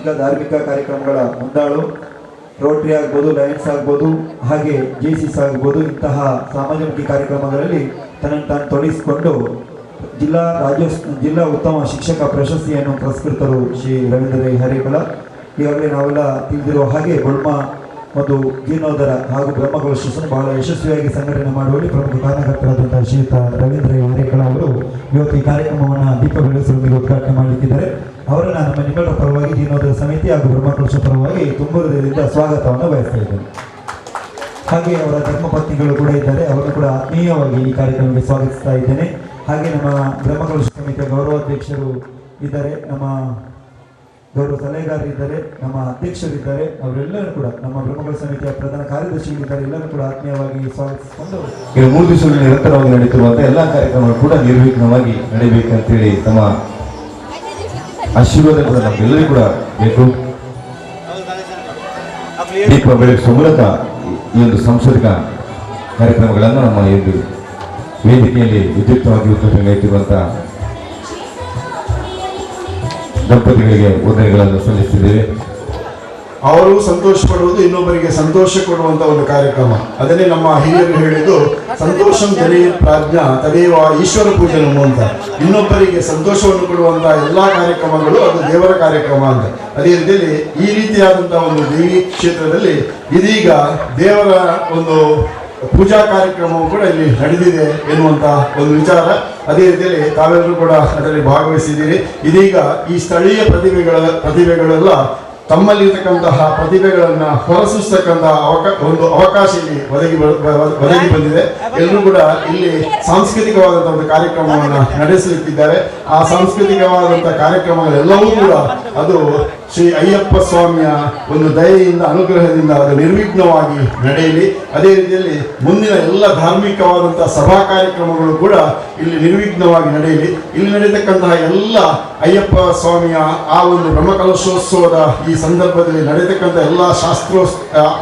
ಸಾಮಾಜಿಕ ಧಾರ್ಮಿಕ ಕಾರ್ಯಕ್ರಮಗಳ ಮುಂದಾಳು, ರೋಟರಿ ಆಗ್ಬೋದು, ಲಯನ್ಸ್ ಆಗ್ಬೋದು, ಹಾಗೆ ಜೆಸಿಸ್ ಆಗ್ಬೋದು, ಇಂತಹ ಸಮಾಜಮುಖಿ ಕಾರ್ಯಕ್ರಮಗಳಲ್ಲಿ ತನ್ನನ್ನು ತಾನು ತೊಡಗಿಸಿಕೊಂಡು ಜಿಲ್ಲಾ ಉತ್ತಮ ಶಿಕ್ಷಕ ಪ್ರಶಸ್ತಿಯನ್ನು ಪುರಸ್ಕೃತರು ಶ್ರೀ ರವೀಂದ್ರ ರೈ ಹರೇಕಳ. ಈಗಾಗಲೇ ನಾವೆಲ್ಲ ತಿಳಿದಿರುವ ಹಾಗೆ ಬೊಳ್ಮ ಒಂದು ಜೀರ್ಣೋದ್ಧಾರ ಹಾಗೂ ಬ್ರಹ್ಮಕಲಶೋತ್ಸವ ಬಹಳ ಯಶಸ್ವಿಯಾಗಿ ಸಂಘಟನೆ ಮಾಡುವಲ್ಲಿ ಪ್ರಮುಖ ಕಾರಣಕರ್ತರಾದಂತಹ ಶ್ರೀಯುತ ರವೀಂದ್ರ ರೈ ಹರೇಕಳ ಅವರು ಇವತ್ತು ಈ ಕಾರ್ಯಕ್ರಮವನ್ನು ದೀಪ ಬೆಳಗಿಸುವುದರೊಂದಿಗೆ ಉದ್ಘಾಟನೆ ಮಾಡಲಿಕ್ಕಿದ್ದಾರೆ. ಅವರನ್ನು ನಮ್ಮ ನಿಮ್ಮೆಲ್ಲರ ಪರವಾಗಿ, ಜೀರ್ಣೋದ್ಧಾರ ಸಮಿತಿ ಹಾಗೂ ಬ್ರಹ್ಮಕಲಶ ಪರವಾಗಿ ತುಂಬ ಹೃದಯದಿಂದ ಸ್ವಾಗತವನ್ನು ಬಯಸ್ತಾ ಇದ್ದೇನೆ. ಹಾಗೆ ಅವರ ಧರ್ಮಪತ್ನಿಗಳು ಕೂಡ ಇದ್ದಾರೆ, ಅವರನ್ನು ಕೂಡ ಆತ್ಮೀಯವಾಗಿ ಈ ಕಾರ್ಯಕ್ರಮಕ್ಕೆ ಸ್ವಾಗತಿಸ್ತಾ ಇದ್ದೇನೆ. ಹಾಗೆ ನಮ್ಮ ಬ್ರಹ್ಮಕಲಶ ಸಮಿತಿಯ ಗೌರವಾಧ್ಯಕ್ಷರು ಇದ್ದಾರೆ, ನಮ್ಮ ಗೌರವ ಸಲಹೆಗಾರರು ಇದ್ದಾರೆ, ನಮ್ಮ ಅಧ್ಯಕ್ಷರಿದ್ದಾರೆ, ಅವರೆಲ್ಲರೂ ಕೂಡ ನಮ್ಮ ಬ್ರಹ್ಮಕಲಶ ಸಮಿತಿಯ ಪ್ರಧಾನ ಕಾರ್ಯದರ್ಶಿಗಳಿದ್ದಾರೆ, ಎಲ್ಲರೂ ಕೂಡ ಆತ್ಮೀಯವಾಗಿ ಸ್ವಾಗತಿಸಿಕೊಂಡು ಈಗ 3 ದಿವಸಗಳು ನಿರಂತರವಾಗಿ ನಡೆಯುತ್ತಿರುವಂತಹ ಎಲ್ಲ ಕಾರ್ಯಕ್ರಮಗಳು ಕೂಡ ನಿರ್ವಿಘ್ನವಾಗಿ ನಡೀಬೇಕಂತೇಳಿ ತಮ್ಮ ಆಶೀರ್ವಾದ ಕೂಡ ನಮಗೆಲ್ಲರಿಗೂ ಕೂಡ ಬೇಕು. ದೀಪ ಬೆಳಗಿಸುವ ಮೂಲಕ ಈ ಒಂದು ಸಾಂಸ್ಕೃತಿಕ ಕಾರ್ಯಕ್ರಮಗಳನ್ನು ನಮ್ಮ ಈ ಒಂದು ವೇದಿಕೆಯಲ್ಲಿ ವಿದ್ಯುಕ್ತವಾಗಿ ಉದ್ಘಾಟನೆ ದಂಪತಿಗಳಿಗೆ ವಂದನೆಗಳನ್ನು ಸಲ್ಲಿಸಿದ್ದೇವೆ. ಅವರು ಸಂತೋಷ ಪಡುವುದು ಇನ್ನೊಬ್ಬರಿಗೆ ಸಂತೋಷ ಕೊಡುವಂತ ಒಂದು ಕಾರ್ಯಕ್ರಮ. ಅದನ್ನೇ ನಮ್ಮ ಹಿರಿಯರು ಹೇಳಿದ್ದು, ಸಂತೋಷಂ ಜನಯೇ ಪ್ರಾಜ್ಞಾ ತದೇವ ಈಶ್ವರ ಪೂಜನಂ ಅಂತ. ಇನ್ನೊಬ್ಬರಿಗೆ ಸಂತೋಷವನ್ನು ಕೊಡುವಂತಹ ಎಲ್ಲ ಕಾರ್ಯಕ್ರಮಗಳು ಅದು ದೇವರ ಕಾರ್ಯಕ್ರಮ ಅಂತ. ಅದೇ ರೀತಿಯಲ್ಲಿ ಈ ರೀತಿಯಾದಂತಹ ಒಂದು ದೇವಿ ಕ್ಷೇತ್ರದಲ್ಲಿ ಇದೀಗ ದೇವರ ಒಂದು ಪೂಜಾ ಕಾರ್ಯಕ್ರಮವು ಕೂಡ ಇಲ್ಲಿ ನಡೆದಿದೆ ಎನ್ನುವಂತಹ ಒಂದು ವಿಚಾರ. ಅದೇ ರೀತಿಯಲ್ಲಿ ತಾವೆಲ್ಲರೂ ಕೂಡ ಅದರಲ್ಲಿ ಭಾಗವಹಿಸಿದ್ದೀರಿ. ಇದೀಗ ಈ ಸ್ಥಳೀಯ ಪ್ರತಿಭೆಗಳೆಲ್ಲ ತಮ್ಮಲ್ಲಿರ್ತಕ್ಕಂತಹ ಪ್ರತಿಭೆಗಳನ್ನು ಹೊರಸೂಸ್ತಕ್ಕಂತಹ ಒಂದು ಅವಕಾಶ ಇಲ್ಲಿ ಒದಗಿ ಬಂದಿದೆ. ಎಲ್ಲರೂ ಕೂಡ ಇಲ್ಲಿ ಸಾಂಸ್ಕೃತಿಕವಾದಂತಹ ಒಂದು ಕಾರ್ಯಕ್ರಮವನ್ನು ನಡೆಸಲಿಕ್ಕಿದ್ದಾರೆ. ಆ ಸಾಂಸ್ಕೃತಿಕವಾದಂತಹ ಕಾರ್ಯಕ್ರಮಗಳೆಲ್ಲವೂ ಕೂಡ ಅದು ಶ್ರೀ ಅಯ್ಯಪ್ಪ ಸ್ವಾಮಿಯ ಒಂದು ದಯೆಯಿಂದ, ಅನುಗ್ರಹದಿಂದ ಅದು ನಿರ್ವಿಘ್ನವಾಗಿ ನಡೆಯಲಿ. ಅದೇ ರೀತಿಯಲ್ಲಿ ಮುಂದಿನ ಎಲ್ಲ ಧಾರ್ಮಿಕವಾದಂತಹ ಸಭಾ ಕಾರ್ಯಕ್ರಮಗಳು ಕೂಡ ಇಲ್ಲಿ ನಿರ್ವಿಘ್ನವಾಗಿ ನಡೆಯಲಿ. ಇಲ್ಲಿ ನಡೆಯತಕ್ಕಂತಹ ಎಲ್ಲ ಅಯ್ಯಪ್ಪ ಸ್ವಾಮಿಯ ಆ ಒಂದು ಬ್ರಹ್ಮಕಲಶೋತ್ಸವದ ಈ ಸಂದರ್ಭದಲ್ಲಿ ನಡೆಯತಕ್ಕಂಥ ಎಲ್ಲ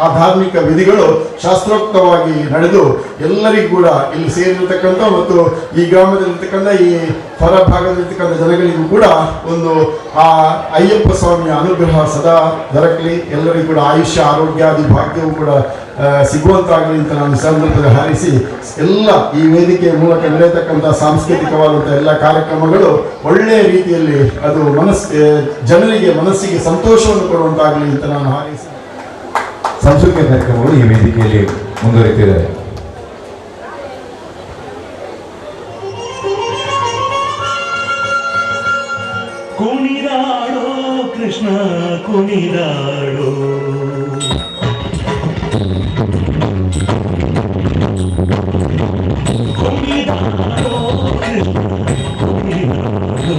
ಆ ಧಾರ್ಮಿಕ ವಿಧಿಗಳು ಶಾಸ್ತ್ರೋಕ್ತವಾಗಿ ನಡೆದು ಎಲ್ಲರಿಗೂ ಕೂಡ ಇಲ್ಲಿ ಸೇರಿರತಕ್ಕಂಥ ಮತ್ತು ಈ ಗ್ರಾಮದಲ್ಲಿರ್ತಕ್ಕಂಥ ಈ ಹೊರಭಾಗದಲ್ಲಿರ್ತಕ್ಕಂಥ ಜನಗಳಿಗೂ ಕೂಡ ಒಂದು ಆ ಅಯ್ಯಪ್ಪ ಸ್ವಾಮಿಯ ಅನುಗ್ರಹ ಸದಾ ದೊರಕಲಿ. ಎಲ್ಲರಿಗೂ ಕೂಡ ಆಯುಷ್ಯ, ಆರೋಗ್ಯಾದಿ ಭಾಗ್ಯವೂ ಕೂಡ ಸಿಗುವಂತಾಗಲಿ ಅಂತ ನಾನು ಸಂದರ್ಭದಲ್ಲಿ ಹಾರಿಸಿ, ಎಲ್ಲ ಈ ವೇದಿಕೆಯ ಮೂಲಕ ನಡೆಯತಕ್ಕಂಥ ಸಾಂಸ್ಕೃತಿಕವಾದಂಥ ಎಲ್ಲ ಕಾರ್ಯಕ್ರಮಗಳು ಒಳ್ಳೆಯ ರೀತಿಯಲ್ಲಿ ಅದು ಜನರಿಗೆ ಮನಸ್ಸಿಗೆ ಸಂತೋಷವನ್ನು ಕೊಡುವಂತಾಗಲಿ ಅಂತ ನಾನು ಹಾರೈಸಿ ಸಾಂಸ್ಕೃತಿಕ ಕಾರ್ಯಕ್ರಮಗಳು ಈ ವೇದಿಕೆಯಲ್ಲಿ ಮುಂದುವರಿತಿದೆ. ಕುಣಿದಾಡೋ ಕೃಷ್ಣ ಕುಣಿದಾಡೋ, ಕುಣಿದಾಡೋ ಕೃಷ್ಣ ಕುಣಿದಾಡೋ,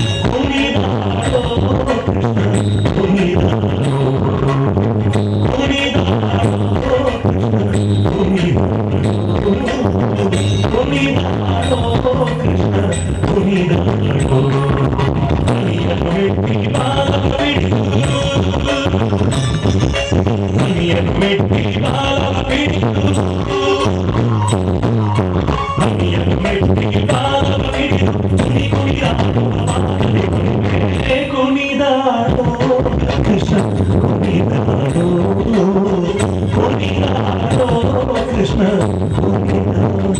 ಕುಣಿದಾಡೋ ಕೃಷ್ಣ ಕುಣಿದಾಡೋ, ಕುಣಿದಾಡೋ ಕೃಷ್ಣ ಕುಣಿದಾಡೋ, ಕುಣಿದಾಡೋ ಕೃಷ್ಣ ಕುಣಿದಾಡೋ. ಕುಣಿದಾಡೋ ಕೃಷ್ಣ ಕುಣಿದಾಡೋ, ಕುಣಿದಾಡೋ ಕೃಷ್ಣ ಕುಣಿದಾಡೋ.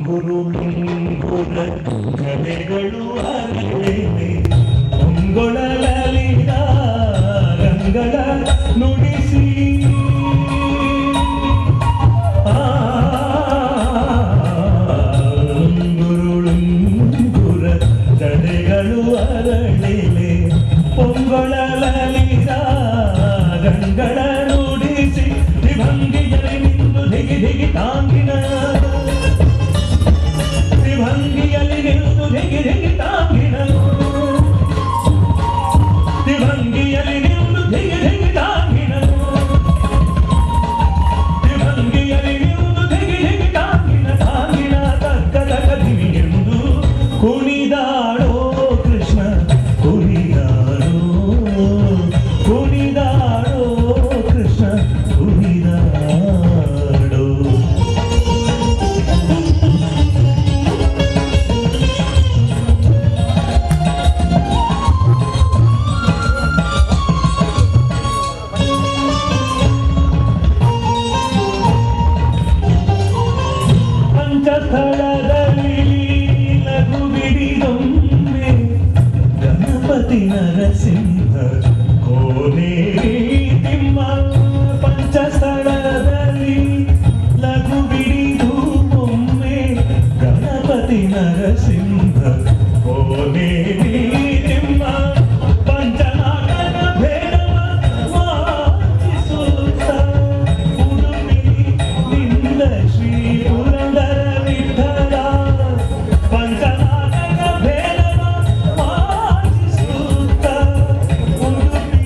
ಗುರು ಗುರ ಕಲೆಗಳು ಅರಳಿವೆ, ಮುಂಗೊಳಲಿದ ರಂಗಳ ನುಡಿಸಿ, ಗುರುಳುಂಗುರ ತಡೆಗಳು ಅರಳಿವೆ, ಪೊಂಗೊಳಲಿದ ರಂಗಳ ನುಡಿಸಿ, ತ್ರಿಭಂಗಿಯಲ್ಲಿ ನಿಂತು ಧಿಗಿ ಧಿಗಿ ತಾಂಗಿನ, ತ್ರಿಭಂಗಿಯಲ್ಲಿ ನಿಂತು ಧಿಗಿ ಧಿಗಿ ತಾಂಗಿನ, ತ್ರಿಭಂಗಿಯಲ್ಲಿ ನಿಂತು ಧಿಗಿ ಧಿಗಿ ತಾಂಗಿನ, ತ್ರಿಭಂಗಿಯಲ್ಲಿ ನಿಂತು ಧಿಗಿ ಧಿಗಿ ನರಸಿಂಹ ಕೋನೇರಿ ತಿಮ್ಮ ಪಂಚಸ್ಥಳದಲ್ಲಿ ಲಘು ಬಿಡಿದು ಒಮ್ಮೆ ಗಣಪತಿ ನರಸಿಂಹ ಕೋನೇರಿ ತಿಮ್ಮ ಪಂಚನಾಟಕ ಭೇದವ ವಾಚಿಸುತ್ತ ಉಡುಪಿ ನಿಂದ ಶ್ರೀ ಪುರಂದರ ವಿಠಲ ಪಂಚನಾಟಕ ಭೇದವ ವಾಚಿಸುತ್ತ ಉಡುಪಿ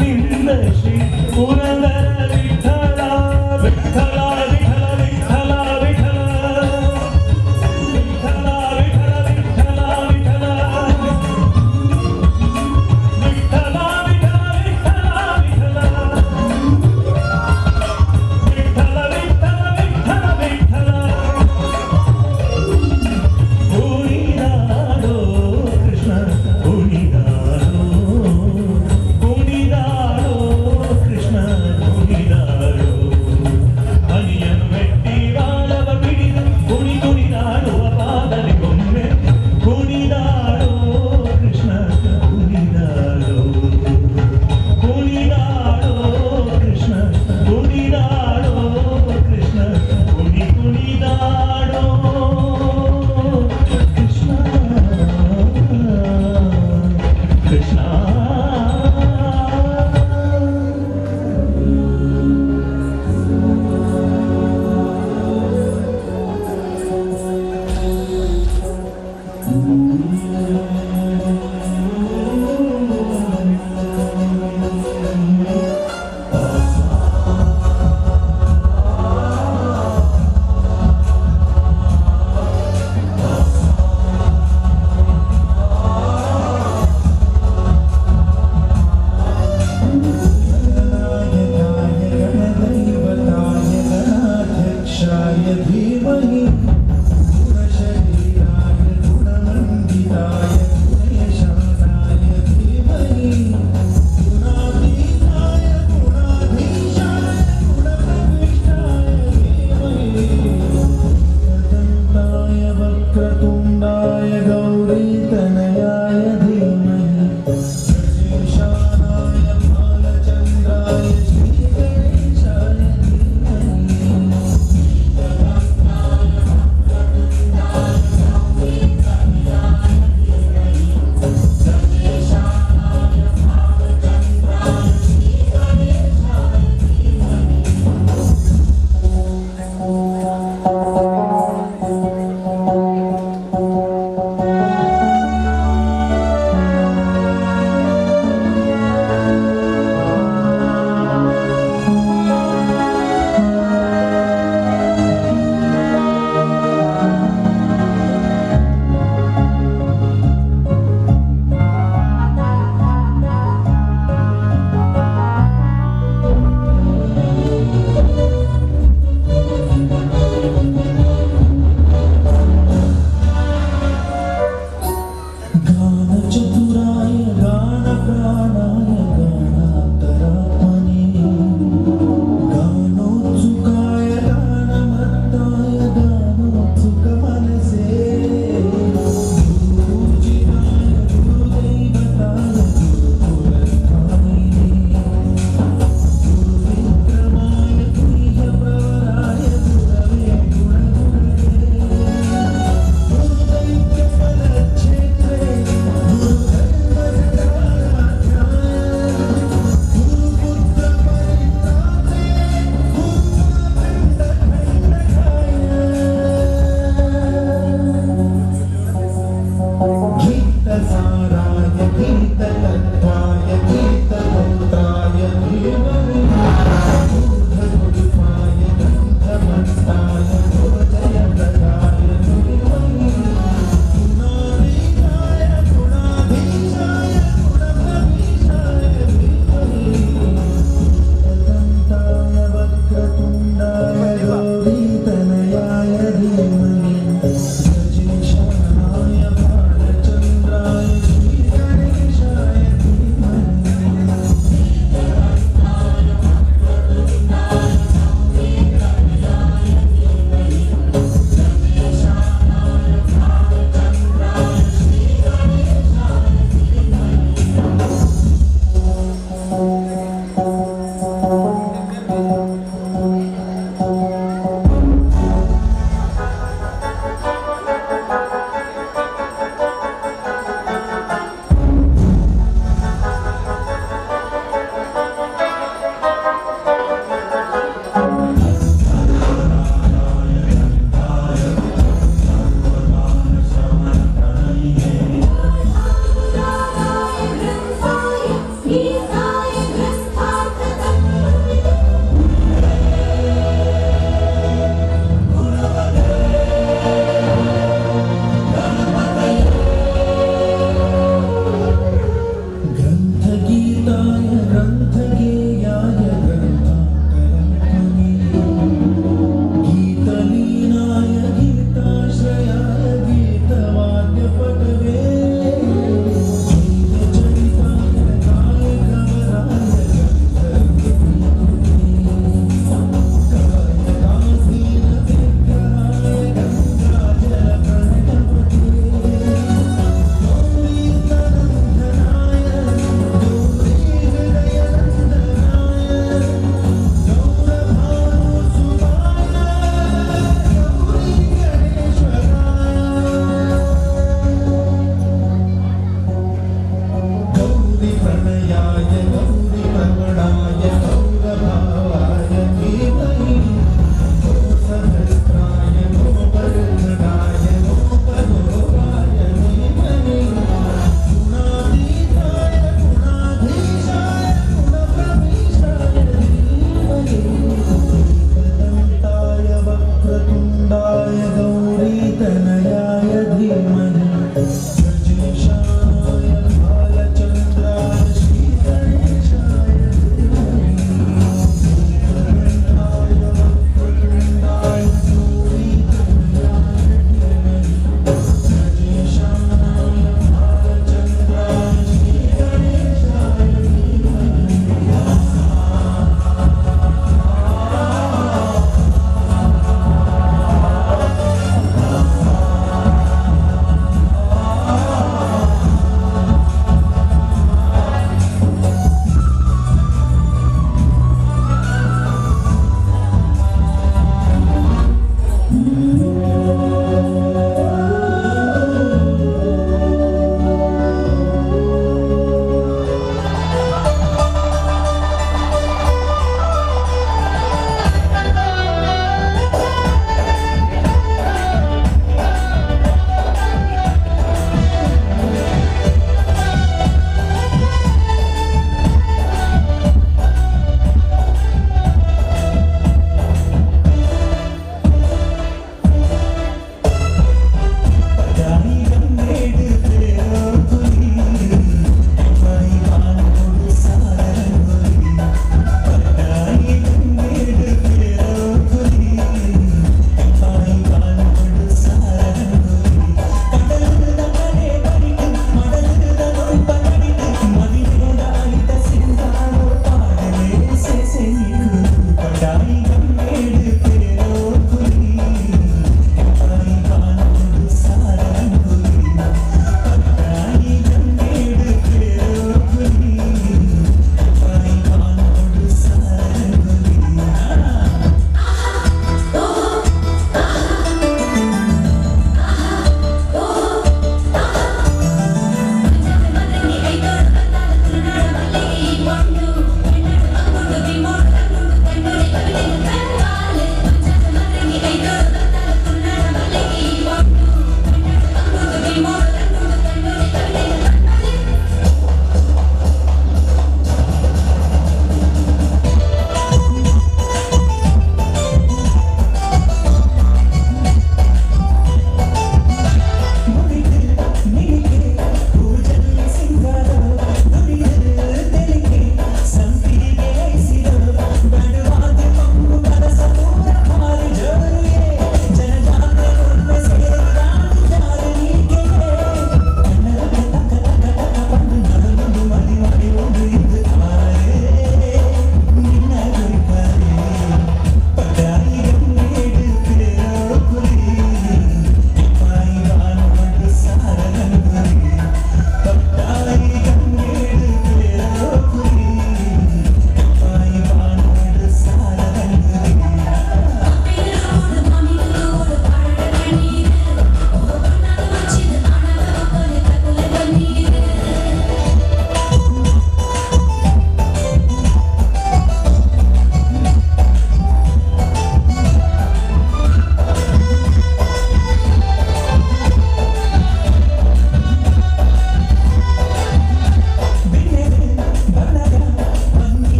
ನಿಂದ ಶ್ರೀ ಪುರಂದರ ವಿಠಲ ವಿಠಲ ವಿಠಲ ವಿಠಲ ವಿಠಲ ವಿಠಲ ವಿಠಲ ವಿಠಲ ವಿಠಲ ವಿಠಲ ವಿಠಲ ವಿಠಲ ವಿಠಲ ವಿಠಲ ವಿಠಲ ವಿಠಲ ಕುಣಿದಾಡೋ ಕೃಷ್ಣ ಕುಣಿದಾಡೋ ಕುಣಿದಾಡೋ ಕೃಷ್ಣ ಕುಣಿದಾಡೋ ಹನಿಯನ್ನು ಮೆಟ್ಟಿ ಬಾಲವ ಬಿಡಿದು ಕುಣಿ ಕುಣಿದಾಡುವ ಪಾದಲಿಗೊಮ್ಮೆ ಕುಣಿದಾಡೋ ಕೃಷ್ಣ ಕುಣಿದಾಡೋ ಕುಣಿದಾಡೋ ಕೃಷ್ಣ ಕುಣಿದಾಡೋ ಕೃಷ್ಣ ಕುಣಿ ಕುಣಿದಾಡೋ ಕೃಷ್ಣ ಕೃಷ್ಣ. गणदैवताय गणाध्यक्षाय धीमहि गुणशरीराय गुणमण्डिताय गुणेशानाय धीमहि गुणातीताय गुणाधीशाय गुणप्रविष्टाय धीमहि एकदन्ताय वक्रतुण्डाय गौरीतनयाय धीमहि गजेशानाय भालचन्द्राय श्रीगणेशाय धीमहि. गानचतुराय गानप्राणाय गानान्तरात्मने गानोत्सुकाय गानमत्ताय गानोत्सुकमनसे गुरुपूजिताय गुरुदैवताय गुरुकुलस्थायिने गुरुविक्रमाय गुह्यप्रवराय गुरवे गुणगुणवे गुरुदैक्यफलक्षेत्रे गुरुधर्मसदाराध्याय.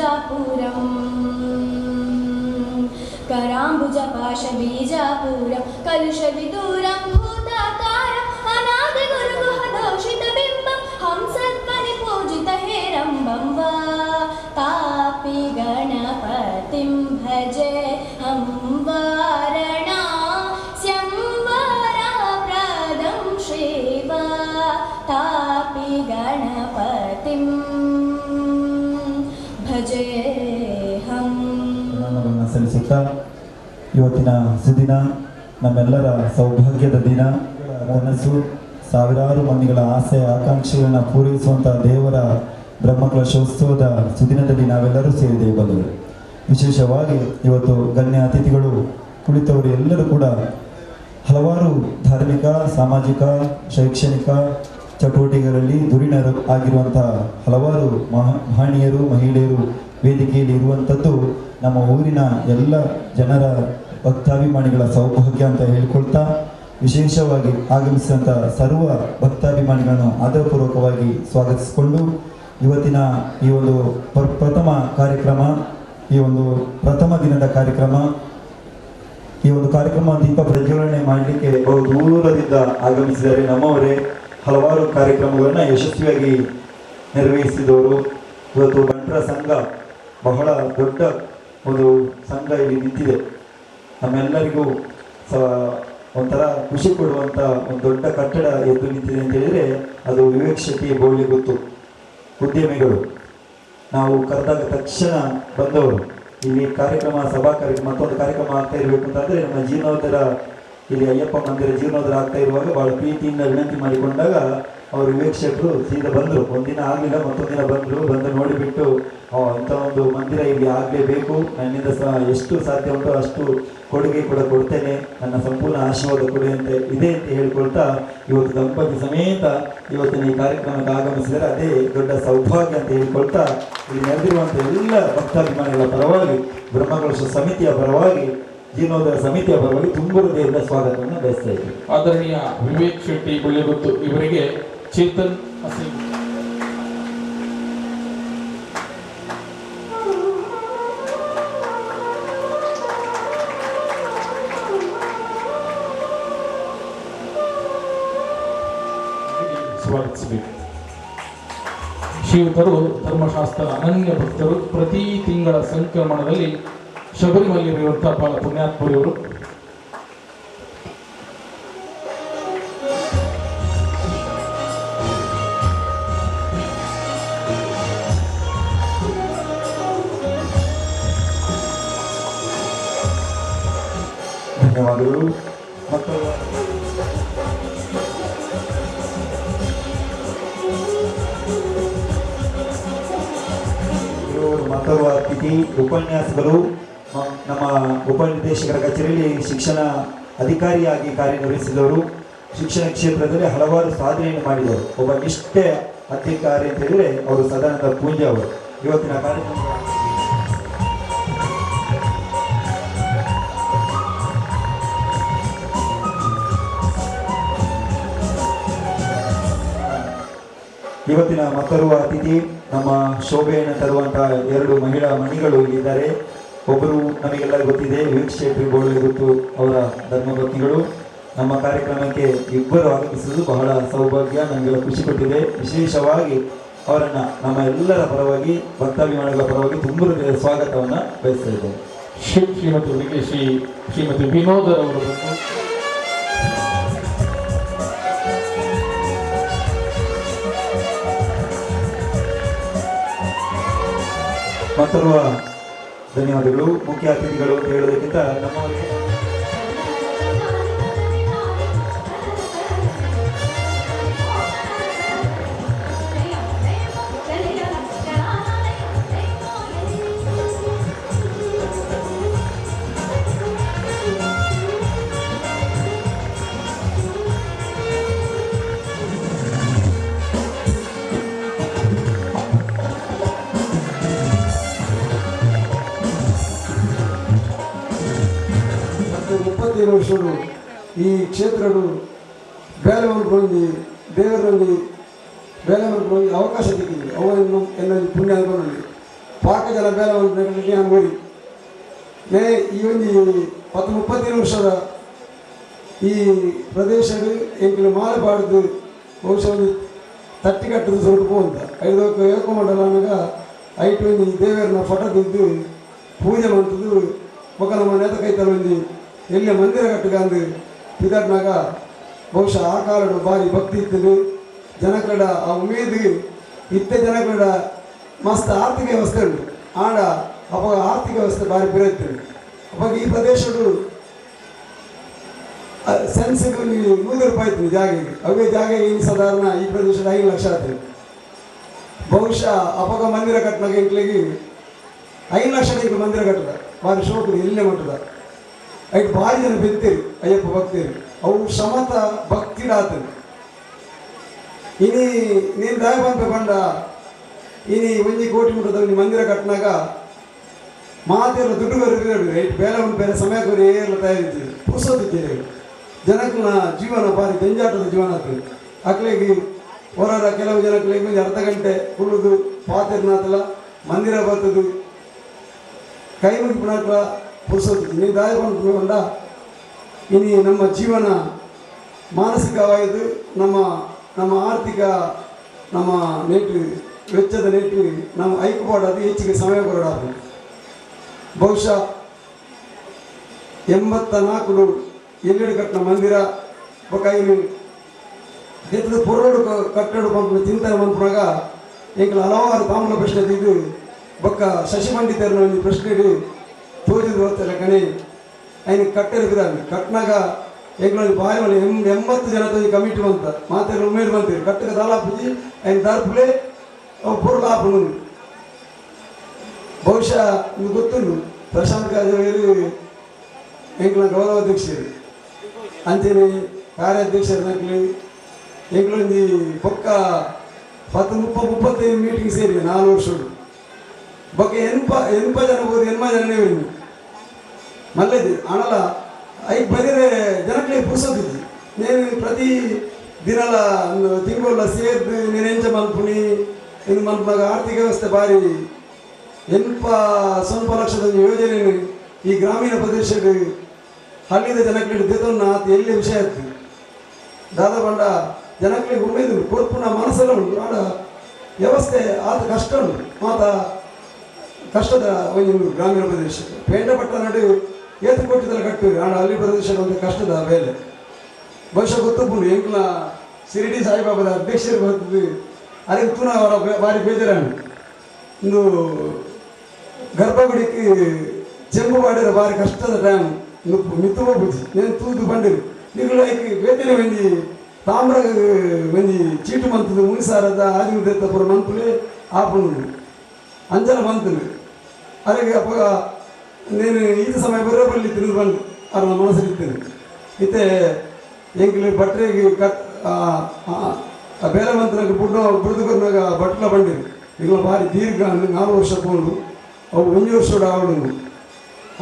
बीजापुरम् कराम्बुजपाशबीजापुरं कलुषविदूरं भूताकारम् अनादिगुरुगुहदोषितबिम्बं हंसध्वनिपूजितहेरम्बं वा तापि गणपतिं भजे हं वारणास्यं वरप्रदं शिवा तापि गणपतिं भजेऽहम्. ಪ್ರಣಾಮಗಳನ್ನು ಸಲ್ಲಿಸುತ್ತಾ ಇವತ್ತಿನ ಸುದಿನ ನಮ್ಮೆಲ್ಲರ ಸೌಭಾಗ್ಯದ ದಿನ, ಕನಸು ಸಾವಿರಾರು ಮಂದಿಗಳ ಆಸೆ ಆಕಾಂಕ್ಷೆಗಳನ್ನು ಪೂರೈಸುವಂಥ ದೇವರ ಬ್ರಹ್ಮಕಲಶೋತ್ಸವದ ಸುದಿನದಲ್ಲಿ ನಾವೆಲ್ಲರೂ ಸೇರಿದ್ದೇವೆ ಬಂಧುಗಳು. ವಿಶೇಷವಾಗಿ ಇವತ್ತು ಗಣ್ಯ ಅತಿಥಿಗಳು ಕುಳಿತವರು ಎಲ್ಲರೂ ಕೂಡ ಹಲವಾರು ಧಾರ್ಮಿಕ, ಸಾಮಾಜಿಕ, ಶೈಕ್ಷಣಿಕ ಚಟುವಟಿಕೆಗಳಲ್ಲಿ ಧುರೀಣರು ಆಗಿರುವಂಥ ಹಲವಾರು ಮಹನೀಯರು, ಮಹಿಳೆಯರು ವೇದಿಕೆಯಲ್ಲಿ ಇರುವಂಥದ್ದು ನಮ್ಮ ಊರಿನ ಎಲ್ಲ ಜನರ ಭಕ್ತಾಭಿಮಾನಿಗಳ ಸೌಭಾಗ್ಯ ಅಂತ ಹೇಳ್ಕೊಳ್ತಾ, ವಿಶೇಷವಾಗಿ ಆಗಮಿಸಿದಂಥ ಸರ್ವ ಭಕ್ತಾಭಿಮಾನಿಗಳನ್ನು ಆದರಪೂರ್ವಕವಾಗಿ ಸ್ವಾಗತಿಸಿಕೊಂಡು ಇವತ್ತಿನ ಈ ಒಂದು ಪ್ರಥಮ ಕಾರ್ಯಕ್ರಮ, ಈ ಒಂದು ಪ್ರಥಮ ದಿನದ ಕಾರ್ಯಕ್ರಮ, ಈ ಒಂದು ಕಾರ್ಯಕ್ರಮ ದೀಪ ಪ್ರಜ್ವಲನೆ ಮಾಡಲಿಕ್ಕೆ ಬಹು ದೂರದಿಂದ ಆಗಮಿಸಿದ್ದಾರೆ ನಮ್ಮವರೇ. ಹಲವಾರು ಕಾರ್ಯಕ್ರಮಗಳನ್ನು ಯಶಸ್ವಿಯಾಗಿ ನೆರವೇರಿಸಿದವರು. ಇವತ್ತು ಬಂಟರ ಸಂಘ ಬಹಳ ದೊಡ್ಡ ಒಂದು ಸಂಘ ಇಲ್ಲಿ ನಿಂತಿದೆ. ನಮ್ಮೆಲ್ಲರಿಗೂ ಒಂಥರ ಖುಷಿ ಕೊಡುವಂಥ ಒಂದು ದೊಡ್ಡ ಕಟ್ಟಡ ಎದ್ದು ನಿಂತಿದೆ ಅಂತ ಹೇಳಿದರೆ ಅದು ವಿವೇಕ್ ಶೆಟ್ಟಿ ಬೋಳಿಗುತ್ತು ಉದ್ಯಮಿಗಳು. ನಾವು ಕರೆದಾಗ ತಕ್ಷಣ ಬಂದವರು. ಇಲ್ಲಿ ಕಾರ್ಯಕ್ರಮ, ಸಭಾ ಕಾರ್ಯಕ್ರಮ, ಮತ್ತೊಂದು ಕಾರ್ಯಕ್ರಮ ಆಗ್ತಾ ಇರಬೇಕು ಅಂತಂದರೆ ನಮ್ಮ ಜೀರ್ಣೋದ್ಧಾರ ಇಲ್ಲಿ ಅಯ್ಯಪ್ಪ ಮಂದಿರ ಜೀರ್ಣೋದ್ಧಾರ ಆಗ್ತಾ ಇರುವಾಗ ಭಾಳ ಪ್ರೀತಿಯಿಂದ ವಿನಂತಿ ಮಾಡಿಕೊಂಡಾಗ ಅವರು ವಿವೇಕ್ ಶೆಟ್ಟರು ಸೀದಾ ಬಂದರು. ಒಂದಿನ ಆಗಲಿಲ್ಲ, ಮತ್ತೊಂದು ದಿನ ಬಂದರು. ಬಂದು ನೋಡಿಬಿಟ್ಟು ಇಂಥ ಒಂದು ಮಂದಿರ ಇಲ್ಲಿ ಆಗಲೇಬೇಕು, ನನ್ನಿಂದ ಸಹ ಎಷ್ಟು ಸಾಧ್ಯ ಉಂಟೋ ಅಷ್ಟು ಕೊಡುಗೆ ಕೂಡ ಕೊಡ್ತೇನೆ, ನನ್ನ ಸಂಪೂರ್ಣ ಆಶೀರ್ವಾದ ಕೊಡಿ ಅಂತ ಇದೆ ಅಂತ ಹೇಳ್ಕೊಳ್ತಾ ಇವತ್ತು ದಂಪತಿ ಸಮೇತ ಇವತ್ತಿನ ಈ ಕಾರ್ಯಕ್ರಮಕ್ಕೆ ಆಗಮಿಸಿದರೆ ಅದೇ ದೊಡ್ಡ ಸೌಭಾಗ್ಯ ಅಂತ ಹೇಳ್ಕೊಳ್ತಾ ಇಲ್ಲಿ ನಡೆದಿರುವಂಥ ಎಲ್ಲ ಭಕ್ತಾಭಿಮಾನಿಗಳ ಪರವಾಗಿ, ಬ್ರಹ್ಮಕಲಶ ಸಮಿತಿಯ ಪರವಾಗಿ, ಜೀರ್ಣೋದ್ಧಾರ ಸಮಿತಿಯ ಪರವಾಗಿ ತುಂಬ ಹೃದಯದಿಂದ ಸ್ವಾಗತವನ್ನು ಬಯಸ್ತಾ ಇದ್ದೀವಿ. ಆದರಣೀಯ ವಿವೇಕ್ ಶೆಟ್ಟಿ ಬಳ್ಳಿಗುತ್ತು ಇವರಿಗೆ ಚೇತನ್ ಅಸೀಂ ಸ್ವಾಗತಿಸಬೇಕು. ಶ್ರೀಯುತರು ಧರ್ಮಶಾಸ್ತ್ರ ಅನನ್ಯ ಭಕ್ತರು. ಪ್ರತಿ ತಿಂಗಳ ಸಂಕ್ರಮಣದಲ್ಲಿ ಶಬರಿಮಲೆಯಲ್ಲಿರುವಂತಹ ಬಾಲ ಪುಣ್ಯಾತ್ಮರಿಯವರು. ಧನ್ಯವಾದಗಳು. ಮತ್ತು ಮತ್ತೋರ್ವ ಅತಿಥಿ ಉಪನ್ಯಾಸಕರು, ನಮ್ಮ ಉಪನಿರ್ದೇಶಕರ ಕಚೇರಿಯಲ್ಲಿ ಶಿಕ್ಷಣ ಅಧಿಕಾರಿಯಾಗಿ ಕಾರ್ಯನಿರ್ವಹಿಸಿದವರು, ಶಿಕ್ಷಣ ಕ್ಷೇತ್ರದಲ್ಲಿ ಹಲವಾರು ಸಾಧನೆಯನ್ನು ಮಾಡಿದವರು, ಒಬ್ಬ ನಿಷ್ಠೆ ಅಧಿಕಾರಿ ಅಂತ ಹೇಳಿದರೆ ಅವರು ಸದಾನಂದ ಪೂಂಜಾ ಅವರು. ಇವತ್ತಿನ ಕಾರ್ಯಕ್ರಮ ಇವತ್ತಿನ ಮತ್ತೋರ್ವ ಅತಿಥಿ ನಮ್ಮ ಶೋಭೆಯನ್ನು ತರುವಂತಹ ಎರಡು ಮಹಿಳಾ ಮಣಿಗಳು ಇಲ್ಲಿದ್ದಾರೆ. ಒಬ್ಬರು ನಮಗೆಲ್ಲ ಗೊತ್ತಿದೆ, ವಿವೇಕ್ ಶೆಟ್ಟಿ ಬೋಳಿಗುತ್ತು ಅವರ ಧರ್ಮಪತ್ನಿಗಳು. ನಮ್ಮ ಕಾರ್ಯಕ್ರಮಕ್ಕೆ ಇಬ್ಬರು ಆಗಮಿಸುವುದು ಬಹಳ ಸೌಭಾಗ್ಯ, ನಮಗೆಲ್ಲ ಖುಷಿ ಕೊಟ್ಟಿದೆ. ವಿಶೇಷವಾಗಿ ಅವರನ್ನು ನಮ್ಮ ಎಲ್ಲರ ಪರವಾಗಿ, ಭಕ್ತಾಭಿಮಾನಿಗಳ ಪರವಾಗಿ ತುಂಬ ಹೃದಯದ ಸ್ವಾಗತವನ್ನು ಬಯಸ್ತಾ ಇದ್ದೇನೆ. ಶ್ರೀಮತಿ ಅವರಿಗೆ ಶ್ರೀಮತಿ ವಿನೋದರವರು ಬಂದು ಮತ್ತೋರ್ವ ಧನ್ಯವಾದಗಳು. ಮುಖ್ಯ ಅತಿಥಿಗಳು ಅಂತ ಹೇಳೋದಕ್ಕಿಂತ ನಮ್ಮವರಿಗೆ ವರ್ಷಗಳು ಈ ಕ್ಷೇತ್ರಡು ಬೇಲೆ ಮಲ್ಪೊಂಜಿ ದೇವರಲ್ಲಿ ಬೇಲೆ ಮಲ್ಪೊಂಜಿ ಅವಕಾಶ ಸಿಕ್ಕಿದೆ. ಅವರನ್ನು ಎಲ್ಲ ಪುಣ್ಯ ಅನ್ಕೊಂಡು ಪಾಕ ಜನ ಬೇಲೆ ಮಲ್ಪುನ ಊರಿ ನೇ ಈ ಒಂಜಿ 10 35 ವರ್ಷದ ಈ ಪ್ರದೇಶದ ಎಂಕುಲು ಮಾಲೆ ಪಾಡ್ದು ಬಹುಶಃ ಒಂಜಿ ತಟ್ಟಿ ಕಟ್ಟುದು ಸುರುಟು ಪೋಂತ ಐದಕ್ಕೆ ಏಕಮಂಡಲ ಅನ್ನಗ ಐಟು ಒಂಜಿ ದೇವರನ್ನ ಫೋಟೋ ತಿದ್ದು ಪೂಜೆ ಮಂತದ್ದು ಬೊಕ್ಕ ನಮ್ಮ ನೇತ ಕೈತಲ್ ಒಂಜಿ ಎಲ್ಲಿ ಮಂದಿರ ಕಟ್ಟುಗಂದು ಪಿದಡ್ನಾಗ ಬಹುಶಃ ಆ ಕಾಲಡು ಭಾರಿ ಭಕ್ತಿ ಇತ್ತು ಜನಕಡ ಆ ಉಮೇದು ಇತ್ತೆ ಜನಕಡ ಮಸ್ತ್ ಆರ್ಥಿಕ ವ್ಯವಸ್ಥೆ ಉಂಟು ಆಂಡ ಅವಾಗ ಆರ್ಥಿಕ ವ್ಯವಸ್ಥೆ ಭಾರಿ ಬಿರೈತು ಅವಾಗ ಈ ಪ್ರದೇಶಡು ಸೆನ್ಸಿಗೆ 100 ರೂಪಾಯಿ ಇತ್ತು ಜಾಗೆಗೆ ಅವೇ ಜಾಗೆಗೆ ಇನ್ನು ಸಾಧಾರಣ ಈ ಪ್ರದೇಶದ 5 ಲಕ್ಷ ಆಯ್ತು. ಬಹುಶಃ ಅವಾಗ ಮಂದಿರ ಕಟ್ಟನಾಗ ಎಂಕ್ಲಿಗೆ 5 ಲಕ್ಷ ಮಂದಿರ ಕಟ್ಟದ ಭಾರಿ ಶೋಕರು ಎಲ್ಲೇ ಮಟ್ಟದ ಐಟ್ ಭಾರಿ ಜನ ಬೆಂತೀರಿ ಅಯ್ಯಪ್ಪ ಭಕ್ತಿರಿ ಅವು ಶಮತ ಭಕ್ತಿಡಾತರು. ಇನಿ ನೀನು ದಾಯ ಬಂತ ಬಂಡ ಇನಿ 1 ಕೋಟಿ ಮುಟ್ಟದ ಮಂದಿರ ಕಟ್ಟನಾಗ ಮಾತೆಲ್ಲ ದುಡ್ಡು ಬರೋದು ಐಟ್ ಬೇಲೆ ಒಂದು ಬೇರೆ ಸಮಯ ಕೊರಿ ಏರ್ಲ ತಯಾರಿದ್ದೀರಿ ಪುರ್ಸೋದಿದ್ದೀರಿ ಜನಕ್ಕನ ಜೀವನ ಭಾರಿ ಜಂಜಾಟದ ಜೀವನ ಆಗ್ತದೆ. ಅಕ್ಲಿಗೆ ಹೊರರ ಕೆಲವು ಜನಕ್ಕೆ ಒಂದು ಅರ್ಧ ಗಂಟೆ ಕುಳ್ಳುದು ಪಾತಿರ್ನಾತಲ ಮಂದಿರ ಬರ್ತದೆ ಕೈ ಮುಗಿಪುಣಾತ್ಲ ಪುರ್ಸೋದು ನೀವು ದಾಯ ಬಂದ ಇನಿ ನಮ್ಮ ಜೀವನ ಮಾನಸಿಕವಾಯಿತು ನಮ್ಮ ನಮ್ಮ ಆರ್ಥಿಕ ನಮ್ಮ ನೇಟು ವೆಚ್ಚದ ನೇಟು ನಮ್ಮ ಐಕ್ಯಪಾಡೋದು ಹೆಚ್ಚಿಗೆ ಸಮಯ ಕೊರಡಾದ. ಬಹುಶಃ 84 ಎಲ್ಲೆಡೆ ಕಟ್ಟಿನ ಮಂದಿರ ಬೊಕ್ಕ ಇನ್ನು ಎತ್ತದ ಪೊರಡು ಕಟ್ಟಡ ಪಂಪು ಚಿಂತನೆ ಮನ್ಪುನಾಗ ಎಂಕುಲು ಹಲವಾರು ತಾಂಬೂಲ ಪ್ರಶ್ನೆ ತೆಗೆದು ಬೊಕ್ಕ ಶಶಿ ಪಂಡಿತರನ್ನ ಒಂದು ಪ್ರಶ್ನೆ ತೋಜಿದ ಬರ್ತಾರೆ ಕಣೆ ಐನು ಕಟ್ಟೆರು ಬಿದಾಮಿ ಕಟ್ನಾಗ ಎಂಕುಲು ಬಾರಿ ಮನೆ 80 ಜನ ತೋಜಿ ಕಮಿಟಿ ಬಂತ ಮಾತೆಲ್ಲ ಉಮೇದು ಬಂತೀರಿ ಕಟ್ಟಕ ದಾಲಾಪುಜಿ ಐನು ದಾರ್ಪುಲೆ ಅವು ಪೊರುಳು ಆಪುನು. ಬಹುಶಃ ನಿಮ್ಗೆ ಗೊತ್ತುಂಟು ಪ್ರಶಾಂತ್ ಕಾಜವೇರು ಎಂಕುಲ ಗೌರವಾಧ್ಯಕ್ಷರು ಅಂಚನೆ ಕಾರ್ಯಾಧ್ಯಕ್ಷರು ನಕ್ಲಿ ಎಂಕುಲೊಂಜಿ ಬೊಕ್ಕ 10 30 35 ಮೀಟಿಂಗ್ ಸೇರಿ 4 ವರ್ಷಗಳು ಬೊಕ್ಕ 80 ಜನ ಹೋದು 80 ಜನನೇ ಹೋಗಿ ಮಲ್ಲೆದು ಆಣಲ ಐಕ್ ಬರೀರೆ ಜನಕ್ಕೆ ಪುರ್ಸೋದಿದ್ದಿ నేను ಪ್ರತಿ ದಿನಲ ತಿಂಗಳ ಸೇರ್ದು నేను ಎಂಚ ಮಲ್ಪುನಿ ಇದು ಮಲ್ಪನಾಗ ಆರ್ಥಿಕ ವ್ಯವಸ್ಥೆ ಭಾರಿ 80 ಲಕ್ಷದ ಯೋಜನೆ ಈ ಗ್ರಾಮೀಣ ಪ್ರದೇಶದ ಹಳ್ಳಿದ ಜನಕ್ಕೆ ದೇತನ್ನ ಎಲ್ಲಿ ವಿಷಯ ಆಯ್ತು ದಾದಾ ಬಂಡ ಜನಕ್ಕೆ ಉಮೇದು ಕೊರ್ಪುನ ಮನಸ್ಸೆಲ್ಲ ಉಂಟು ಆಡ ವ್ಯವಸ್ಥೆ ಆತ ಕಷ್ಟ ಉಂಟು ಮಾತ ಕಷ್ಟದ ಒಂದು ಗ್ರಾಮೀಣ ಪ್ರದೇಶ ಪೇಂಟ ಪಟ್ಟ ನಡು ಏತು ಕೊಟ್ಟಿದ್ದೆಲ್ಲ ಕಟ್ಟುರಿ ಆಡ ಹಳ್ಳಿ ಪ್ರದೇಶದ ಒಂದು ಕಷ್ಟದ ಬೇಲೆ. ಬಹುಶಃ ಗೊತ್ತುಂಟು ಎಂಕ್ಲ ಶಿರಡಿ ಸಾಯಿಬಾಬಾದ ಅಧ್ಯಕ್ಷರು ಬರ್ತದೆ ಅದಕ್ಕೆ ತೂನ ಅವರ ಭಾರಿ ಬೇಜಾರು ಇಂದು ಗರ್ಭಗುಡಿಗೆ ಚೆಂಬು ಮಾಡಿದ್ರೆ ಭಾರಿ ಕಷ್ಟದ ಟೈಮ್ ಮಿತ್ತು ಹೋಗ್ಬಿಡ್ಸಿ నేను ತೂದು ಬಂಡಿರಿ ನೀವು ಲೈಕ್ ವೇತನೆ ಒಂಜಿ ತಾಮ್ರ ಒಂಜಿ ಚೀಟು ಮಂತದ ಮುನಿಸಾರದ ಆದಿಮುದ್ದ ಪೂರ ಮಂತುಲೆ ಆಪುಂಡು ಅಂಜನ ಮಂತುಲು ಅರೆಗೆ ಅಪ್ಪಗ నేను ಈತ ಸಮಯ ಬರೋ ಬರಲಿ ತಿಂದು ಬಂದು ಅವ್ರ ಮನಸ್ಸಲ್ಲಿ ಇತ್ತೆ ಎಂಕ್ಲು ಬಟ್ರೆಗೆ ಕಟ್ ಬೇರೆ ಮಂತ್ರಕ್ಕೆ ಬುಡ್ಡು ಬುಡ್ದುಕೊರ್ನಾಗ ಬಟ್ಲ ಬಂಡಿರಿ ಈಗ ಭಾರಿ ದೀರ್ಘ 4 ವರ್ಷ ಪೋಂಡು ಅವು 1 ವರ್ಷ ಆವಡು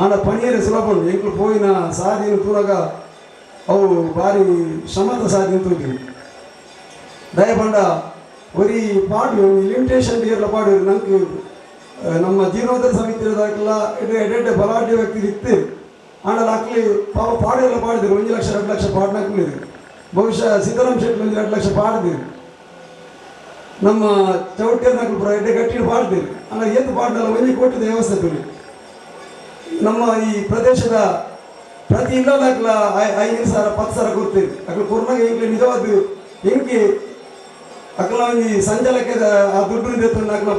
ಆಂಡ ಪನೀರ್ ಸುಲಭ ಉಂಡು ಎಂಕ್ಲು ಪೋಯಿನ ಸಾದಿನ ತೂನಗ ಅವು ಭಾರಿ ಶ್ರಮದ ಸಾಧನೆ ತೂತಿ ದಯಪಂಡ ಒರಿ ಪಾಡು ಲಿಮಿಟೇಷನ್ ಇರಲ ಪಾಡು ನಂಗೆ ನಮ್ಮ ಜೀರ್ಣೋದ್ಧಾರ ಸಮಿತಿ ದಾಖಲ ಎಡೆ ಬಲಾಢ್ಯ ವ್ಯಕ್ತಿ ಇತ್ತು ಆಂಡಲ ಅಕ್ಲಿ ಪಾಪ ಪಾಡೆಲ್ಲ ಪಾಡಿದ್ರು 1 ಲಕ್ಷ 2 ಲಕ್ಷ ಪಾಡ್ನಾಕ್ಲಿದ್ರು. ಬಹುಶಃ ಸೀತಾರಾಮ್ ಶೆಟ್ಟಿ 1 2 ಲಕ್ಷ ಪಾಡಿದ್ರು ನಮ್ಮ ಚೌಟಿಯರ್ನಾಕ್ಲು ಪೂರ ಎಡ್ಡೆ ಗಟ್ಟಿ ಪಾಡ್ದಿರು ಆಂಡ ಏತು ಪಾಡ್ನಲ್ಲ 1 ಕೋಟಿದ ವ್ಯವಸ್ಥೆ ತುಳಿ ನಮ್ಮ ಈ ಪ್ರದೇಶದ ಪ್ರತಿ ಇಲ್ಲದಾಕ್ಲ 5 ಸಾವಿರ 10 ಸಾವಿರ ಕೊಡ್ತೀರಿ ಅಕ್ಲ ಕೊರ್ನಾಗ ಎಂಕ್ಲೆ ನಿಜವಾದ ಎಂಕಿ ಅಕ್ಲ ಒಂಜಿ ಸಂಚಾಲಕದ ಆ ದುಡ್ಡು ದೇತನ್ನ ಅಕ್ಲ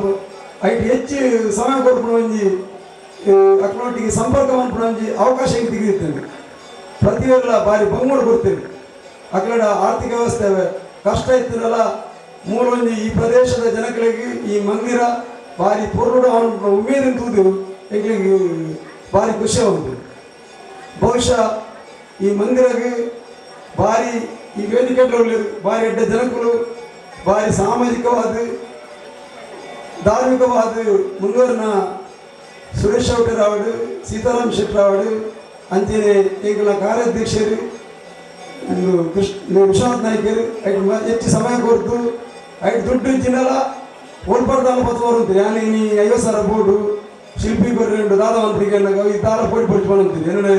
ಐಟ್ ಹೆಚ್ಚು ಸಮಯ ಕೊರ್ಪುನ ಒಂಜಿ ಅಕ್ಲೊಟ್ಟಿಗೆ ಸಂಪರ್ಕ ಮನ್ಪುನ ಒಂಜಿ ಅವಕಾಶ ಎಂಕ್ ತೆಗೆದಿರ್ತೇನೆ ಪ್ರತಿಯೊಲ್ಲ ಭಾರಿ ಬಂಗೋಡು ಕೊಡ್ತೀರಿ ಅಕ್ಲಡ ಆರ್ಥಿಕ ವ್ಯವಸ್ಥೆ ಕಷ್ಟ ಇತ್ತಿರಲ್ಲ ಮೂಲ ಒಂಜಿ ಈ ಪ್ರದೇಶದ ಜನಗಳಿಗೆ ಈ ಮಂದಿರ ಭಾರಿ ಪೊರುಡು ಉಮೇದಿನ ತೂದು ಎಂಕ್ಲಿಗೆ ಭಾರಿ ಖುಷಿ ಆಗುದು. ಬಹುಶಃ ಈ ಮಂದಿರಗೆ ಭಾರಿ ಈ ವೇದಿಕೆ ಭಾರಿ ಎಡ್ಡ ಜನಕುಲು ಭಾರಿ ಸಾಮಾಜಿಕವಾದ ಧಾರ್ಮಿಕವಾದ ಮುಂದುವರಿನ ಸುರೇಶ್ ರಾವಡು ಸೀತಾರಾಮ್ ಶೆಟ್ಟರಾವಡು ಅಂಚನೆ ಎಂಕಲ್ನ ಕಾರ್ಯಾಧ್ಯಕ್ಷರು ಕೃಷ್ಣ ವಿಶ್ವನಾಥ್ ನಾಯ್ಕರು ಐಟ್ ಹೆಚ್ಚು ಸಮಯ ಕೊರ್ದು ಐಟ್ ದುಡ್ಡು ಇಜ್ಜಿನಲ್ಲ ಓಲ್ಪಡ್ದಾಲ ಪತ್ತು ಬರುತ್ತೀರಿ ಯಾನಿ ನೀ 50,000 ಬೋರ್ಡು ಶಿಲ್ಪಿ ಕೊರ್ರೆ ದಾದ ಮಂತ್ರಿಗೆ ಈ ದಾಲ ಪೋಡಿ ಪೊಡಿಚು ಬಂತೀರಿ ಏನಂದ್ರೆ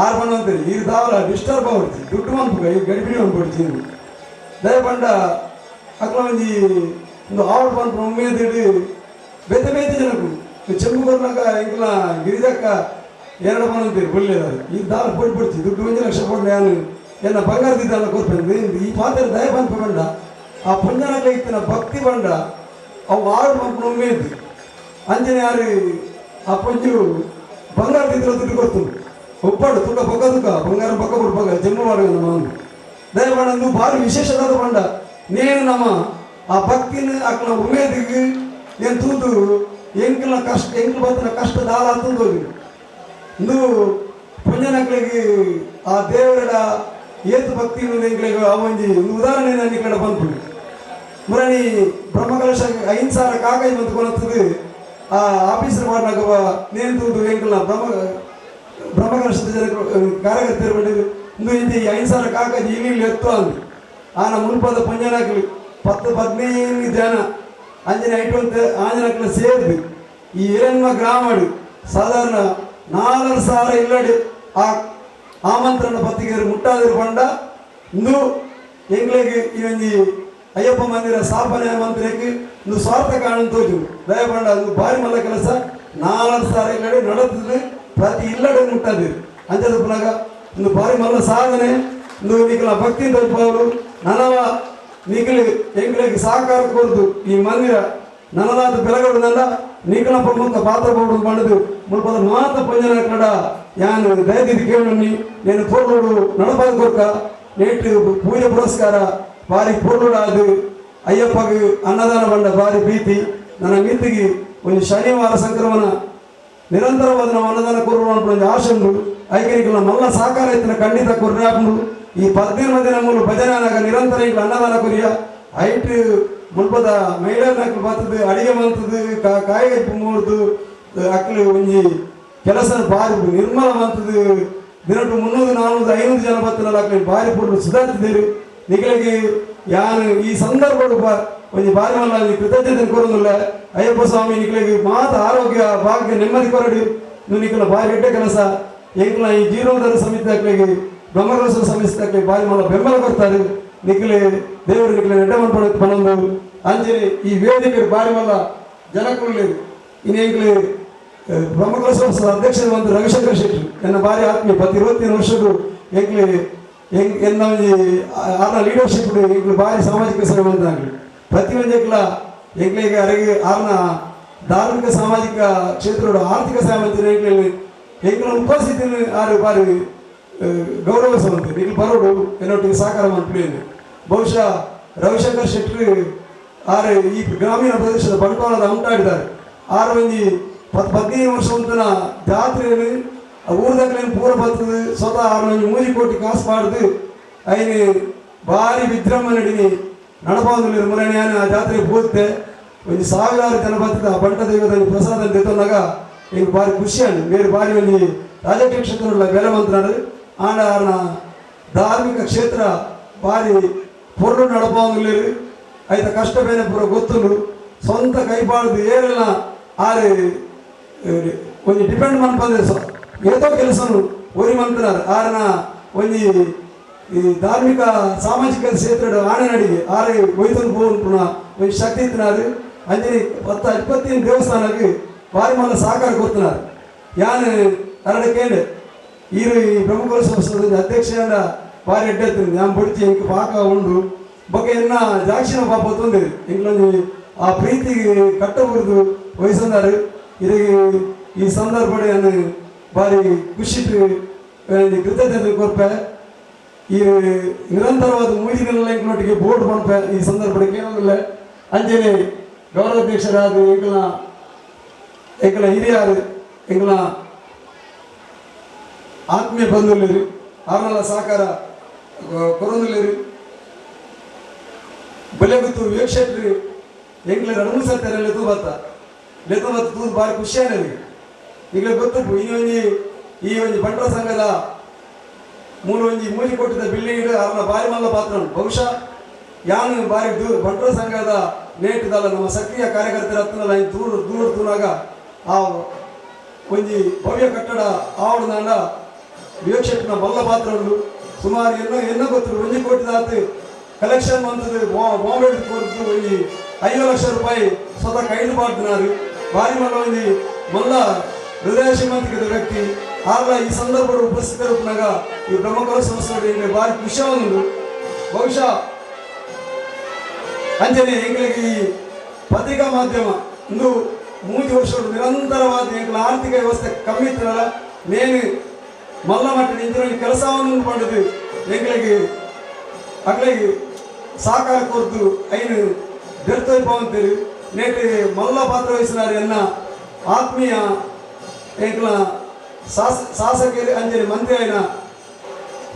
ಆರು ಬಣ್ಣ ಅಂತೀರಿ ಈ ದಾಲ ಡಿಸ್ಟರ್ಬ್ ಆವಡ್ಚಿ ದುಡ್ಡು ಮನ್ಪುಗ ಈ ಗಡಿಬಿಡಿ ಮನ್ಪೊಡ್ಚಿ ದಯಪಂಡ ಅಕ್ಲ ಒಂಜಿ ಒಂದು ಆವಡ್ ಪನ್ಪುನ ಉಮೇದಿಡು ಬೇತೆ ಬೇತೆ ಜನಕು ಚೆಂಬು ಕೊರ್ನಾಗ ಎಂಕ್ಲ ಗಿರಿಜಕ್ಕ ಎರಡು ಬಂದಂತೀರಿ ಬುಳ್ಳೆದಾರೆ ಈ ದಾಲ ಪೋಡಿ ಪೊಡಿಚಿ ದುಡ್ಡು 1 ಲಕ್ಷ ಕೊಡ್ಲೆ ಯಾನು ಎನ್ನ ಬಂಗಾರದಿದ್ದಲ್ಲ ಕೊರ್ಪೆಂದು ಈ ಪಾತ್ರೆ ದಯ ಪನ್ಪು ಬಂಡ ಆ ಪುಂಜನಕ್ಲೆ ಇತ್ತಿನ ಭಕ್ತಿ ಬಂಡ ಅವು ಆಡು ಪನ್ಪುನ ಉಮೇದು ಅಂಜನೆ ಯಾರು ಆ ಪೊಂಜು ಬಂಗಾರದಿದ್ದರ ದುಡ್ಡು ಕೊಡ್ತು ಒಪ್ಪಾಡು ತುಕ ಪಕ್ಕ ತುಕ ಬಂಗಾರ ಪಕ್ಕ ಕೊಡ್ಪಾಗ ಜಮ್ಮು ಮಾಡುವ ನಮ್ಮ ದಯಪಂಡು ಭಾರಿ ವಿಶೇಷವಾದ ಬಂಡ ನೇನು ನಮ್ಮ ಆ ಭಕ್ತಿನ ಅಕ್ಲ ಉಮೇದಿಗೆ ಏನು ತೂದು ಎಂಕ್ಲ ಕಷ್ಟ ಎಂಕ್ಲ ಬತ್ತಿನ ಕಷ್ಟ ದಾಲ ತಂದು ಇಂದು ಪುಣ್ಯನಕ್ಲಿಗೆ ಆ ದೇವರ ಏತು ಭಕ್ತಿ ಎಂಕ್ಲಿಗೆ ಆ ಒಂಜಿ ಒಂದು ಉದಾಹರಣೆ ನಾನು ಈ ಕಡೆ ಬಂದ್ಬಿಡಿ ಮುರಣಿ ಬ್ರಹ್ಮಕಲಶ 5,000 ಕಾಕಾಯಿ ಬಂದು ಕೊನತ್ತದೆ ಆ ಆಫೀಸರ್ ಮಾಡಿನಾಗ ನೇನು ತೂದು ಎಂಕ್ಲ ಬ್ರಹ್ಮಕಲಶದ ಜನ ಕಾರ್ಯಕರ್ತರು ಬಂದಿದ್ದು ಇಂದು ಇಂಜಿ 5,000 ಕಾಕಾಜಿ ಇಲ್ಲಿ ಇಲ್ಲಿ ಎತ್ತು ಅಂದು ಆನ ಮುಲ್ಪದ ಪಂಜನಾಕ್ಲಿ 10 15 ಜನ ಅಂಜನೆ ಐಟುವಂತೆ ಆಂಜನಕ್ಲ ಸೇರಿದು ಈ ಹಿರಣ್ಮ ಗ್ರಾಮಡು ಸಾಧಾರಣ 4,000 ಇಲ್ಲಡಿ ಆ ಆಮಂತ್ರಣ ಪತ್ತಿಗೆರು ಮುಟ್ಟಾದಿರು ಪಂಡ ಇಂದು ಎಂಗ್ಲಿಗೆ ಈ ಒಂಜಿ ಅಯ್ಯಪ್ಪ ಮಂದಿರ ಸ್ಥಾಪನೆ ಮಂತ್ರಿಗೆ ಇಂದು ಸ್ವಾರ್ಥ ಕಾರಣ ತೋಜು ದಯಪಂಡ ಅದು ಭಾರಿ ಮಲ್ಲ ಕೆಲಸ 4,000 ಇಲ್ಲಡಿ ನಡೆದಿದ್ದು ಪ್ರತಿ ಇಲ್ಲಡೆ ಮುಟ್ಟಾದಿರು ಅಂಜದ ಪುನಗ ಇಂದು ಭಾರಿ ಮಲ್ಲ ಸಾಧನೆ ಇಂದು ನಿಖಲ ಭಕ್ತಿ ತಲುಪವರು ನನವ ನಿಖಲಿ ಎಂಗ್ಲಿಗೆ ಸಹಕಾರ ಕೋರ್ದು ಈ ಮಂದಿರ ನನಲಾದ ಬೆಳಗಡದಲ್ಲ ನಿಖಲ ಪ್ರಮುಖ ಪಾತ್ರ ಮಾಡಿದು ಮುಲ್ಪದ ಮಾತ ಪಂಜನ ಕಡ ಯಾನು ದಯದಿದ್ದು ಕೇಳಿ నేను ಪೂರ್ಣೋಡು ನಡಪಾದ ಕೊರ್ಕ ನೇಟು ಪೂಜೆ ಪುರಸ್ಕಾರ ಭಾರಿ ಪೂರ್ಣೋಡು ಅದು ಅಯ್ಯಪ್ಪಗೆ ಅನ್ನದಾನ ಬಂಡ ಭಾರಿ ಪ್ರೀತಿ ನನ್ನ ಮಿತ್ತಿಗೆ ಒಂದು ಶನಿವಾರ ಸಂಕ್ರಮಣ ನಿರಂತರವಾದ ನಾವು ಅನ್ನದಾನ ಕೊರುವ ಒಂದು ಆಶೆ ಉಂಟು ಐಕನಿಕಲ ಮಲ್ಲ ಸಹಕಾರ ಇತ್ತಿನ ಖಂಡಿತ ಕೊರ್ನಾಪುಂಡು ಈ 15 ದಿನ ಮೂಲ ಭಜನೆ ನಿರಂತರ ಇಂಕ್ಲ ಅನ್ನದಾನ ಕೊರಿಯ ಐಟ್ ಮುಲ್ಪದ ಮಹಿಳೆಯರ ಅಕ್ಲು ಬರ್ತದೆ ಅಡಿಗೆ ಮಂತದ್ದು ಕಾಯಿಗೆ ಮೂರ್ದು ಅಕ್ಲು ಒಂಜಿ ಕೆಲಸ ಭಾರಿ ನಿರ್ಮಲ ಮಂತದ್ದು ದಿನಟ್ಟು 300 400 500 ಜನ ಬರ್ತನಲ್ಲ ಅಕ್ಲು ಭಾರಿ ಪೂರ್ಣ ಸುಧಾರಿಸಿದ್ದೀರಿ ನಿಖಲಿಗೆ ಯಾನು ಈ ಸಂದರ್ಭ ಒಂಜಿ ಭಾರಿ ಮಲ್ಲ ಕೃತಜ್ಞತೆ ಕೊರೊಂದುಲ್ಲ ಅಯ್ಯಪ್ಪ ಸ್ವಾಮಿ ನಿಖಲಿಗೆ ಮಾತ ಆರೋಗ್ಯ ಭಾಗ್ಯ ನೆಮ್ಮದಿ ಕೊರಡಿ ನಿಖಲ ಭಾರಿ ಎಡ್ಡೆ ಕೆಲಸ ಎಂಕ್ಲ ಈ ಜೀರ್ಣೋದ್ಧಾರ ಸಮಿತಿ ಅಕ್ಲಿಗೆ ಬ್ರಹ್ಮಕಲಶ ಸಮಿತಿ ಅಕ್ಲಿಗೆ ಭಾರಿ ಮಲ್ಲ ಬೆಂಬಲ ಕೊಡ್ತಾರೆ ನಿಖಲೆ ದೇವರು ನಿಖಲೆ ಎಡ್ಡೆ ಮನ್ಪಡ ಪನೊಂದು ಅಂಜನೆ ಈ ವೇದಿಕೆ ಭಾರಿ ಮಲ್ಲ ಜನಕುಲ್ಲಿ ಇನ್ನೆಂಕ್ಲೆ ಬ್ರಹ್ಮಕಲಶ ಅಧ್ಯಕ್ಷ ಒಂದು ರವಿಶಂಕರ್ ಶೆಟ್ಟಿ ಎನ್ನ ಭಾರಿ ಆತ್ಮೀಯ 27 ವರ್ಷಗಳು ಎಂಕ್ಲೆ ಎನ್ನ ಒಂಜಿ ಆರ್ನ ಲೀಡರ್ಶಿಪ್ ಎಂಕ್ಲು ಭಾರಿ ಸಾಮಾಜಿಕ ಸೇವೆ ಬಂದಾಗಲಿ ಪ್ರತಿಯೊಂದು ಎಂಕ್ಲಿಗೆ ಅರೆಗೆ ಆರ್ನ ಧಾರ್ಮಿಕ ಸಾಮಾಜಿಕ ಕ್ಷೇತ್ರದ ಆರ್ಥಿಕ ಸಾಮಾಜಿಕ ಎಂಕ್ಲೆ ಎಂಕ್ಲ ಉಪಸ್ಥಿತಿ ಆರು ಭಾರಿ ಗೌರವಿಸುವಂತೆ ಇಲ್ಲಿ ಬರೋಡು ಎನ್ನೊಟ್ಟಿಗೆ ಸಹಕಾರ ಮಾಡ್ತೀನಿ. ಬಹುಶಃ ರವಿಶಂಕರ್ ಶೆಟ್ಟಿ ಆರು ಈ ಗ್ರಾಮೀಣ ಪ್ರದೇಶದ ಬಂಟ್ವಾಳದ ಉಂಟಾಡಿದ್ದಾರೆ. ಆರು ಒಂಜಿ 15 ವರ್ಷ ಉಂಟನ ಜಾತ್ರೆಯಲ್ಲಿ ಊರದಾಗಲೇನು ಪೂರ ಬರ್ತದೆ ಸ್ವತಃ ಆರು ಒಂಜಿ 3 ಕೋಟಿ ಕಾಸು ಮಾಡಿದು ಐನು ಭಾರಿ ವಿಜೃಂಭಣೆ ನಡಪಾವಂದಿಲ್ಲ ಮುರಣೆ ಆ ಜಾತ್ರೆ ಪೋತೆ ಒಂಜಿ ಸಾವಿರಾರು ಜನ ಬರ್ತದೆ. ಆ ಬಂಟ ದೈವದ ಪ್ರಸಾದ ತೆತ್ತೊಂದಾಗ ಈಗ ಭಾರಿ ಖುಷಿ ಅಂಡ್ ಬೇರೆ ಭಾರಿ ಒಂಜಿ ರಾಜಕೀಯ ಕ್ಷೇತ್ರ ಬೇರೆ ಮಂತ್ರಾಡು ಆಂಡ ಆರ್ನ ಧಾರ್ಮಿಕ ಕ್ಷೇತ್ರ ಭಾರಿ ಪೊರ್ಲು ನಡಪಾವಂದಿಲ್ಲ ಐತ ಕಷ್ಟ ಬೇನೆ ಪೂರ ಗೊತ್ತುಂಡು ಸ್ವಂತ ಕೈಪಾಡ್ದು ಏರೆಲ್ಲ ಆರೆ ಒಂಜಿ ಡಿಪೆಂಡ್ ಮನ್ಪಂದ್ರೆ ಏತೋ ಕೆಲಸನು ಒರಿ ಮಂತ್ರನಾರು ಆರನ ಒಂಜಿ ಈ ಧಾರ್ಮಿಕ ಸಾಮಾಜಿಕ ಕ್ಷೇತ್ರದ ಆಣೆ ನಡಿಗೆ ಆರೆ ಒಯ್ತೊಂದು ಪೋಪುನ ಒಂಜಿ ಶಕ್ತಿ ಇತ್ತಿನಾರು ಅಂಜನೆ 10 25 ದೇವಸ್ಥಾನಕ್ಕೆ ಭಾರಿ ಮಲ್ಲ ಸಹಕಾರ ಕೊಡ್ತಿನಾರು. ಯಾನು ಅರಡ ಕೇಂದ್ರ ಈರು ಈ ಪ್ರಮುಖ ಸಂಸ್ಥೆದ ಅಧ್ಯಕ್ಷ ಭಾರಿ ಅಡ್ಡ ಯಾನ್ ಬೊಡ್ಚಿ ಎಂಕ್ ಪಾಕ ಉಂಡು ಬೊಕ್ಕ ಎನ್ನ ಜಾಕ್ಷಿನ ಪಾಪ ತೊಂದರೆ ಎಂಕ್ಲೊಂಜಿ ಆ ಪ್ರೀತಿಗೆ ಕಟ್ಟಬುರ್ದು ವಹಿಸಂದಾರು. ಇದಕ್ಕೆ ಈ ಸಂದರ್ಭ ನಾನು ಭಾರಿ ಖುಷಿ ಕೃತಜ್ಞತೆ ಕೊರ್ಪೆ. ಈ ನಿರಂತರವಾದ ಮೂಜಿನೆಲ್ಲ ಎಂಕ್ಲೊಟ್ಟಿಗೆ ಬೋರ್ಡ್ ಪನ್ಪೆ ಈ ಸಂದರ್ಭ ಕೇಳೋದಿಲ್ಲ. ಅಂಜನೆ ಗೌರವಾಧ್ಯಕ್ಷರಾದ ಎಂಕ್ಲ ಎಂಕ್ಲ ಹಿರಿಯರು ಎಂಕ್ಲ ಆತ್ಮೀಯ ಬಂಧುಲಿರಿ ಆರ್ನೆಲ್ಲ ಸಹಕಾರ ಕೊರೊಂದುಲ್ಲೆರ್ ಬಲೆಗುತ್ತು ವಿವೇಕ್ ಶೆಟ್ಟಿ ಎಂಕ್ಲೆ 2 3 ಸರ್ತಿ ಲೆತ್ತು ಬತ್ತ ಲೆತ್ತು ಬತ್ತ ತೂದು ಭಾರಿ ಖುಷಿ ಆನದು. ಈಗಲೇ ಗೊತ್ತುಪ್ಪು ಈ ಒಂಜಿ ಈ ಒಂಜಿ ಬಂಟರ ಸಂಘದ ಮೂಲ ಒಂಜಿ ಮೂಜಿ ಕೋಟಿದ ಬಿಲ್ಡಿಂಗ್ ಅರ್ನ ಭಾರಿ ಮಲ್ಲ ಪಾತ್ರ. ಬಹುಶಃ ಯಾನು ಬಾರಿ ದೂರ ಭಟ್ರ ಸಂಘದ ನೇಟದಲ್ಲ ನಮ್ಮ ಸಕ್ರಿಯ ಕಾರ್ಯಕರ್ತರ ಹತ್ತಿರಲ್ಲ ದೂರ ದೂರ ದೂರಾಗ ಆ ಒಂಜಿ ಭವ್ಯ ಕಟ್ಟಡ ಆವಡದಾಂಡ ವಿವಕ್ಷೆಟ್ಟಿನ ಬಲ್ಲ ಪಾತ್ರ ಉಂಡು. ಸುಮಾರು ಎನ್ನೋ ಎನ್ನೋ ಗೊತ್ತು ಒಂಜಿ ಕೋಟಿ ದಾತು ಕಲೆಕ್ಷನ್ ಬಂತದ್ದು ಬಾಂಬೆ ಕೊರತು ಒಂಜಿ 5 ಲಕ್ಷ ರೂಪಾಯಿ ಸ್ವತಃ ಕೈದು ಮಾಡ್ತಿನಾರು. ಭಾರಿ ಮಲ್ಲ ಒಂಜಿ ಮಲ್ಲ ಹೃದಯ ಶ್ರೀಮಂತಿಕದ ವ್ಯಕ್ತಿ ಆಗ ಈ ಸಂದರ್ಭದ ಉಪಸ್ಥಿತರುಪನಾಗ ಈ ಬ್ರಹ್ಮಕಲ ಸಂಸ್ಥೆ ಭಾರಿ ಖುಷಿಯಾಗುಂಡು. ಬಹುಶಃ ಅಂಜನೆ ಎಂಗಳಿಗೆ ಈ ಪತ್ರಿಕಾ ಮಾಧ್ಯಮ ಇಂದು 3 ವರ್ಷಗಳು ನಿರಂತರವಾದ ಎಂಗಳ ಆರ್ಥಿಕ ವ್ಯವಸ್ಥೆ ಕಮ್ಮಿ ಇತ್ತಲ್ಲ ನೇನು ಮಲ್ಲ ಮಟ್ಟದ ಇಂಜಿನ ಕೆಲಸವನ್ನು ಮಾಡಿದ್ದು ಎಂಗಳಿಗೆ ಅಗ್ಲಿಗೆ ಸಹಕಾರ ಕೊರತು ಐನು ಬೆರ್ತೋಯ್ಪಂತೇಳಿ ನೇಟು ಮಲ್ಲ ಪಾತ್ರ ವಹಿಸಿನಾರು ಎನ್ನ ಆತ್ಮೀಯ ಎಂಗಳ ಶಾಸಕರು ಅಂಜನೆ ಮಂತ್ರಿ అయిన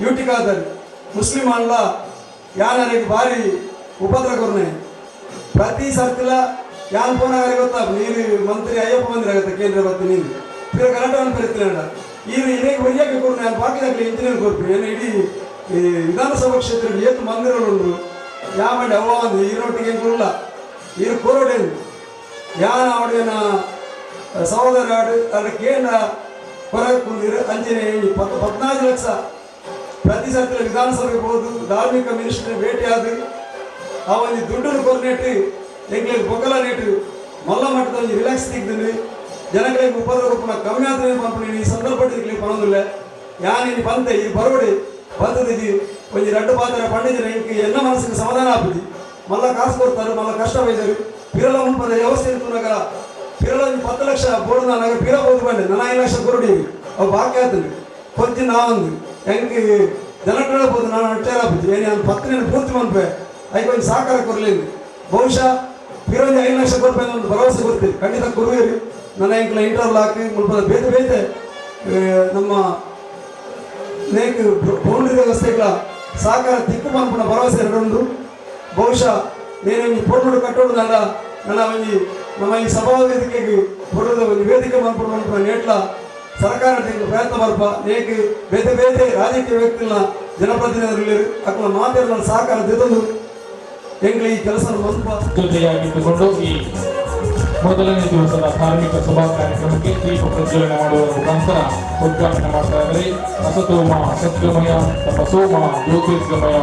ಯೂಟಿಕಾದರು ಮುಸ್ಲಿಂ ಅಲ್ಲ ಯಾನರಿಗೆ ಭಾರಿ ಉಪದ್ರ ಕೊರ್ನೆ ಪ್ರತಿ ಸರ್ತಿಲ ಯಾನ್ ಫೋನ್ ಗೊತ್ತಾ ನೀರು ಮಂತ್ರಿ ಅಯ್ಯಪ್ಪ ಮಂದಿರ ಆಗುತ್ತೆ ಕೇಂದ್ರ ಬತ್ತಿ ನೀರು ತೀರ ಕರಾಟವನ್ನು பெருத்திನ ಈ ಇನೇಗೆ ಒರಿಯಾಕೆ ಕೊರ್ನೆ ನಾನು ಬಾಕಿದಾಗಲಿ ಇಂಜಿನಿಯರ್ ಕೊರ್ಪು ಏನು ಇಡೀ ಈ ವಿಧಾನಸಭಾ ಕ್ಷೇತ್ರ ಏತು ಮಂದಿರಗಳು ಯಾಮಂಡಿ ಅವ್ವ ಒಂದು ಈರೊಟ್ಟಿಗೆ ಕೊರಲ್ಲ ಈರು ಕೋರೋಡೇನು ಯಾನ ಅವಡೇನ ಸಹೋದರ ಆಡು ಅದ್ರ ಕೇಂದ್ರ ಹೊರಗೆ ಕುಂದಿರು ಅಂಜನೆ 14 ಲಕ್ಷ ಪ್ರತಿ ಸರ್ತಿಲ ವಿಧಾನಸಭೆಗೆ ಹೋದು ಧಾರ್ಮಿಕ ಮಿನಿಸ್ಟರ್ ಭೇಟಿಯಾದ ಆ ಒಂದು ದುಡ್ಡನ್ನು ಕೊರ್ನೇಟು ಎಂಗ್ಲಿಗೆ ಬೊಕ್ಕಲ ನೇಟು ಮಲ್ಲ ಮಟ್ಟದ ಒಂದು ರಿಲ್ಯಾಕ್ಸ್ ತೆಗ್ದು ಜನಗಳಿಗೆ ಉಪದ್ರ ಕೊಪ್ಪನ ಕಮ್ಮಿ ಆದ್ರೆ ಪಂಪನಿ ಈ ಸಂದರ್ಭ ಪನೊಂದಿಲ್ಲ ಯಾನ್ ಬಂತೆ ಈ ಬರೋಡಿ ಬಂತದಿಜಿ ಒಂಜಿ ರಡ್ಡು ಪಾತ್ರ ಪಂಡಿಜನ ಇಂಕ್ ಎಲ್ಲ ಮನಸ್ಸಿಗೆ ಸಮಾಧಾನ ಆಪುಜಿ ಮಲ್ಲ ಕಾಸು ಕೊಡ್ತಾರೆ ಮಲ್ಲ ಕಷ್ಟ ಬೈದರು ಪಿರಲ ಮುನ್ಪದ ವ್ಯವಸ್ಥೆ ಇರ್ತುನಗ ಪಿರಲ ಒಂಜಿ 10 ಲಕ್ಷ ಬೋರ್ಡ್ ನಾಗ ಪಿರ ಹೋದು ಬಂಡೆ ನಾನು 5 ಲಕ್ಷ ಕೊರಡಿ ಅವು ಬಾಕಿ ಆತಂದು ಕೊರ್ಜಿ ನಾವೊಂದು ಎಂಕ್ ಜನಗಳ ಬೋದು ನಾನು ಅಟ್ಟಾರ ಆಪುಜಿ ಏನೇ ಒಂದು 10 ಪೂರ್ತಿ ಮನ್ಪೆ ಐಕ್ ಒಂದು ಸಹಕಾರ ಕೊರಲಿಲ್ಲ. ಬಹುಶಃ ಪಿರೊಂದು 5 ಲಕ್ಷ ಕೊರ್ಪೆ ಒಂದು ಭರವಸೆ ಕೊಡ್ತೀರಿ ಖಂಡಿತ ಕೊರುವೇರಿ. ನನ್ನ ಎಂಕ್ಲ ಇಂಟರ್ಲಾಕ್ ಮುಲ್ಪದ ಬೇತೆ ಬೇತೆ ನಮ್ಮ ನೇಕ್ ಬೌಂಡ್ರಿ ವ್ಯವಸ್ಥೆಗಳ ಸಹಕಾರ ತಿಕ್ಕು ಮನ್ಪುನ ಭರವಸೆ ಎರಡುಂಡು. ಬಹುಶಃ నేను ಒಂಜಿ ಪೊರ್ಲುಡು ಕಟ್ಟೋಡುನಲ್ಲ ನನ್ನ ಒಂಜಿ ನಮ್ಮ ಈ ಸಭಾ ವೇದಿಕೆಗೆ ಪೊರ್ಲುದ ಒಂಜಿ ವೇದಿಕೆ ಮನ್ಪುಡು ಮನ್ಪುನ ನೇಟ್ಲ ಸರ್ಕಾರ ಪ್ರಯತ್ನ ಬರ್ಪ ನೇಕ್ ಬೇತೆ ಬೇತೆ ರಾಜಕೀಯ ವ್ಯಕ್ತಿಗಳ ಜನಪ್ರತಿನಿಧಿಗಳು ಅಕ್ಕನ ಮಾತೆಲ್ಲ ಸಹಕಾರ ದೆತೊಂದು ಎಂಗ್ಲ ಈ ಕೆಲಸ ಮನ್ಪ ಜೊತೆಯಾಗಿದ್ದುಕೊಂಡು ಈ ಮೊದಲನೇ ದಿವಸದ ಧಾರ್ಮಿಕ ಸಭಾ ಕಾರ್ಯಕ್ರಮಕ್ಕೆ ದೀಪ ಪ್ರಜ್ವಲನೆ ಮಾಡುವ ಮುಖಾಂತರ ಉದ್ಘಾಟನೆ ಮಾಡ್ತಾ ಇದ್ದಾರೆ. ಅಸತೋಮ ಸತ್ಗಮಯ ತಪಸೋಮ ಜ್ಯೋತಿರ್ಗಮಯ.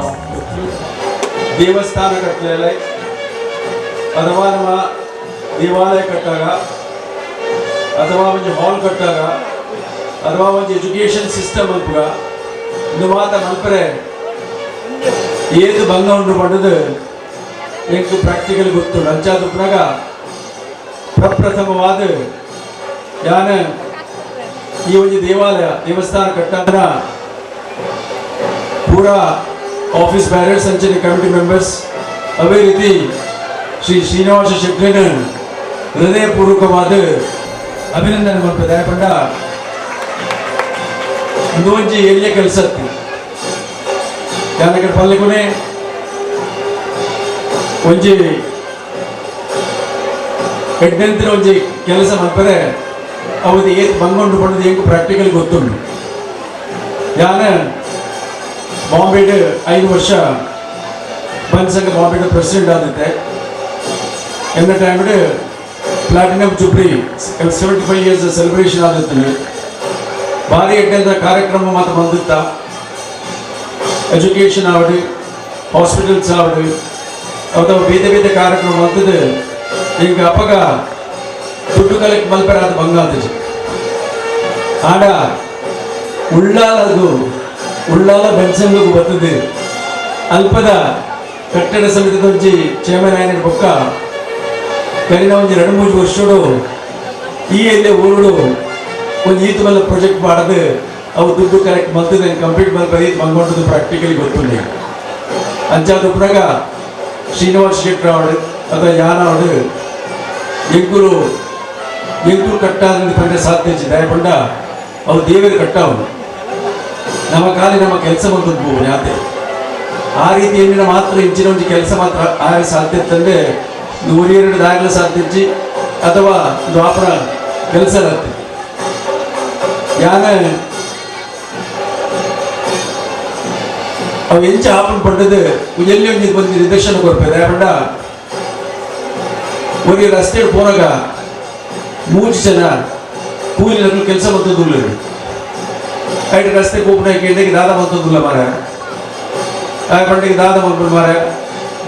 ದೇವಸ್ಥಾನ ಕಟ್ಟಲೆ ಅಥವಾ ನಮ್ಮ ದೇವಾಲಯ ಕಟ್ಟಾಗ ಅಥವಾ ಒಂದು ಹಾಲ್ ಕಟ್ಟಾಗ ಅಥವಾ ಒಂದು ಎಜುಕೇಷನ್ ಸಿಸ್ಟಮ್ ಅನ್ಪುಗ ಇಂದು ಮಾತ ಮಲ್ಪರೆ ಏದು ಭಂಗ ಉಂಟು ಪಡೆದು ಎಂಕ್ ಪ್ರಾಕ್ಟಿಕಲ್ ಗೊತ್ತು. ಅಂಚಾದುಪ್ಪನಾಗ ಪ್ರಪ್ರಥಮವಾದ ಯಾನ ಈ ಒಂದು ದೇವಾಲಯ ದೇವಸ್ಥಾನ ಕಟ್ಟಾಗ ಪೂರಾ ಆಫೀಸ್ ಬ್ಯಾರರ್ಸ್ ಅಂಚನೆ ಕಮಿಟಿ ಮೆಂಬರ್ಸ್ ಅದೇ ರೀತಿ ಶ್ರೀ ಶ್ರೀನಿವಾಸ ಶೆಟ್ಟರನ ಹೃದಯಪೂರ್ವಕವಾದ ಅಭಿನಂದನೆ ಮಲ್ಪದೆ. ಪಂಡ ಇಂದು ಒಂಜಿ ಎಲ್ಯ ಕೆಲಸ ಯಾನಕಡೆ ಪಲ್ಲೆಕೊನೆ ಒಂಜಿ ಎಡ್ಡೆಂತಿನ ಒಂಜಿ ಕೆಲಸ ಮಲ್ಪರೆ ಅವದು ಏತ್ ಬಂಗೊಂಡು ಪಂಡದು ಎಂಕ್ ಪ್ರಾಕ್ಟಿಕಲ್ ಗೊತ್ತುಂಡು. ಯಾನ ಬಾಂಬೆಡ್ 5 ವರ್ಷ ಬಂದ್ ಸಂಘ ಬಾಂಬೆಡ್ ಪ್ರೆಸಿಡೆಂಟ್ ಆದಿತ್ತೆ. ಎನ್ನ timed platinum jubilee 75 years celebration ಆದಿತ್ತು. ಭಾರಿ ಎಡ್ಡೆಂತ ಕಾರ್ಯಕ್ರಮ ಮಾತ್ರ ಬಂದಿತ್ತ. ಎಜುಕೇಷನ್ ಆವಡು ಹಾಸ್ಪಿಟಲ್ಸ್ ಆವಡು ಅಥವಾ ಬೇರೆ ಬೇರೆ ಕಾರ್ಯಕ್ರಮ ಬಂದಿದ್ದು. ಈಗ ಅಪ್ಪಗ ದುಡ್ಡು ಕಲೆಕ್ಟ್ ಮಲ್ಪರೆ ಅದು ಬಂಗ ಆದಿಜಿ. ಆಡ ಉಳ್ಳಾಲದು ಉಳ್ಳಾಲ ಬೆನ್ಸಂಗೂ ಬರ್ತದೆ. ಅಲ್ಪದ ಕಟ್ಟಡ ಸಮಿತಿದ ಒಂಜಿ ಚೇರ್ಮನ್ ಆಯ್ನ ಬೊಕ್ಕ ಕರಿನ ಒಂಜಿ 2-3 ವರ್ಷಡು ಈ ಎಲ್ಲೇ ಊರುಡು ಒಂದು ಈತ ಮಲ್ಲ ಪ್ರಾಜೆಕ್ಟ್ ಮಾಡದು ಅವು ದುಡ್ಡು ಕಲೆಕ್ಟ್ ಮಲ್ತದೆ ಕಂಪ್ಲೀಟ್ ಮಲ್ಪರೆ ಈತ ಮಂಗೊಂಡದು ಪ್ರಾಕ್ಟಿಕಲಿ ಗೊತ್ತುಂಡು. ಅಂಚಾದುಪ್ಪನಾಗ ಶ್ರೀನಿವಾಸ ಶೆಟ್ಟರ್ ಅವಡು ಅಥವಾ ಯಾನ ಅವಡು ಎಂಕುರು ಎಂಕುರು ಕಟ್ಟಾದ ಪಂಡ ಸಾಧ್ಯ ದಯಪಂಡ ಅವು ದೇವರು ಕಟ್ಟಾವನು. ನಮ್ಮ ಖಾಲಿ ನಮ್ಮ ಕೆಲಸ ಬಂದದ್ದು ಯಾತೆ ಆ ರೀತಿಯಲ್ಲಿ ಮಾತ್ರ ಇಂಚಿನ ಒಂದು ಕೆಲಸ ಮಾತ್ರ ಆಗ ಸಾಧ್ಯ ತಂದೆ 102 ದಾಗಲು ಸಾಧ್ಯ ಅಥವಾ ದ್ವಾಪರ ಕೆಲಸ ಇರುತ್ತೆ. ಯಾನ ಅವು ಎಂಚ ಆಪನ್ ಪಂಡದು ಎಲ್ಲಿ ಒಂಜಿ ಒಂಜಿ ನಿದರ್ಶನ ಕೊರ್ಪೇರು ಪಂಡ ಒಂದು ರಸ್ತೆ ಪೋನಾಗ ಮೂಜಿ ಜನ ಕೂಲಿ ಕೆಲಸ ಮಂತದುಲ್ಲ ಐಟ್ ರಸ್ತೆ ಕೂಪುನ ಕೇಳಿದಾಗ ದಾದ ಮಂತದುಲ್ಲ ಮಾರ ಆ ಪಂಡಿಗೆ ದಾದ ಮಲ್ಪುನ ಮಾರ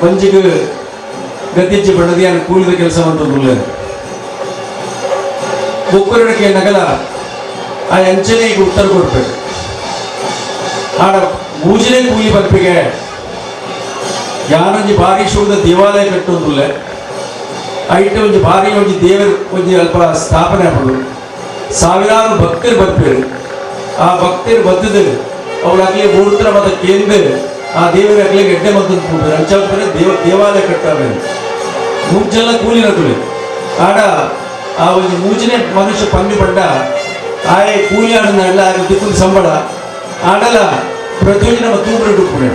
ಮಂಜಿಗೆ ಗತಿಂಚಿ ಪಂಡದಿ ఆయన ಕೂಲಿದ ಕೆಲಸ ಮಂತದುಲ್ಲ ಒಕ್ಕರಡ ಕೇಳಿನಾಗಲ ಆ ಅಂಚನೆ ಈಗ ಉತ್ತರ ಕೊಡ್ಬೇಕು ಆಡ ಮೂಜನೇ ಕೂಲಿ ಬರ್ಪಿಗೆ ಯಾನೊಂಜಿ ಭಾರಿ ಶುದ್ಧ ದೇವಾಲಯ ಕಟ್ಟೊಂದುಲ್ಲ ಐಟ್ ಒಂಜಿ ಭಾರಿ ಒಂಜಿ ದೇವರ ಒಂಜಿ ಅಲ್ಪ ಸ್ಥಾಪನೆ ಆಪುಂಡು ಸಾವಿರಾರು ಭಕ್ತರು ಬರ್ಪೇರು ಆ ಭಕ್ತರು ಬತ್ತದು ಅವ್ರು ಅಗ್ಲಿ ಮೂರ್ತರ ಮತ ಕೇಂದ್ರ ಆ ದೇವರ ಅಗ್ಲಿಗೆ ಎಡ್ಡೆ ಮತ್ತೊಂದು ಪೂಜೆ ಅಂಚಾದ್ರೆ ದೇವಾಲಯ ಕಟ್ಟಾವೆ ಮೂಜೆಲ್ಲ ಕೂಲಿ ನಕುಲು ಆಡ ಆ ಒಂಜಿ ಮೂಜನೇ ಮನುಷ್ಯ ಪಂಡಿ ಪಂಡ ಆಯೆ ಕೂಲಿ ಆಡಲ್ಲ ಆಗ ದಿಕ್ಕುನ ಸಂಬಳ ಆಡಲ ಪ್ರತಿಯೊಂದು ನಮ್ಮ ತೂಬ್ರೆ ಡುಪ್ಪುಣೆ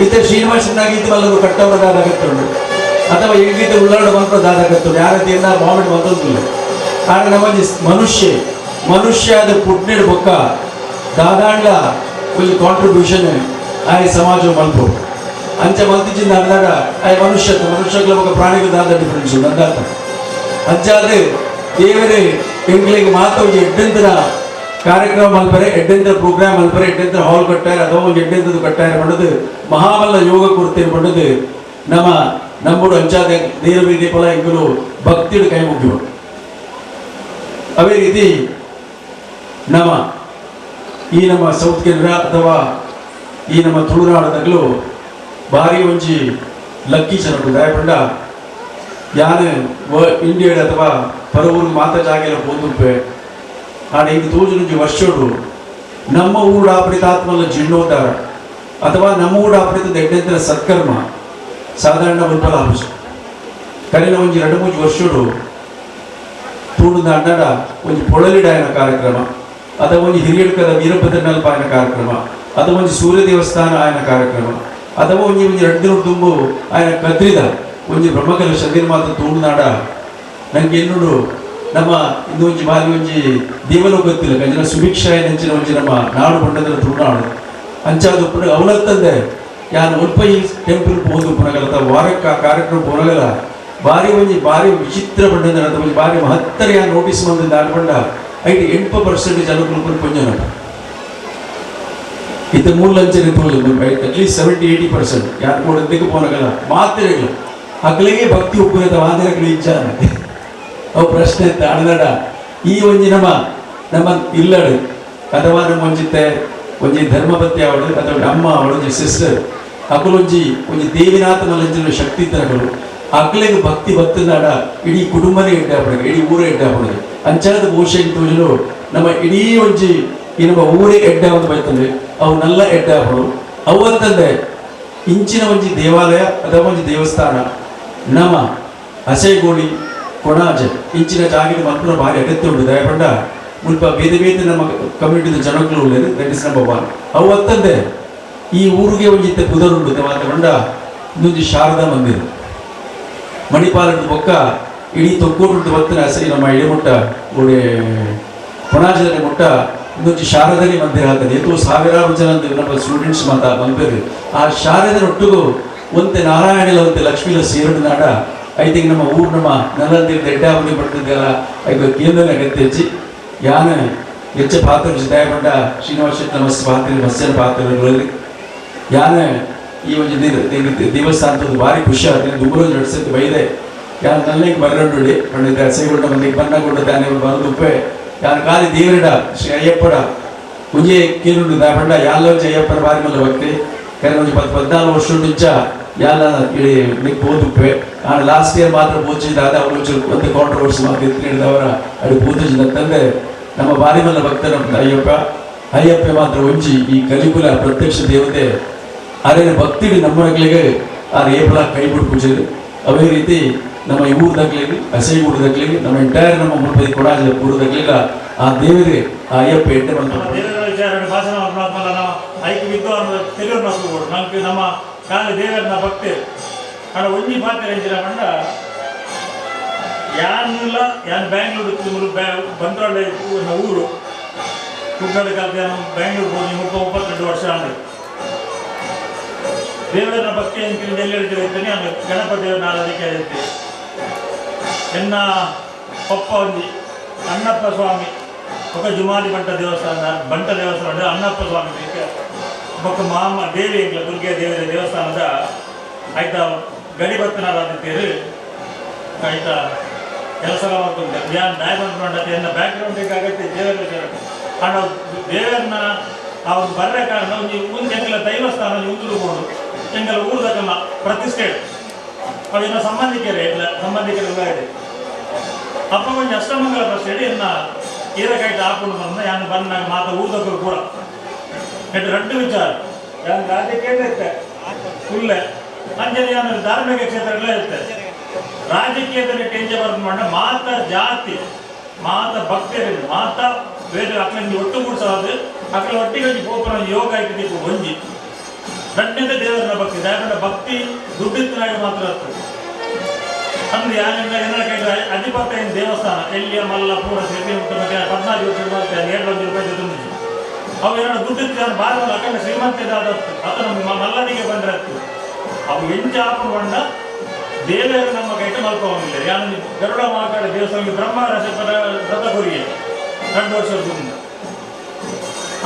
ಇತ್ತ ಶ್ರೀನಿವಾಸನಾಗಿದ್ದು ಅಲ್ಲದು ಕಟ್ಟವರ ದಾದಾಗತ್ತುಂಡು ಅಥವಾ ಎಂಗಿದ್ದ ಉಳ್ಳಾಡ ಮಾತ್ರ ದಾದಾಗತ್ತುಂಡು ಯಾರ ತೀರ್ನ ಮಾಮಿಡಿ ಮತ್ತೊಂದಿಲ್ಲ ಆಡ ನಮ್ಮ ಮನುಷ್ಯ ಮನುಷ್ಯ ಆದ ಪುಟ್ನೇಡು ಬೊಕ್ಕ ದಾದಾಂಡ್ಲ ಒಂಜಿ ಕಾಂಟ್ರಿಬ್ಯೂಷನ್ ಆಯ್ ಸಮಾಜ ಮಲ್ಪು ಅಂಚ ಮಲ್ತಿಜಿಂದ ಅಂದಾಗ ಆಯ್ ಮನುಷ್ಯ ಮನುಷ್ಯಗಳ ಬೊಕ್ಕ ಪ್ರಾಣಿಗಳು ದಾದ ಡಿಫರೆನ್ಸ್ ಉಂಡು ಅಂದಾತ ಅಂಚಾದ್ರೆ ದೇವರೇ ಎಂಗ್ಲಿಗೆ ಮಾತ್ರ ಒಂಜಿ ಎಡ್ಡೆಂತರ ಕಾರ್ಯಕ್ರಮ ಮಲ್ಪರೆ ಎಡ್ಡೆಂತರ ಪ್ರೋಗ್ರಾಮ್ ಮಲ್ಪರೆ ಎಡ್ಡೆಂತರ ಹಾಲ್ ಕಟ್ಟಾರೆ ಅಥವಾ ಒಂದು ಎಡ್ಡೆಂತದ್ದು ಕಟ್ಟಾರೆ ಪಂಡದು ಮಹಾಮಲ್ಲ ಯೋಗ ಕೊಡ್ತೇನೆ ಪಂಡದು ನಮ್ಮ ನಮ್ಮಡು ಅಂಚಾದ ದೇವರ ದೀಪಲ ಎಂಗಲು ಭಕ್ತಿಡು ಕೈ ಮುಗಿಯುವ ಅದೇ ರೀತಿ ನಮ್ಮ ಈ ನಮ್ಮ ಸೌತ್ ಕೆನರಾ ಅಥವಾ ಈ ನಮ್ಮ ತುಳುನಾಡದಾಗಲೂ ಭಾರಿ ಒಂಜಿ ಲಕ್ಕಿ ಜನರು ದಯಪಂಡ ಯಾನು ಇಂಡಿಯಾ ಅಥವಾ ಪರವೂರು ಮಾತಾ ಜಾಗೆಲ್ಲ ಪೋಂದುಪ್ಪೆ ಆಡ ಈಗ ತೋಜುನೊಂಜಿ ವರ್ಷೋಡು ನಮ್ಮ ಊರು ಆಪರಿತಾತ್ಮಲ್ಲ ಜೀರ್ಣೋದ್ಧಾರ ಅಥವಾ ನಮ್ಮ ಊರು ಆಪರಿತದ ಎಡ್ಡೆಂತರ ಸತ್ಕರ್ಮ ಸಾಧಾರಣ ಉಲ್ಪಲ ಆಪುಜಿ ಕರಿನ ಒಂಜಿ ಎರಡು ಮೂಜಿ ವರ್ಷೋಡು ತೂಡುದ ಅಣ್ಣಡ ಒಂಜಿ ಪೊಳಲಿಡಾಯನ ಕಾರ್ಯಕ್ರಮ ಅಥವಾ ಒಂಜಿ ಹಿರಿಯಡ್ಕದ ವೀರಭದ್ರನಲ್ಪ ಆಯನ ಕಾರ್ಯಕ್ರಮ ಅಥವಾ ಒಂಜಿ ಸೂರ್ಯ ದೇವಸ್ಥಾನ ಆಯನ ಕಾರ್ಯಕ್ರಮ ಅಥವಾ ಒಂಜಿ ಒಂಜಿ ಎರಡು ದಿನ ತುಂಬು ಆಯನ ಕದ್ರಿದ ಒಂಜಿ ಬ್ರಹ್ಮಕಲಶ ಮಾತ್ರ ತೂಡುನಾಡ ನನಗೆ ಇನ್ನೂಡು ನಮ್ಮ ಇಂದು ಒಂಜಿ ಬಾರಿ ಒಂಜಿ ದೇವಲೋ ಗೊತ್ತಿಲ್ಲ ಕಂಜಿನ ಸುಭಿಕ್ಷಾ ನೆಂಚಿನ ಒಂಜಿ ನಮ್ಮ ನಾಡು ಪಂಡದ ತುಳುನಾಡು ಅಂಚಾದ ಉಪ್ಪು ಅವಲತ್ತಂದೆ ಯಾನು ಒಲ್ಪ ಈ ಟೆಂಪಲ್ ಪೋದು ಪುನಗಲ ಅಥವಾ ವಾರಕ್ಕೆ ಆ ಕಾರ್ಯಕ್ರಮ ಪೋನಗಲ ಭಾರಿ ಒಂಜಿ ಭಾರಿ ವಿಚಿತ್ರ ಪಂಡದ ಅಥವಾ ಒಂಜಿ ಭಾರಿ ಮಹತ್ತರ ಯಾನು ನೋಟಿಸ್ ಬಂದ ನಾಡು ಪಂಡ ಐಟ್ 8% ಅನುಕೂಲ ಪಂಜನ ಇತ್ತ ಮೂರು ಲಂಚನೆ ತೋಜು ಅಟ್ಲೀಸ್ಟ್ 70-80% ಯಾರು ಕೂಡ ಪೋನಗಲ ಮಾತ್ರೆಗಳು ಅಗ್ಲಿಗೆ ಭಕ್ತಿ ಉಪ್ಪುನದ ವಾದನಗಳು ಇಚ್ಛಾನೆ ಅವು ಪ್ರಶ್ನೆ ಇತ್ತ ಅಣದಡ ಈ ಒಂಜಿ ನಮ್ಮ ನಮ್ಮ ಇಲ್ಲಡು ಅಥವಾ ನಮ್ಮ ಒಂಜಿತ್ತೆ ಒಂಜಿ ಧರ್ಮಪತಿ ಅವಳು ಅಥವಾ ಅಮ್ಮ ಅವಳು ಒಂಜಿ ಸಿಸ್ಟರ್ ಅಕಲೊಂಜಿ ಒಂಜಿ ದೇವಿನಾಥ ಮಲಂಜಿನ ಶಕ್ತಿ ಇದ್ದಗಳು ಅಕ್ಲೆಗೆ ಭಕ್ತಿ ಬತ್ತದಾಡ ಇಡೀ ಕುಟುಂಬನೇ ಎಡ್ಡಾಪಡೋದು ಇಡೀ ಊರೇ ಎಡ್ಡಾಪಡೋದು ಅಂಚಾದ ಬಹುಶಃ ತೋಜಲು ನಮ್ಮ ಇಡೀ ಒಂಜಿ ಈ ನಮ್ಮ ಊರೇ ಎಡ್ಡ ಒಂದು ಬೈತಂದ್ರೆ ಅವು ನಲ್ಲ ಎಡ್ಡಾಪಡು ಅವು ಅಂತಂದ್ರೆ ಇಂಚಿನ ಒಂಜಿ ದೇವಾಲಯ ಅಥವಾ ಒಂಜಿ ದೇವಸ್ಥಾನ ನಮ್ಮ ಹಸೆಗೋಳಿ ಕೊಣಾಜೆ ಇಂಚಿನ ಜಾಗಿನ ಮಲ್ಪುನ ಭಾರಿ ಅಗತ್ಯ ಉಂಟು ದಯಪಂಡ ಮುಲ್ಪ ಬೇರೆ ಬೇರೆ ನಮ್ಮ ಕಮ್ಯುನಿಟಿದ ಜನಗಳು ಉಳ್ಳೇದು that is number 1. ಅವು ಅಂತಂದೆ ಈ ಊರಿಗೆ ಒಂಜಿ ಪುದರುಂಡು ಮಾತ್ರ ಇನ್ನೊಂದು ಶಾರದಾ ಮಂದಿರ ಮಣಿಪಾಲದ ಬೊಕ್ಕ ಇಡೀ ತೊಕ್ಕೋಟುಂಟು ಬತ್ತಿನ ಹಸೆ ನಮ್ಮ ಇಡೀ ಒಡೆ ಕೊಣಾಜದ ಮುಟ್ಟ ಇನ್ನೊಂದು ಶಾರದನಿ ಮಂದಿರ ಆಗ್ತದೆ ಏತೋ ಸಾವಿರಾರು ಜನ ನಮ್ಮ ಸ್ಟೂಡೆಂಟ್ಸ್ ಮಾತ ಬಂದಿರು ಆ ಶಾರದನ ಒಟ್ಟಿಗೂ ಒಂತೆ ನಾರಾಯಣಲ ಒಂತೆ ಲಕ್ಷ್ಮೀಲ ಸೇರಡು ನಾಡ I think ನಮ್ಮ ಊರು ನಮ್ಮ ನಲ್ಲಂದಿರ ದೆಡ್ಡಾವಣಿ ಪಡ್ತಿದ್ದೆಲ್ಲ ಐದು ಕೇಂದ್ರ ಅಗತ್ಯ ಹೆಚ್ಚಿ ಯಾನ ಹೆಚ್ಚ ಪಾತ್ರ ದಯಪಂಡ ಶ್ರೀನಿವಾಸ ಶೆಟ್ಟಿ ಮಸ್ತ್ ಪಾತ್ರ ಮಸ್ತಿನ ಪಾತ್ರಗಳಲ್ಲಿ ಯಾನ ಈ ಒಂದು ದೇವಸ್ಥಾನದ ಭಾರಿ ಖುಷಿ ಆಗ್ತದೆ ದುಬ್ಬರೋಜು ನಡೆಸುತ್ತೆ ಬೈದೆ ಯಾರು ನಲ್ಲಿಗೆ ಬರಂಡುಡಿ ಪಂಡಿತ ಹಸೆಗೊಂಡ ಮಂದಿಗೆ ಬನ್ನಗೊಂಡ ತಾನೆ ಬರದುಪ್ಪೆ ಯಾರು ಖಾಲಿ ದೇವರಿಡ ಶ್ರೀ ಅಯ್ಯಪ್ಪಡ ಒಂಜೇ ಕೇಳುಂಡು ದಯಪಂಡ ಯಾಲೊಂಜಿ ಅಯ್ಯಪ್ಪನ ಬಾರಿ ಮಲ್ಲ ಭಕ್ತಿ ಕರೆ ಒಂಜಿ 14 ವರ್ಷ ಇಂಚ ಯಾಲ ಇಡೀ ನಿಕ್ ಪೋದುಪ್ಪೆ ಆಂಡ್ ಲಾಸ್ಟ್ ಇಯರ್ ಮಾತ್ರ ಪೂಜಿದಾದ ಅವರು ಒಂದು ಕಾಂಟ್ರವರ್ಸಿ ಮಾತ್ರ ಎತ್ತಿಡಿದವರ ಅದು ಪೂಜಿದ ತಂದೆ ನಮ್ಮ ಬಾರಿ ಮಲ್ಲ ಭಕ್ತರ ಅಯ್ಯಪ್ಪ ಅಯ್ಯಪ್ಪ ಮಾತ್ರ ಒಂಜಿ ಈ ಕಲಿಕುಲ ಪ್ರತ್ಯಕ್ಷ ದೇವತೆ ಅರೇನ ಭಕ್ತಿಡಿ ನಮ್ಮಗಳಿಗೆ ಆ ರೇಪಲ ಕೈ ಬಿಟ್ಟು ಪೂಜೆ ಅದೇ ರೀತಿ ನಮ್ಮ ಈ ಊರ್ದಾಗ್ಲಿಗೆ ಹಸೆಗೂಡದಾಗ್ಲಿಗೆ ನಮ್ಮ ಎಂಟೈರ್ ನಮ್ಮ ಮುಲ್ಪದಿ ಕೊಡಾಜ ಊರ್ದಾಗ್ಲಿಲ್ಲ ಆ ದೇವರೇ ಆ ಅಯ್ಯಪ್ಪ ಎಡ್ಡೆ ಬಂತು ದೇವರ ವಿಚಾರ ಭಾಷಣ ಐಕ್ಯ ವಿದ್ವಾನ್ ತಿಳಿಯೋಣ ನಮ್ಗೆ ನಮ್ಮ ಕಾಲ ದೇವರನ್ನ ಭಕ್ತಿ ಆಡ ಒಂಜಿ ಪಾತ್ರ ಎಂಚಿನ ಪಂಡ ಯಾನಿಲ್ಲ ಯಾನ್ ಬ್ಯಾಂಗ್ಳೂರು ಬಂದ್ರಾಳೆ ಊರು ಕುಕ್ಕಡ ಕಾಲ ಬ್ಯಾಂಗ್ಳೂರು ಹೋಗಿ 32 ವರ್ಷ ಆಂಡ್ ದೇವರ ಭಕ್ತಿ ಅಂತ ಎಲ್ಲಿ ಹೇಳ್ತಿರ್ತೀನಿ ನಾನು ಗಣಪತಿ ದೇವರನ್ನ ಆರಾಧಿಕೆ ಇರ್ತೀನಿ. ಎನ್ನ ಪಪ್ಪ ಒಂಜಿ ಅಣ್ಣಪ್ಪ ಸ್ವಾಮಿ ಒಕ್ಕ ಜುಮಾದಿ ಬಂಟ ದೇವಸ್ಥಾನ ಬಂಟ ದೇವಸ್ಥಾನ ಅಣ್ಣಪ್ಪ ಸ್ವಾಮಿ ಬೊಕ್ಕ ಮಾಮ ದೇವಿ ಎಂಕ್ಲ ದುರ್ಗೆ ದೇವರ ದೇವಸ್ಥಾನದ ಆಯ್ತಾ ಗಡಿಬತ್ತನಾರಾಧಿತೀರಿ ಆಯ್ತಾ ಕೆಲಸ ಮಾಡ್ಕೊಂಡು ಯಾನ್ ನಾಯ ಬಂದ್ಕೊಂಡತ್ತೆ ಎನ್ನ ಬ್ಯಾಕ್ಗ್ರೌಂಡ್ ಆಗತ್ತೆ ದೇವರ ವಿಚಾರ. ಆಂಡ ದೇವರನ್ನ ಅವ್ರು ಬರ್ರೆ ಕಾರಣ ಒಂಜಿ ಒಂದು ಎಂಕಲ ದೈವಸ್ಥಾನ ಉಂದುಕೊಂಡು ಎಂಕಲ ಊರ್ದಕಲ್ಲ ಪ್ರತಿಷ್ಠೆ ಅವೇನ ಸಂಬಂಧಿಕರೇ ಇಲ್ಲ ಸಂಬಂಧಿಕರೆಲ್ಲ ಇದೆ. ಅಪ್ಪ ಒಂಜಿ ಅಷ್ಟಮಂಗಲ ಪ್ರಶ್ನೆ ಎನ್ನ ಈರಕಾಯ್ತು ಹಾಕೊಂಡು ಬಂದ ಯಾನು ಬಂದಾಗ ಮಾತ ಊರ್ದಕ್ಕರು ಕೂಡ ಎಟ್ಟು ರಡ್ಡು ವಿಚಾರ ಯಾನ್ ರಾಜಕೀಯ ಇರುತ್ತೆ ಕುಲ್ಲೆ ಅಂಜನೆ ಯಾನು ಧಾರ್ಮಿಕ ಕ್ಷೇತ್ರಗಳೇ ಇರುತ್ತೆ. ರಾಜಕೀಯದಲ್ಲಿ ಟೆಂಜೆ ಬರ್ದು ಮಾಡ ಮಾತ ಜಾತಿ ಮಾತ ಭಕ್ತರು ಮಾತ ಬೇರೆ ಅಕ್ಕಲಿಂದ ಒಟ್ಟುಗೂಡಿಸೋದು ಅಕ್ಕಲ ಒಟ್ಟಿಗೆ ಒಂಜಿ ಪೋಪನ ಯೋಗ ಆಯ್ತು ಒಂಜಿ ರಡ್ಡನೇ ದೇವರನ್ನ ಭಕ್ತಿ. ದೇವರ ಭಕ್ತಿ ದುಡ್ಡಿತ್ತನಾಗಿ ಮಾತ್ರ ಆಗ್ತದೆ. ಅಂದ್ರೆ ಯಾರಿಂದ ಏನಾರ ಕೇಳಿದ್ರೆ ಅಧಿಪತ್ಯ ದೇವಸ್ಥಾನ ಎಲ್ಲಿಯ ಮಲ್ಲ ಪೂರ ಸೇರಿ 14 ವರ್ಷ 2 ರೂಪಾಯಿ ತುಂಬಿಸಿ ಅವು ಏನಾರು ದುಡ್ಡಿತ್ತು ಯಾರು ಬಾರಲ್ಲ ಅಕ್ಕಂಡ ಶ್ರೀಮಂತ ಆತನ ಮಲ್ಲನಿಗೆ ಬಂದ್ರೆ ಅವು ಎಂಚ ಹಾಕೊಂಡು ದೇವರು ನಮ್ಮ ಕೈಟ ಮಲ್ಕೊಂಡಿಲ್ಲ. ಯಾರು ಗರುಡ ಮಾಕಾಡ ದೇವಸ್ಥಾನಕ್ಕೆ ಬ್ರಹ್ಮ ರಥ ಕೊರಿಗೆ 2 ವರ್ಷದ ದುಡ್ಡು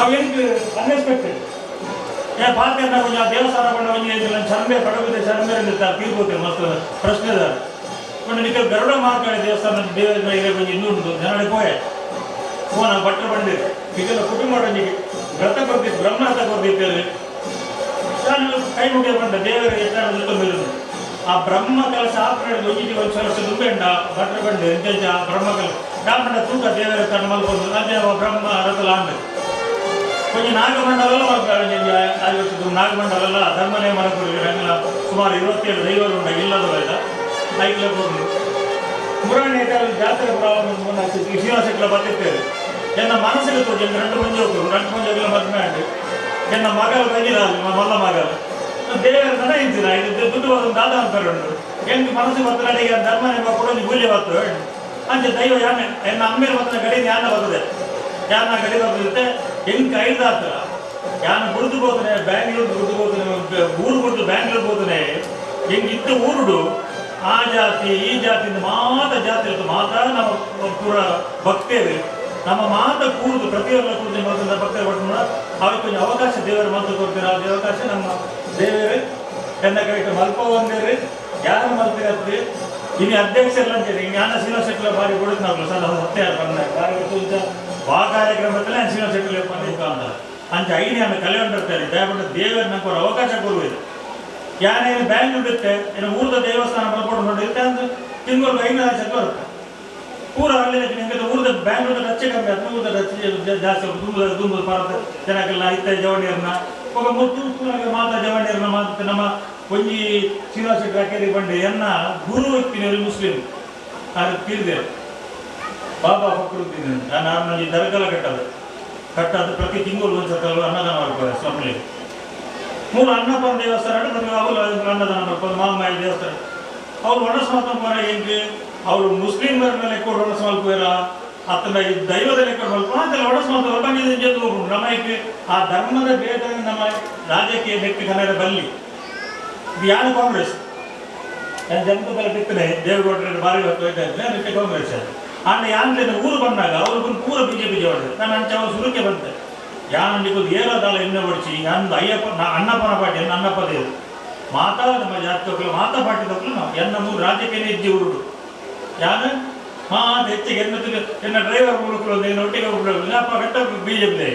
ಅವು ಎಂಟು ಅನ್ಎಕ್ಸ್ಪೆಕ್ಟೆಡ್. ಪಾತ್ರ ಕೊಂಚ ದೇವಸ್ಥಾನ ಕೊಂಡ ಒಂಜಿ ಶರ್ಮೆ ಪಡಬಿದ್ದೆ ಶರ್ಮೆ ತೀರ್ಪೋತೆ ಮಸ್ತ್ ಪ್ರಶ್ನೆ ಕೊಂಡು ನಿಖಲ್ ಗರುಡ ಮಾಕಾಡ ದೇವಸ್ಥಾನ ದೇವರ ಕೊಂಚ ಇನ್ನುಂಟು ಜನಡೆ ಪೋಯೆ ಫೋನ ಭಟ್ರು ಬಂದಿರು ಇದೆಲ್ಲ ಕುಟುಂಬ ವ್ರತ ಕೊರ್ದಿತ್ತು ಬ್ರಹ್ಮ ವ್ರತ ಕೊರ್ದಿತ್ತೇವೆ. ನಾನು ಕೈ ಮುಗಿಯ ಬಂದ ದೇವರಿಗೆ ತುಂಬಿರುದು ಆ ಬ್ರಹ್ಮ ಕಲಶ ಆಪರೇಟ್ ಒಂಜಿಗೆ ಒಂದು ವರ್ಷ ದುಂಬೆಂಡ ಭಟ್ರು ಬಂಡೆ ಎಂಚ ಬ್ರಹ್ಮ ಕಲಶ ಕಾಮಂಡ ತೂಕ ದೇವರ ತನ್ನ ಮಲ್ಕೊಂಡು ಅದೇ ಬ್ರಹ್ಮ ರಥಲಾಂಡ ಕೊಂಚ ನಾಗಮಂಡಲ ನಾಗಮಂಡಲ ಧರ್ಮನೇ ಮರಕೂರು ಸುಮಾರು 27 ದೈವರು ಉಂಡ ಇಲ್ಲದ ಐಕ್ಲ ಮುರಾಣಿ ಜಾತ್ರೆ ಪ್ರಾರಂಭ ಶ್ರೀನಿವಾಸಕ್ಲ ಬತ್ತಿತ್ತೇವೆ. ಎನ್ನ ಮನಸ್ಸಿಗೆ ತೋಜಿ 2 ಮಂದಿ ಹೋಗ್ರು 2 ಮಂದಿ ಹೋಗ್ಲ ಮದುವೆ ಆಂಡು ಎನ್ನ ಮಗಲು ಬಂದಿಲ್ಲ ಮಲ್ಲ ಮಗಲು ದೇವರ ದನ ಇಂಚಿನ ಇದು ದುಡ್ಡು ಒಂದು ದಾದ ಅಂತಾರೆ ಉಂಟು ಎಂಟು ಮನಸ್ಸು ಬತ್ತನಾಡಿಗೆ ಧರ್ಮ ನಿಮ್ಮ ಕೊಡೋದು ಮೂಲ್ಯ ಬತ್ತು ಅಂಚೆ ದೈವ ಯಾನೆ ಎನ್ನ ಅಮ್ಮೇಲೆ ಬತ್ತನ ಗಡಿ ಯಾನ ಬರ್ತದೆ ಯಾನ ಗಡಿ ಬರ್ತದೆ ಹೆಂಗೆ ಐದಾತ್ರ ಯಾನ ಗುರುತು ಹೋದ್ರೆ ಬ್ಯಾಂಗ್ಳೂರ್ ಗುರುತು ಹೋದ್ರೆ ಊರು ಗುರುತು ಬ್ಯಾಂಗ್ಳೂರ್ ಹೋದ್ರೆ ಹೆಂಗಿತ್ತು ಊರುಡು ಆ ಜಾತಿ ಈ ಜಾತಿ ಮಾತ ಜಾತಿ ಇರುತ್ತೆ ಮಾತಾ ನಮ್ಮ ಪೂರ ಭಕ್ತೇವೆ ನಮ್ಮ ಮಾತ ಕೂಡುದು ಪ್ರತಿಯೊಬ್ಬ ಕೂಡುದು ಮಾತ್ರ ಭಕ್ತರು ಕೊಟ್ಟು ಅವಕ್ಕೆ ಕೊಂಚ ಅವಕಾಶ ದೇವರು ಮಾತು ಕೊಡ್ತೀರ ಅದೇ ಅವಕಾಶ ನಮ್ಮ ದೇವರೇ ಎನ್ನ ಕೈಗೆ ಮಲ್ಪ ಒಂದೇರಿ ಯಾರು ಮಲ್ತಿರತ್ರಿ ಇನ್ನು ಅಧ್ಯಕ್ಷರಲ್ಲ ಅಂತೀರಿ ಜ್ಞಾನ ಶ್ರೀನಿವಾಸ ಶೆಟ್ಟಲ ಬಾರಿ ಕೊಡುತ್ತೆ ನಾವು ಸಲ ಸತ್ಯ ಬಂದ ಬಾರಿ ಗೊತ್ತು ಆ ಕಾರ್ಯಕ್ರಮದಲ್ಲಿ ನಾನು ಶ್ರೀನಿವಾಸ ಶೆಟ್ಟಲ ಅಂತ ಅಂಚ ಐದು ನಾನು ಕಲೆ ದಯವಿಟ್ಟು ದೇವರು ನಂಗೆ ಅವ್ರ ಅವಕಾಶ ಕೊಡುವುದು ಯಾರೇನು ಬ್ಯಾಂಗ್ಳೂರ್ ಇರುತ್ತೆ ಏನು ಊರದ ದೇವಸ್ಥಾನ ಮಲ್ಕೊಂಡು ನೋಡಿರುತ್ತೆ ಅಂದ್ರೆ ತಿಂಗಳು 5 ಲಕ್ಷ ಬರುತ್ತೆ ಪೂರ ಅಲ್ಲಿ ನಿಮಗೆ ಊರದ ಬ್ಯಾಂಗ್ಳೂರ್ ಟಚ್ ಕಮ್ಮಿ ಆಯ್ತು ಊರದ ಟಚ್ ಜಾಸ್ತಿ ದುಂಬು ದುಂಬು ಭಾರತ ಜನಕ್ಕೆಲ್ಲ ಇತ್ತ ಜವಣಿಯರನ್ನ ಒಬ್ಬ ಮುತ್ತು ಮಾತಾ ಜವಣಿಯರನ್ನ ಮಾತು ನಮ್ಮ ಒಂಜಿ ಶ್ರೀನಿವಾಸ ಶೆಟ್ಟರ್ ಬಂಡೆ ಎನ್ನ ಗುರು ವ್ಯಕ್ತಿನವರು ಮುಸ್ಲಿಂ ಅದು ತೀರ್ದೆ ಬಾಬಾ ಫಕ್ರುದ್ದೀನ್ ನಾನು ಅವ್ರನ್ನ ದರ್ಗಲ ಕಟ್ಟದು ಕಟ್ಟದು ಪ್ರತಿ ತಿಂಗಳು ಒಂದು ಸಲ ಅನ್ನದಾನ ಮಾಡ್ತಾರೆ ಸ್ವಾಮಿ ಮೂರು ಅನ್ನಪ್ಪನ ದೇವಸ್ಥಾನ ಅವರು ಅನ್ನದಾನ ಮಾಡ್ತಾರೆ ಮಾಮಾಯಿ ದೇವಸ್ಥಾನ ಅವ್ರು ಒಣಸ್ ಮಾತಂಬಾರ ಏನ್ರಿ ಅವರು ಮುಸ್ಲಿಮರ ಮೇಲೆ ಕೂಡ ಒಣಸ್ ಮಲ್ಪುರ ಆತನ ಈ ದೈವದ ಲೆಕ್ಕ ಮಲ್ಪ ಅದೆಲ್ಲ ಒಣಸ್ ಮಾತು ಬಂದಿದ್ದು ನಮ್ಮ ಆ ಧರ್ಮದ ಭೇದ ನಮ್ಮ ರಾಜಕೀಯ ವ್ಯಕ್ತಿ ಕನ್ನಡ ಬಲ್ಲಿ ಇದು ಯಾರು ಕಾಂಗ್ರೆಸ್ ನಾನು ಜನತಾ ಬಿತ್ತನೆ ದೇವೇಗೌಡರ ಬಾರಿ ಹೊತ್ತು ಹೋಗ್ತಾ ಇದ್ದೆ ಅದಕ್ಕೆ ಕಾಂಗ್ರೆಸ್ ಆಂಡ ಯಾನ್ ಊರು ಬಂದಾಗ ಅವ್ರು ಬಂದು ಪೂರ ಬಿಜೆಪಿ ಜವಾಡ ನಾನು ಅಂಚೆ ಅವ್ರು ಸುರುಕೆ ಬಂತೆ ಯಾನ್ ಏರೋದಾಲ ಎಣ್ಣೆ ಹೊಡಿಸಿ ಅಂದು ಅಯ್ಯಪ್ಪ ಅಣ್ಣಪ್ಪನ ಪಾರ್ಟಿ ಎನ್ನ ಅಣ್ಣಪ್ಪ ದೇವರು ಮಾತಾ ನಮ್ಮ ಜಾತಿ ತಕ್ಕಲು ಮಾತಾ ಪಾರ್ಟಿ ತಕ್ಕಲು ನಾವು ಎನ್ನ ಮೂರು ರಾಜಕೀಯ ಹೆಜ್ಜೆ ಉರುಡು ಯಾನು ಮಾತು ಹೆಚ್ಚಿಗೆ ಎನ್ನ ಎನ್ನ ಡ್ರೈವರ್ ಮೂಲಕ ಎನ್ನ ಒಟ್ಟಿಗೆ ಒಬ್ಬರು ಅಪ್ಪ ಕಟ್ಟ ಬಿಜೆಪಿ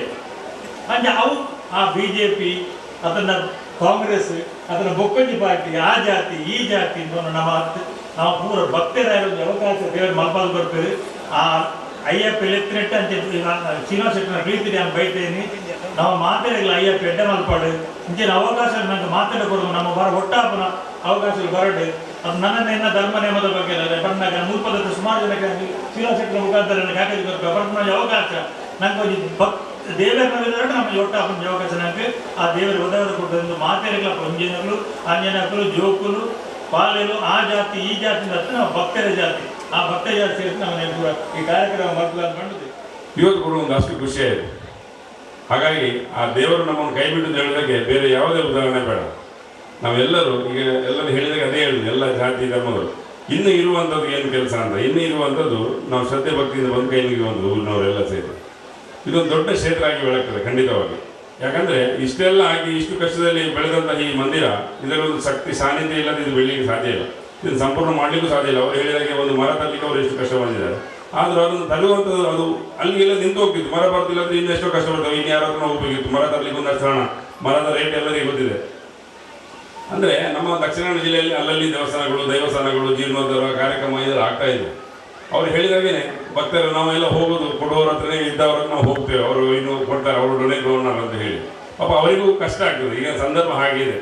ಅಂಚೆ ಅವು ಆ ಬಿಜೆಪಿ ಅದನ್ನ ಕಾಂಗ್ರೆಸ್ ಅದನ್ನ ಬೊಕ್ಕಂಜಿ ಪಾರ್ಟಿ ಆ ಜಾತಿ ಈ ಜಾತಿ ನಮ್ಮ ನಾವು ಪೂರ ಭಕ್ತರ ಅವಕಾಶ ದೇವರು ಮಲ್ಪಾದ ಬರ್ತೀವಿ ಆ ಅಯ್ಯಪ್ಪ ಎಲೆಕ್ಟ್ರಿಟ್ ಅಂತ ಶ್ರೀನಿವಾಸ ಶೆಟ್ಟರ್ ಪ್ರೀತಿ ನಾನು ಬೈತೇನೆ ನಾವು ಮಾತಾಡಿಲ್ಲ ಅಯ್ಯಪ್ಪ ಎಡ್ಡೆ ಮಲ್ಪಾಡು ಇಂಚಿನ ಅವಕಾಶ ನನಗೆ ಮಾತಾಡಕೊಡು ನಮ್ಮ ಬರ ಒಟ್ಟಾಪನ ಅವಕಾಶ ಬರಡು ಅದು ನನ್ನ ಧರ್ಮ ನೇಮದ ಬಗ್ಗೆ ಬಂದಾಗ ಮೂರ್ಪದ ಸುಮಾರು ಜನಕ್ಕೆ ಶ್ರೀನಿವಾಸ ಶೆಟ್ಟರ್ ಮುಖಾಂತರ ನನಗೆ ಹಾಕಿ ಬರ್ಬೇಕು ಅವಕಾಶ ನಂಗೆ ಒಂದು ಭಕ್ ದೇವರ ನಮಗೆ ಒಟ್ಟಾಪನ ಅವಕಾಶ ನನಗೆ ಆ ದೇವರ ಉದಯ ಕೊಟ್ಟದ್ದು ಮಾತಾಡಿಲ್ಲ ಒಂಜನಗಳು ಅಂಜನಕರು ಜೋಕುಲು ಪಾಲೇರು ಆ ಜಾತಿ ಈ ಜಾತಿ ಅಂತ ನಾವು ಭಕ್ತರ ಜಾತಿ ಆ ಭಕ್ತ ಜಾತಿ ಸೇರಿಸಿ ನಾವು ಈ ಕಾರ್ಯಕ್ರಮ ಮಾಡ್ತೀವಿ ಅಂದ್ಕೊಂಡಿದ್ವಿ. ಇವತ್ತು ಕೂಡ ಒಂದು ಅಷ್ಟು ಖುಷಿ ಆಯಿತು. ಹಾಗಾಗಿ ಆ ದೇವರು ನಮ್ಮನ್ನು ಕೈ ಬಿಟ್ಟು ಹೇಳಿದಾಗೆ ಬೇರೆ ಯಾವುದೇ ಉದಾಹರಣೆ ಬೇಡ. ನಾವೆಲ್ಲರೂ ಈಗ ಎಲ್ಲರೂ ಹೇಳಿದಾಗ ಅದೇ ಹೇಳುದು, ಎಲ್ಲ ಜಾತಿ ಧರ್ಮಗಳು. ಇನ್ನು ಇರುವಂಥದ್ದು ಏನು ಕೆಲಸ ಅಂತ, ಇನ್ನು ಇರುವಂಥದ್ದು ನಾವು ಶ್ರದ್ಧೆ ಭಕ್ತಿಯಿಂದ ಬಂದು ಕೈ ಮುಗಿಯುವಂಥದ್ದು ಊರಿನವರೆಲ್ಲ ಸೇರಿ. ಇದೊಂದು ದೊಡ್ಡ ಕ್ಷೇತ್ರ ಆಗಿ ಬೆಳಗ್ತದೆ ಖಂಡಿತವಾಗಿ. ಯಾಕಂದರೆ ಇಷ್ಟೆಲ್ಲ ಆಗಿ ಇಷ್ಟು ಕಷ್ಟದಲ್ಲಿ ಬೆಳೆದಂಥ ಈ ಮಂದಿರ, ಇದರಲ್ಲಿ ಒಂದು ಶಕ್ತಿ ಸಾನ್ನಿಧ್ಯ ಇಲ್ಲದೆ ಇದು ಬೆಳೀಲಿಕ್ಕೆ ಸಾಧ್ಯ ಇಲ್ಲ, ಇದನ್ನು ಸಂಪೂರ್ಣ ಮಾಡಲಿಕ್ಕೂ ಸಾಧ್ಯ ಇಲ್ಲ. ಅವರು ಹೇಳಿದಾಗೆ ಒಂದು ಮರ ತರಲಿಕ್ಕೆ ಅವರು ಎಷ್ಟು ಕಷ್ಟ ಬಂದಿದ್ದಾರೆ. ಆದರೂ ಅದನ್ನು ತರುವಂಥದ್ದು ಅದು ಅಲ್ಲಿಗೆಲ್ಲ ನಿಂತು ಹೋಗ್ತಿತ್ತು. ಮರ ಬರ್ತಿಲ್ಲ ಅಂದರೆ ಇನ್ನೆಷ್ಟೋ ಕಷ್ಟ ಬರ್ತವೆ, ಇನ್ನು ಯಾರಾದ್ರೂ ಹೋಗಬೇಕಿತ್ತು. ಮರ ತರಲಿಕ್ಕೆ ಒಂದಷ್ಟು ಹಣ, ಮರದ ರೇಟ್ ಎಲ್ಲರಿಗೂ ಗೊತ್ತಿದೆ. ಅಂದರೆ ನಮ್ಮ ದಕ್ಷಿಣ ಕನ್ನಡ ಜಿಲ್ಲೆಯಲ್ಲಿ ಅಲ್ಲಲ್ಲಿ ದೇವಸ್ಥಾನಗಳು, ದೈವಸ್ಥಾನಗಳು, ಜೀರ್ಣೋದ್ಧಾರ ಕಾರ್ಯಕ್ರಮ ಇದೆಲ್ಲ ಆಗ್ತಾ ಇದೆ. ಅವ್ರು ಹೇಳಿದಾಗೇ ಭಕ್ತರು ನಾವೆಲ್ಲ ಹೋಗೋದು, ಕೊಡುವವ್ರ ಹತ್ರನೇ ಇದ್ದವ್ರ ನಾವು ಹೋಗ್ತೇವೆ, ಅವರು ಇನ್ನೂ ಕೊಡ್ತಾರೆ, ಅವರು ಡೊನೇಟ್ ಡೋನರ್ ಅಂತ ಹೇಳಿ. ಪಾಪ ಅವರಿಗೂ ಕಷ್ಟ ಆಗ್ತದೆ. ಈಗ ಸಂದರ್ಭ ಹಾಗಿದೆ,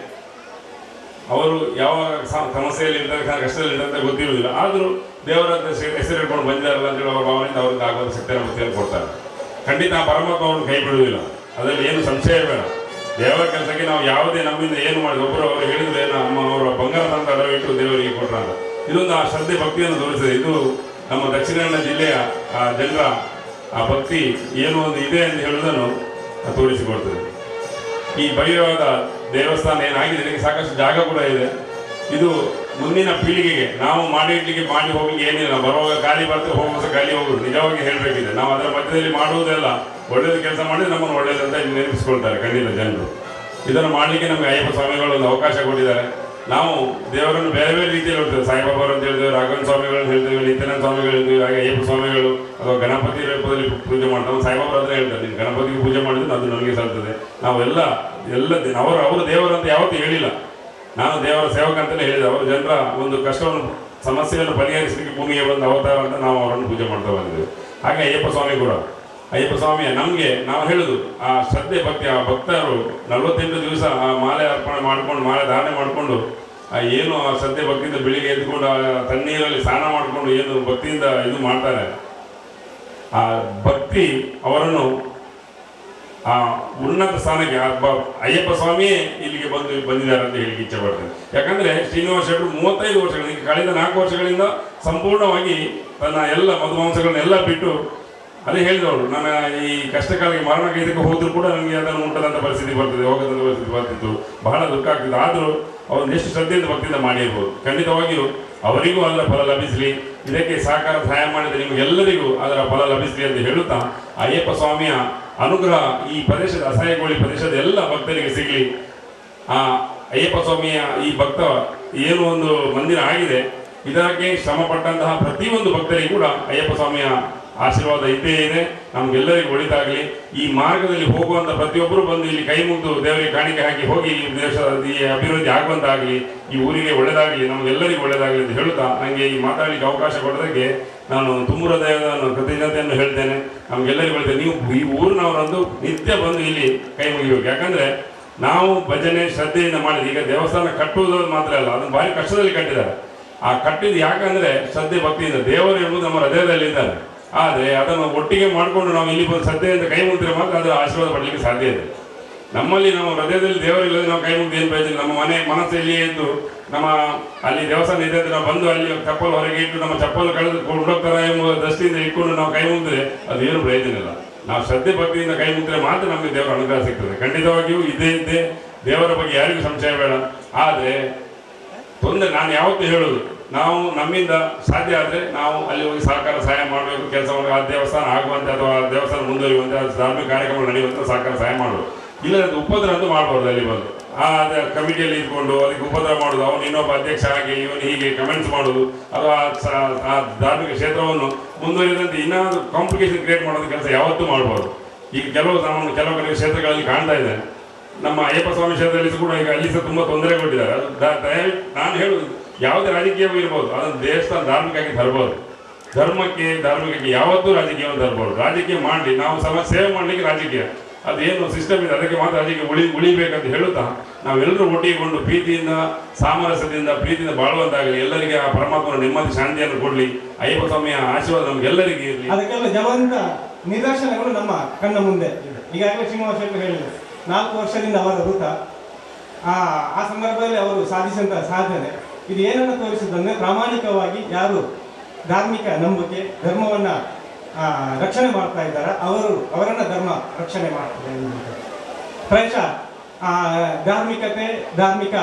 ಅವರು ಯಾವ ಸಮಸ್ಯೆಯಲ್ಲಿ ಇರ್ತಾರೆ, ಕಷ್ಟದಲ್ಲಿ ಇರ್ತಾರೆ ಅಂತ ಗೊತ್ತಿರುವುದಿಲ್ಲ. ಆದರೂ ದೇವರ ಹೆಸರು ಹಿಡ್ಕೊಂಡು ಬಂದಿದ್ದಾರಲ್ಲ ಅಂತೇಳಿ ಅವರ ಭಾವನೆಯಿಂದ ಅವ್ರಿಗೆ ಆಗುವಂಥ ಶಕ್ತಿಯನ್ನು ಭಕ್ತಿಯನ್ನು ಕೊಡ್ತಾರೆ. ಖಂಡಿತ ಪರಮಾತ್ಮ ಅವ್ರನ್ನ ಕೈ ಬಿಡುವುದಿಲ್ಲ, ಅದರಲ್ಲಿ ಏನು ಸಂಶಯ ಬೇಡ. ದೇವರ ಕೆಲಸಕ್ಕೆ ನಾವು ಯಾವುದೇ ನಮ್ಮಿಂದ ಏನು ಮಾಡಿದ್ರು, ಒಬ್ಬರು ಅವರು ಹೇಳಿದ್ರೆ ನಮ್ಮ ಅವರ ಬಂಗಾರ ತಂದ ಅಡವಿಟ್ಟು ದೇವರಿಗೆ ಕೊಟ್ಟರ ಅಂತ, ಇದೊಂದು ಆ ಶ್ರದ್ಧೆ ಭಕ್ತಿಯನ್ನು ತೋರಿಸ್ತದೆ. ಇದು ನಮ್ಮ ದಕ್ಷಿಣ ಕನ್ನಡ ಜಿಲ್ಲೆಯ ಆ ಜನರ ಆ ಭಕ್ತಿ ಏನು ಒಂದು ಇದೆ ಅಂತ ಹೇಳುವುದನ್ನು ತೋರಿಸಿಕೊಡ್ತದೆ. ಈ ಭವ್ಯವಾದ ದೇವಸ್ಥಾನ ಏನಾಗಿದೆ, ಇದಕ್ಕೆ ಸಾಕಷ್ಟು ಜಾಗ ಕೂಡ ಇದೆ. ಇದು ಮುಂದಿನ ಪೀಳಿಗೆಗೆ ನಾವು ಮಾಡಿಡ್ಲಿಕ್ಕೆ ಮಾಡಿ ಹೋಗ್ಲಿಕ್ಕೆ ಏನಿಲ್ಲ. ಬರುವಾಗ ಖಾಲಿ ಬರ್ತೇವೆ, ಹೋಗುವ ಖಾಲಿ ಹೋಗುದು. ನಿಜವಾಗಿ ಹೇಳಬೇಕಿದೆ, ನಾವು ಅದರ ಮಧ್ಯದಲ್ಲಿ ಮಾಡುವುದೆಲ್ಲ ಒಳ್ಳೆಯದು ಕೆಲಸ ಮಾಡಿದ್ರೆ ನಮ್ಮನ್ನು ಒಳ್ಳೆಯದಂತ ನೆನಪಿಸ್ಕೊಳ್ತಾರೆ ಖಂಡಿತ ಜನರು. ಇದನ್ನು ಮಾಡಲಿಕ್ಕೆ ನಮಗೆ ಅಯ್ಯಪ್ಪ ಸ್ವಾಮಿಗಳು ಒಂದು ಅವಕಾಶ ಕೊಟ್ಟಿದ್ದಾರೆ. ನಾವು ದೇವರನ್ನು ಬೇರೆ ಬೇರೆ ರೀತಿಯಲ್ಲಿ ಹೋಗ್ತೇವೆ. ಸಾಯಿಬಾಬಾರು ಅಂತ ಹೇಳ್ತೇವೆ, ರಾಘವೇಂದ್ರ ಸ್ವಾಮಿಗಳನ್ನು ಹೇಳ್ತೇವೆ, ನಿತ್ಯಾನಂದ ಸ್ವಾಮಿಗಳು ಹೇಳ್ತೇವೆ, ಹಾಗೆ ಅಯ್ಯಪ್ಪ ಸ್ವಾಮಿಗಳು ಅಥವಾ ಗಣಪತಿ ರೂಪದಲ್ಲಿ ಪೂಜೆ ಮಾಡ್ತಾರೆ. ಸಾಯಿಬಾಬಾರು ಹತ್ರ ಹೇಳ್ತಾರೆ, ನೀನು ಗಣಪತಿಗೆ ಪೂಜೆ ಮಾಡಿದ್ರೆ ಅದು ನನಗೆ ಸಲ್ತದೆ. ನಾವೆಲ್ಲ ಎಲ್ಲ ಅವರು ದೇವರಂತ ಯಾವತ್ತೂ ಹೇಳಿಲ್ಲ, ನಾನು ದೇವರ ಸೇವಕ ಅಂತಲೇ ಹೇಳಿದೆ. ಅವರು ಜನರ ಒಂದು ಕಷ್ಟವನ್ನು, ಸಮಸ್ಯೆಯನ್ನು ಪರಿಹರಿಸಲಿಕ್ಕೆ ಭೂಮಿಗೆ ಬಂದ ಅವತಾರ ಅಂತ ನಾವು ಅವರನ್ನು ಪೂಜೆ ಮಾಡ್ತಾ ಬಂದಿದ್ದೇವೆ. ಹಾಗೆ ಅಯ್ಯಪ್ಪ ಸ್ವಾಮಿ ಕೂಡ, ಅಯ್ಯಪ್ಪ ಸ್ವಾಮಿಯ ನಮಗೆ ನಾವು ಹೇಳುದು ಆ ಶ್ರದ್ಧೆ ಭಕ್ತಿ, ಆ ಭಕ್ತರು 48 ದಿವಸ ಆ ಮಾಲೆ ಅರ್ಪಣೆ ಮಾಡಿಕೊಂಡು, ಮಾಲೆ ಧಾರಣೆ ಮಾಡಿಕೊಂಡು, ಆ ಏನು ಆ ಶ್ರದ್ಧೆ ಭಕ್ತಿಯಿಂದ ಬೆಳಿಗ್ಗೆ ಎದ್ದುಕೊಂಡು ಆ ತಣ್ಣೀರಲ್ಲಿ ಸ್ನಾನ ಮಾಡಿಕೊಂಡು ಏನು ಭಕ್ತಿಯಿಂದ ಇದು ಮಾಡ್ತಾರೆ, ಆ ಭಕ್ತಿ ಅವರನ್ನು ಆ ಉನ್ನತ ಸ್ಥಾನಕ್ಕೆ ಅಯ್ಯಪ್ಪ ಸ್ವಾಮಿಯೇ ಇಲ್ಲಿಗೆ ಬಂದಿದ್ದಾರೆ ಅಂತ ಹೇಳಿ ಇಚ್ಛೆ ಪಡ್ತೇನೆ. ಯಾಕಂದರೆ ಶ್ರೀನಿವಾಸ ಶೆಟ್ಟರು 35 ವರ್ಷಗಳಿಂದ, ಕಳೆದ 4 ವರ್ಷಗಳಿಂದ ಸಂಪೂರ್ಣವಾಗಿ ತನ್ನ ಎಲ್ಲ ಮಧುಮಾಂಸಗಳನ್ನೆಲ್ಲ ಬಿಟ್ಟು, ಅದೇ ಹೇಳಿದವರು, ನನ್ನ ಈ ಕಷ್ಟಕಾಲಕ್ಕೆ ಮರಣ ಇದಕ್ಕೆ ಹೋದರೂ ಕೂಡ ನನಗೆ ಅದನ್ನು ಮುಟ್ಟದಂಥ ಪರಿಸ್ಥಿತಿ ಬರ್ತದೆ, ಹೋಗದಂಥ ಪರಿಸ್ಥಿತಿ ಬರ್ತಿತ್ತು, ಬಹಳ ದುಃಖ ಆಗ್ತಿತ್ತು. ಆದರೂ ಅವರು ಎಷ್ಟು ಶ್ರದ್ಧೆಯಿಂದ ಭಕ್ತಿಯಿಂದ ಮಾಡಿರ್ಬೋದು. ಖಂಡಿತವಾಗಿಯೂ ಅವರಿಗೂ ಅದರ ಫಲ ಲಭಿಸಲಿ, ಇದಕ್ಕೆ ಸಹಕಾರ ಸಹಾಯ ಮಾಡಿದ ನಿಮಗೆಲ್ಲರಿಗೂ ಅದರ ಫಲ ಲಭಿಸಲಿ ಅಂತ ಹೇಳುತ್ತಾ, ಅಯ್ಯಪ್ಪ ಸ್ವಾಮಿಯ ಅನುಗ್ರಹ ಈ ಪ್ರದೇಶದ ಅಸಹಾಯಗೋಳಿ ಪ್ರದೇಶದ ಎಲ್ಲ ಭಕ್ತರಿಗೆ ಸಿಗಲಿ. ಆ ಅಯ್ಯಪ್ಪ ಸ್ವಾಮಿಯ ಈ ಭಕ್ತ ಏನು ಒಂದು ಮಂದಿರ ಆಗಿದೆ, ಇದಕ್ಕೆ ಶ್ರಮಪಟ್ಟಂತಹ ಪ್ರತಿಯೊಂದು ಭಕ್ತರಿಗೂ ಕೂಡ ಅಯ್ಯಪ್ಪ ಸ್ವಾಮಿಯ ಆಶೀರ್ವಾದ ಇದ್ದೇ ಇದೆ. ನಮಗೆಲ್ಲರಿಗೂ ಒಳಿತಾಗಲಿ. ಈ ಮಾರ್ಗದಲ್ಲಿ ಹೋಗುವಂಥ ಪ್ರತಿಯೊಬ್ಬರು ಬಂದು ಇಲ್ಲಿ ಕೈ ಮುಗಿದು ದೇವರಿಗೆ ಕಾಣಿಕೆ ಹಾಕಿ ಹೋಗಿ ಈ ದೇಶದ ಈ ಅಭಿವೃದ್ಧಿ ಆಗುವಂತಾಗಲಿ, ಈ ಊರಿಗೆ ಒಳ್ಳೆಯದಾಗಲಿ, ನಮಗೆಲ್ಲರಿಗೂ ಒಳ್ಳೆಯದಾಗಲಿ ಅಂತ ಹೇಳುತ್ತಾ ನನಗೆ ಈ ಮಾತಾಡಲಿಕ್ಕೆ ಅವಕಾಶ ಕೊಡೋದಕ್ಕೆ ನಾನು ತುಂಬ ಹೃದಯದ ಕೃತಜ್ಞತೆಯನ್ನು ಹೇಳ್ತೇನೆ. ನಮಗೆಲ್ಲರಿಗೂ ಒಳ್ಳೆಯದು. ನೀವು ಈ ಊರಿನವರಂದು ನಿತ್ಯ ಬಂದು ಇಲ್ಲಿ ಕೈ ಮುಗಿಬೇಕು. ಯಾಕಂದರೆ ನಾವು ಭಜನೆ ಶ್ರದ್ಧೆಯಿಂದ ಮಾಡಿದ್ವಿ. ಈಗ ದೇವಸ್ಥಾನ ಕಟ್ಟುವುದು ಮಾತ್ರ ಅಲ್ಲ, ಅದನ್ನು ಭಾರಿ ಕಷ್ಟದಲ್ಲಿ ಕಟ್ಟಿದ್ದಾರೆ. ಆ ಕಟ್ಟಿದ್ದು ಯಾಕಂದರೆ ಶ್ರದ್ಧೆ ಭಕ್ತಿಯಿಂದ. ದೇವರು ಎಂಬುದು ನಮ್ಮ ಹೃದಯದಲ್ಲಿ ಇದ್ದಾರೆ. ಆದರೆ ಅದನ್ನು ಒಟ್ಟಿಗೆ ಮಾಡಿಕೊಂಡು ನಾವು ಇಲ್ಲಿ ಬಂದು ಶ್ರದ್ಧೆಯಿಂದ ಕೈ ಮುಗಿದ್ರೆ ಮಾತ್ರ ಅದರ ಆಶೀರ್ವಾದ ಪಡಲಿಕ್ಕೆ ಸಾಧ್ಯ ಇದೆ. ನಮ್ಮಲ್ಲಿ ನಮ್ಮ ಹೃದಯದಲ್ಲಿ ದೇವರಿಲ್ಲದೆ ನಾವು ಕೈ ಮುಗಿದು ಏನು ಪ್ರಯೋಜನ? ನಮ್ಮ ಮನೆ ಮನಸ್ಸಲ್ಲಿಯೇ ಇದ್ದು ನಮ್ಮ ಅಲ್ಲಿ ದೇವಸ್ಥಾನ ಇದೆ ಅಂತ ನಾವು ಬಂದು ಅಲ್ಲಿ ಚಪ್ಪಲು ಹೊರಗೆ ಇಟ್ಟು ನಮ್ಮ ಚಪ್ಪಲು ಕಳೆದು ಕೊಂಡೋಗ್ತಾರೆ ಎಂಬ ದೃಷ್ಟಿಯಿಂದ ಇಟ್ಕೊಂಡು ನಾವು ಕೈ ಮುಗಿದ್ರೆ ಅದು ಏನು ಪ್ರಯೋಜನ ಇಲ್ಲ. ನಾವು ಶ್ರದ್ಧೆ ಭಕ್ತಿಯಿಂದ ಕೈ ಮುಗಿದ್ರೆ ಮಾತ್ರ ನಮಗೆ ದೇವರ ಅನುಗ್ರಹ ಸಿಗ್ತದೆ. ಖಂಡಿತವಾಗಿಯೂ ಇದೇ ಇದ್ದೇ ದೇವರ ಬಗ್ಗೆ ಯಾರಿಗೂ ಸಂಶಯ ಬೇಡ. ಆದರೆ ತೊಂದರೆ ನಾನು ಯಾವತ್ತೂ ಹೇಳೋದು, ನಾವು ನಮ್ಮಿಂದ ಸಾಧ್ಯ ಆದರೆ ನಾವು ಅಲ್ಲಿ ಹೋಗಿ ಸಹಕಾರ ಸಹಾಯ ಮಾಡಬೇಕು, ಕೆಲಸ ಮಾಡಬೇಕು, ಆ ದೇವಸ್ಥಾನ ಆಗುವಂತೆ ಅಥವಾ ದೇವಸ್ಥಾನ ಮುಂದುವರಿಯುವಂತೆ, ಆ ಧಾರ್ಮಿಕ ಕಾರ್ಯಕ್ರಮ ನಡೆಯುವಂತೆ ಸಹಕಾರ ಸಹಾಯ ಮಾಡೋದು. ಇಲ್ಲ ಅದು ಉಪದ್ರ ಅಂತೂ ಮಾಡಬಾರ್ದು. ಅಲ್ಲಿ ಬಂದು ಆ ಕಮಿಟಿಯಲ್ಲಿ ಇದ್ಕೊಂಡು ಅದಕ್ಕೆ ಉಪದ್ರ ಮಾಡೋದು, ಅವನು ಇನ್ನೊಬ್ಬ ಅಧ್ಯಕ್ಷ ಆಗಿ ಇವನು ಹೀಗೆ ಕಮೆಂಟ್ಸ್ ಮಾಡೋದು, ಅಥವಾ ಆ ಧಾರ್ಮಿಕ ಕ್ಷೇತ್ರವನ್ನು ಮುಂದುವರಿದಂತೆ ಇನ್ನೊಂದು ಕಾಂಪ್ಲಿಕೇಶನ್ ಕ್ರಿಯೇಟ್ ಮಾಡೋದು ಕೆಲಸ ಯಾವತ್ತೂ ಮಾಡ್ಬಾರ್ದು. ಈಗ ಕೆಲವು ನಾನು ಕೆಲವು ಕಡೆ ಕ್ಷೇತ್ರಗಳಲ್ಲಿ ಕಾಣ್ತಾ ಇದೆ. ನಮ್ಮ ಅಯ್ಯಪ್ಪ ಸ್ವಾಮಿ ಕ್ಷೇತ್ರದಲ್ಲಿ ಕೂಡ ಈಗ ಅಲ್ಲಿ ಸಹ ತುಂಬ ತೊಂದರೆ ಕೊಟ್ಟಿದ್ದಾರೆ. ಅದು ದಯವಿಟ್ಟು ನಾನು ಹೇಳುವುದು, ಯಾವುದೇ ರಾಜಕೀಯವೂ ಇರ್ಬೋದು, ಅದನ್ನು ದೇವಸ್ಥಾನ ಧಾರ್ಮಿಕವಾಗಿ ತರ್ಬೋದು. ಧರ್ಮಕ್ಕೆ ಧಾರ್ಮಿಕಕ್ಕೆ ಯಾವತ್ತೂ ರಾಜಕೀಯವನ್ನು ತರ್ಬೋದು. ರಾಜಕೀಯ ಮಾಡಲಿ, ನಾವು ಸಮಾಜ ಸೇವೆ ಮಾಡಲಿಕ್ಕೆ ರಾಜಕೀಯ ಅದೇನು ಸಿಸ್ಟಮ್ ಇದೆ ಅದಕ್ಕೆ ಮಾತ್ರ ರಾಜಕೀಯ ಉಳಿಬೇಕಂತ ಹೇಳುತ್ತಾ ನಾವೆಲ್ಲರೂ ಒಟ್ಟಿಗೆಕೊಂಡು ಪ್ರೀತಿಯಿಂದ, ಸಾಮರಸ್ಯದಿಂದ, ಪ್ರೀತಿಯಿಂದ ಬಾಳುವಂತಾಗಲಿ. ಎಲ್ಲರಿಗೆ ಆ ಪರಮಾತ್ಮನ ನೆಮ್ಮದಿ ಶಾಂತಿಯನ್ನು ಕೊಡಲಿ. ಅಯ್ಯಪ್ಪ ಸ್ವಾಮಿಯ ಆಶೀರ್ವಾದ ನಮಗೆಲ್ಲರಿಗೂ ಇರಲಿ. ಅದಕ್ಕೆಲ್ಲ ಜವಂತ ನಿದರ್ಶನಗಳು ನಮ್ಮ ಕಣ್ಣ ಮುಂದೆ ಇದೆ. ಈಗಾಗಲೇ ಶ್ರೀನಿವಾಸ ಶೆಟ್ಟರು ಹೇಳಿದರು, 4 ವರ್ಷದಿಂದ ಅವರ ವೃತ, ಆ ಸಂದರ್ಭದಲ್ಲಿ ಅವರು ಸಾಧಿಸಿದಂತಹ ಸಾಧನೆ ಇದು ಏನನ್ನು ತೋರಿಸುತ್ತಂದರೆ, ಪ್ರಾಮಾಣಿಕವಾಗಿ ಯಾರು ಧಾರ್ಮಿಕ ನಂಬಿಕೆ ಧರ್ಮವನ್ನು ರಕ್ಷಣೆ ಮಾಡ್ತಾ ಇದ್ದಾರೆ ಅವರನ್ನು ಧರ್ಮ ರಕ್ಷಣೆ ಮಾಡ್ತದೆ ಎನ್ನುವಂಥದ್ದು. ಪ್ರಾಯಶಃ ಧಾರ್ಮಿಕತೆ, ಧಾರ್ಮಿಕ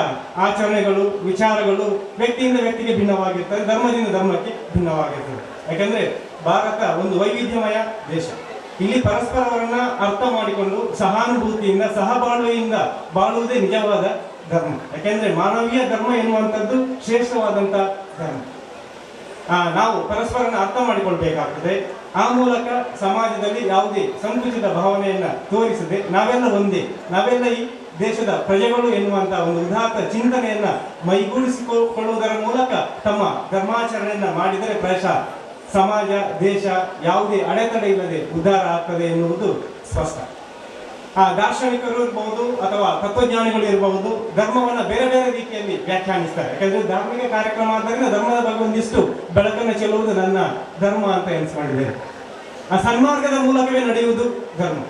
ಆಚರಣೆಗಳು, ವಿಚಾರಗಳು ವ್ಯಕ್ತಿಯಿಂದ ವ್ಯಕ್ತಿಗೆ ಭಿನ್ನವಾಗಿರ್ತದೆ, ಧರ್ಮದಿಂದ ಧರ್ಮಕ್ಕೆ ಭಿನ್ನವಾಗಿರ್ತದೆ. ಯಾಕಂದರೆ ಭಾರತ ಒಂದು ವೈವಿಧ್ಯಮಯ ದೇಶ. ಇಲ್ಲಿ ಪರಸ್ಪರವರನ್ನ ಅರ್ಥ ಮಾಡಿಕೊಂಡು ಸಹಾನುಭೂತಿಯಿಂದ, ಸಹಬಾಳ್ವೆಯಿಂದ ಬಾಳುವುದೇ ನಿಜವಾದ ಧರ್ಮ. ಯಾಕೆಂದರೆ ಮಾನವೀಯ ಧರ್ಮ ಎನ್ನುವಂಥದ್ದು ಶ್ರೇಷ್ಠವಾದಂಥ ಧರ್ಮ. ನಾವು ಪರಸ್ಪರನ ಅರ್ಥ ಮಾಡಿಕೊಳ್ಬೇಕಾಗ್ತದೆ. ಆ ಮೂಲಕ ಸಮಾಜದಲ್ಲಿ ಯಾವುದೇ ಸಂಕುಚಿತ ಭಾವನೆಯನ್ನು ತೋರಿಸದೆ ನಾವೆಲ್ಲ ಒಂದೇ, ನಾವೆಲ್ಲ ಈ ದೇಶದ ಪ್ರಜೆಗಳು ಎನ್ನುವಂಥ ಒಂದು ಉದಾತ್ತ ಚಿಂತನೆಯನ್ನು ಮೈಗೂಡಿಸಿಕೊಳ್ಳುವುದರ ಮೂಲಕ ತಮ್ಮ ಧರ್ಮಾಚರಣೆಯನ್ನು ಮಾಡಿದರೆ ಪ್ರಾಯಶಃ ಸಮಾಜ, ದೇಶ ಯಾವುದೇ ಅಡೆತಡೆ ಇಲ್ಲದೆ ಉದ್ಧಾರ ಆಗ್ತದೆ ಎನ್ನುವುದು ಸ್ಪಷ್ಟ. ಆ ದಾರ್ಶನಿಕರು ಇರಬಹುದು ಅಥವಾ ತತ್ವಜ್ಞಾನಿಗಳು ಇರಬಹುದು, ಧರ್ಮವನ್ನು ಬೇರೆ ಬೇರೆ ರೀತಿಯಲ್ಲಿ ವ್ಯಾಖ್ಯಾನಿಸ್ತಾರೆ. ಯಾಕಂದರೆ ಧಾರ್ಮಿಕ ಕಾರ್ಯಕ್ರಮ ಆದ್ದರಿಂದ ಧರ್ಮದ ಬಗ್ಗೆ ಒಂದಿಷ್ಟು ಬೆಳಕನ್ನು ಚೆಲ್ಲುವುದು ನನ್ನ ಧರ್ಮ ಅಂತ ಎನಿಸ್ಕೊಂಡಿದ್ದೇನೆ. ಆ ಸನ್ಮಾರ್ಗದ ಮೂಲಕವೇ ನಡೆಯುವುದು ಧರ್ಮ.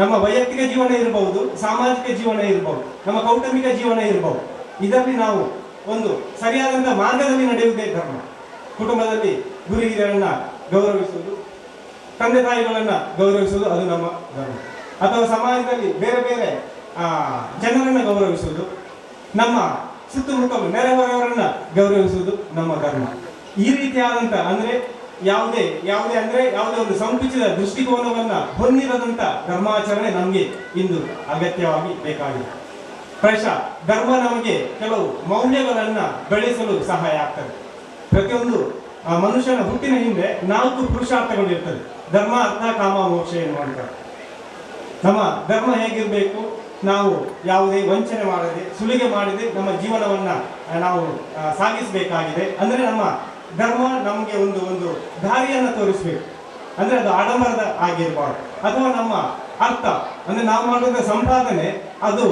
ನಮ್ಮ ವೈಯಕ್ತಿಕ ಜೀವನ ಇರಬಹುದು, ಸಾಮಾಜಿಕ ಜೀವನ ಇರಬಹುದು, ನಮ್ಮ ಕೌಟುಂಬಿಕ ಜೀವನ ಇರಬಹುದು, ಇದರಲ್ಲಿ ನಾವು ಒಂದು ಸರಿಯಾದಂಥ ಮಾರ್ಗದಲ್ಲಿ ನಡೆಯುವುದೇ ಧರ್ಮ. ಕುಟುಂಬದಲ್ಲಿ ಗುರು ಹಿರಿಯರನ್ನ ಗೌರವಿಸುವುದು, ತಂದೆ ತಾಯಿಗಳನ್ನು ಗೌರವಿಸುವುದು ಅದು ನಮ್ಮ ಧರ್ಮ. ಅಥವಾ ಸಮಾಜದಲ್ಲಿ ಬೇರೆ ಬೇರೆ ಜನರನ್ನು ಗೌರವಿಸುವುದು, ನಮ್ಮ ಸುತ್ತಮುತ್ತ ನೆರೆಹೊರೆಯವರನ್ನ ಗೌರವಿಸುವುದು ನಮ್ಮ ಧರ್ಮ. ಈ ರೀತಿಯಾದಂಥ ಅಂದರೆ ಯಾವುದೇ ಯಾವುದೇ ಅಂದರೆ ಯಾವುದೇ ಒಂದು ಸಂಕುಚಿತ ದೃಷ್ಟಿಕೋನವನ್ನು ಹೊಂದಿರದಂಥ ಧರ್ಮಾಚರಣೆ ನಮಗೆ ಇಂದು ಅಗತ್ಯವಾಗಿ ಬೇಕಾಗಿದೆ. ಪ್ರಾಯಶಃ ಧರ್ಮ ನಮಗೆ ಕೆಲವು ಮೌಲ್ಯಗಳನ್ನು ಬೆಳೆಸಲು ಸಹಾಯ ಆಗ್ತದೆ. ಪ್ರತಿಯೊಂದು ಮನುಷ್ಯನ ಹುಟ್ಟಿನ ಹಿಂದೆ 4 ಪುರುಷಾರ್ಥಗಳು ಇರ್ತದೆ: ಧರ್ಮ, ಅರ್ಥ, ಕಾಮ, ಮೋಕ್ಷ ಎನ್ನುವಂಥ. ನಮ್ಮ ಧರ್ಮ ಹೇಗಿರಬೇಕು? ನಾವು ಯಾವುದೇ ವಂಚನೆ ಮಾಡದೆ, ಸುಲಿಗೆ ಮಾಡದೆ ನಮ್ಮ ಜೀವನವನ್ನು ನಾವು ಸಾಗಿಸಬೇಕಾಗಿದೆ. ಅಂದರೆ ನಮ್ಮ ಧರ್ಮ ನಮಗೆ ಒಂದು ಒಂದು ದಾರಿಯನ್ನು ತೋರಿಸಬೇಕು. ಅಂದರೆ ಅದು ಆಡಂಬರದ ಆಗಿರಬಾರ್ದು. ಅಥವಾ ನಮ್ಮ ಅರ್ಥ ಅಂದರೆ ನಾವು ಮಾಡುವಂಥ ಸಂಪಾದನೆ ಅದು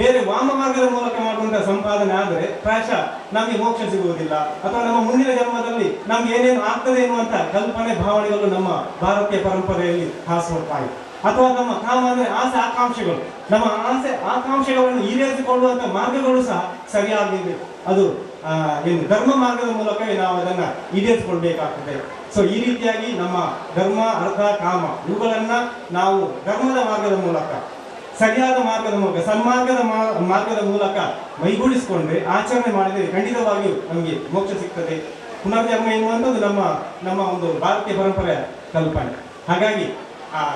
ಬೇರೆ ವಾಮ ಮಾರ್ಗದ ಮೂಲಕ ಮಾಡುವಂಥ ಸಂಪಾದನೆ ಆದರೆ ಪ್ರಾಯಶಃ ನಮಗೆ ಮೋಕ್ಷ ಸಿಗುವುದಿಲ್ಲ. ಅಥವಾ ನಮ್ಮ ಮುಂದಿನ ಜನ್ಮದಲ್ಲಿ ನಮ್ಗೆ ಏನೇನು ಆಗ್ತದೆ ಎನ್ನುವಂಥ ಕಲ್ಪನೆ, ಭಾವನೆಗಳು ನಮ್ಮ ಭಾರತೀಯ ಪರಂಪರೆಯಲ್ಲಿ ಹಾಸುಹೊಕ್ಕಾಗಿದೆ. ಅಥವಾ ನಮ್ಮ ಕಾಮ ಅಂದರೆ ಆಸೆ ಆಕಾಂಕ್ಷೆಗಳು, ನಮ್ಮ ಆಸೆ ಆಕಾಂಕ್ಷೆಗಳನ್ನು ಈಡೇರಿಸಿಕೊಳ್ಳುವಂಥ ಮಾರ್ಗಗಳು ಸಹ ಸರಿಯಾಗಿರಬೇಕು. ಅದು ಏನು ಧರ್ಮ ಮಾರ್ಗದ ಮೂಲಕವೇ ನಾವು ಅದನ್ನು ಈಡೇರಿಸಿಕೊಳ್ಬೇಕಾಗ್ತದೆ. ಸೊ ಈ ರೀತಿಯಾಗಿ ನಮ್ಮ ಧರ್ಮ, ಅರ್ಥ, ಕಾಮ ಇವುಗಳನ್ನು ನಾವು ಧರ್ಮದ ಮಾರ್ಗದ ಮೂಲಕ, ಸರಿಯಾದ ಮಾರ್ಗದ ಮೂಲಕ, ಸನ್ಮಾರ್ಗದ ಮಾರ್ಗದ ಮೂಲಕ ಮೈಗೂಡಿಸಿಕೊಂಡ್ರೆ, ಆಚರಣೆ ಮಾಡಿದರೆ ಖಂಡಿತವಾಗಿಯೂ ನಮಗೆ ಮೋಕ್ಷ ಸಿಗ್ತದೆ. ಪುನರ್ಜನ್ಮ ಎನ್ನುವಂಥದ್ದು ನಮ್ಮ ನಮ್ಮ ಒಂದು ಭಾರತೀಯ ಪರಂಪರೆಯ ಕಲ್ಪನೆ. ಹಾಗಾಗಿ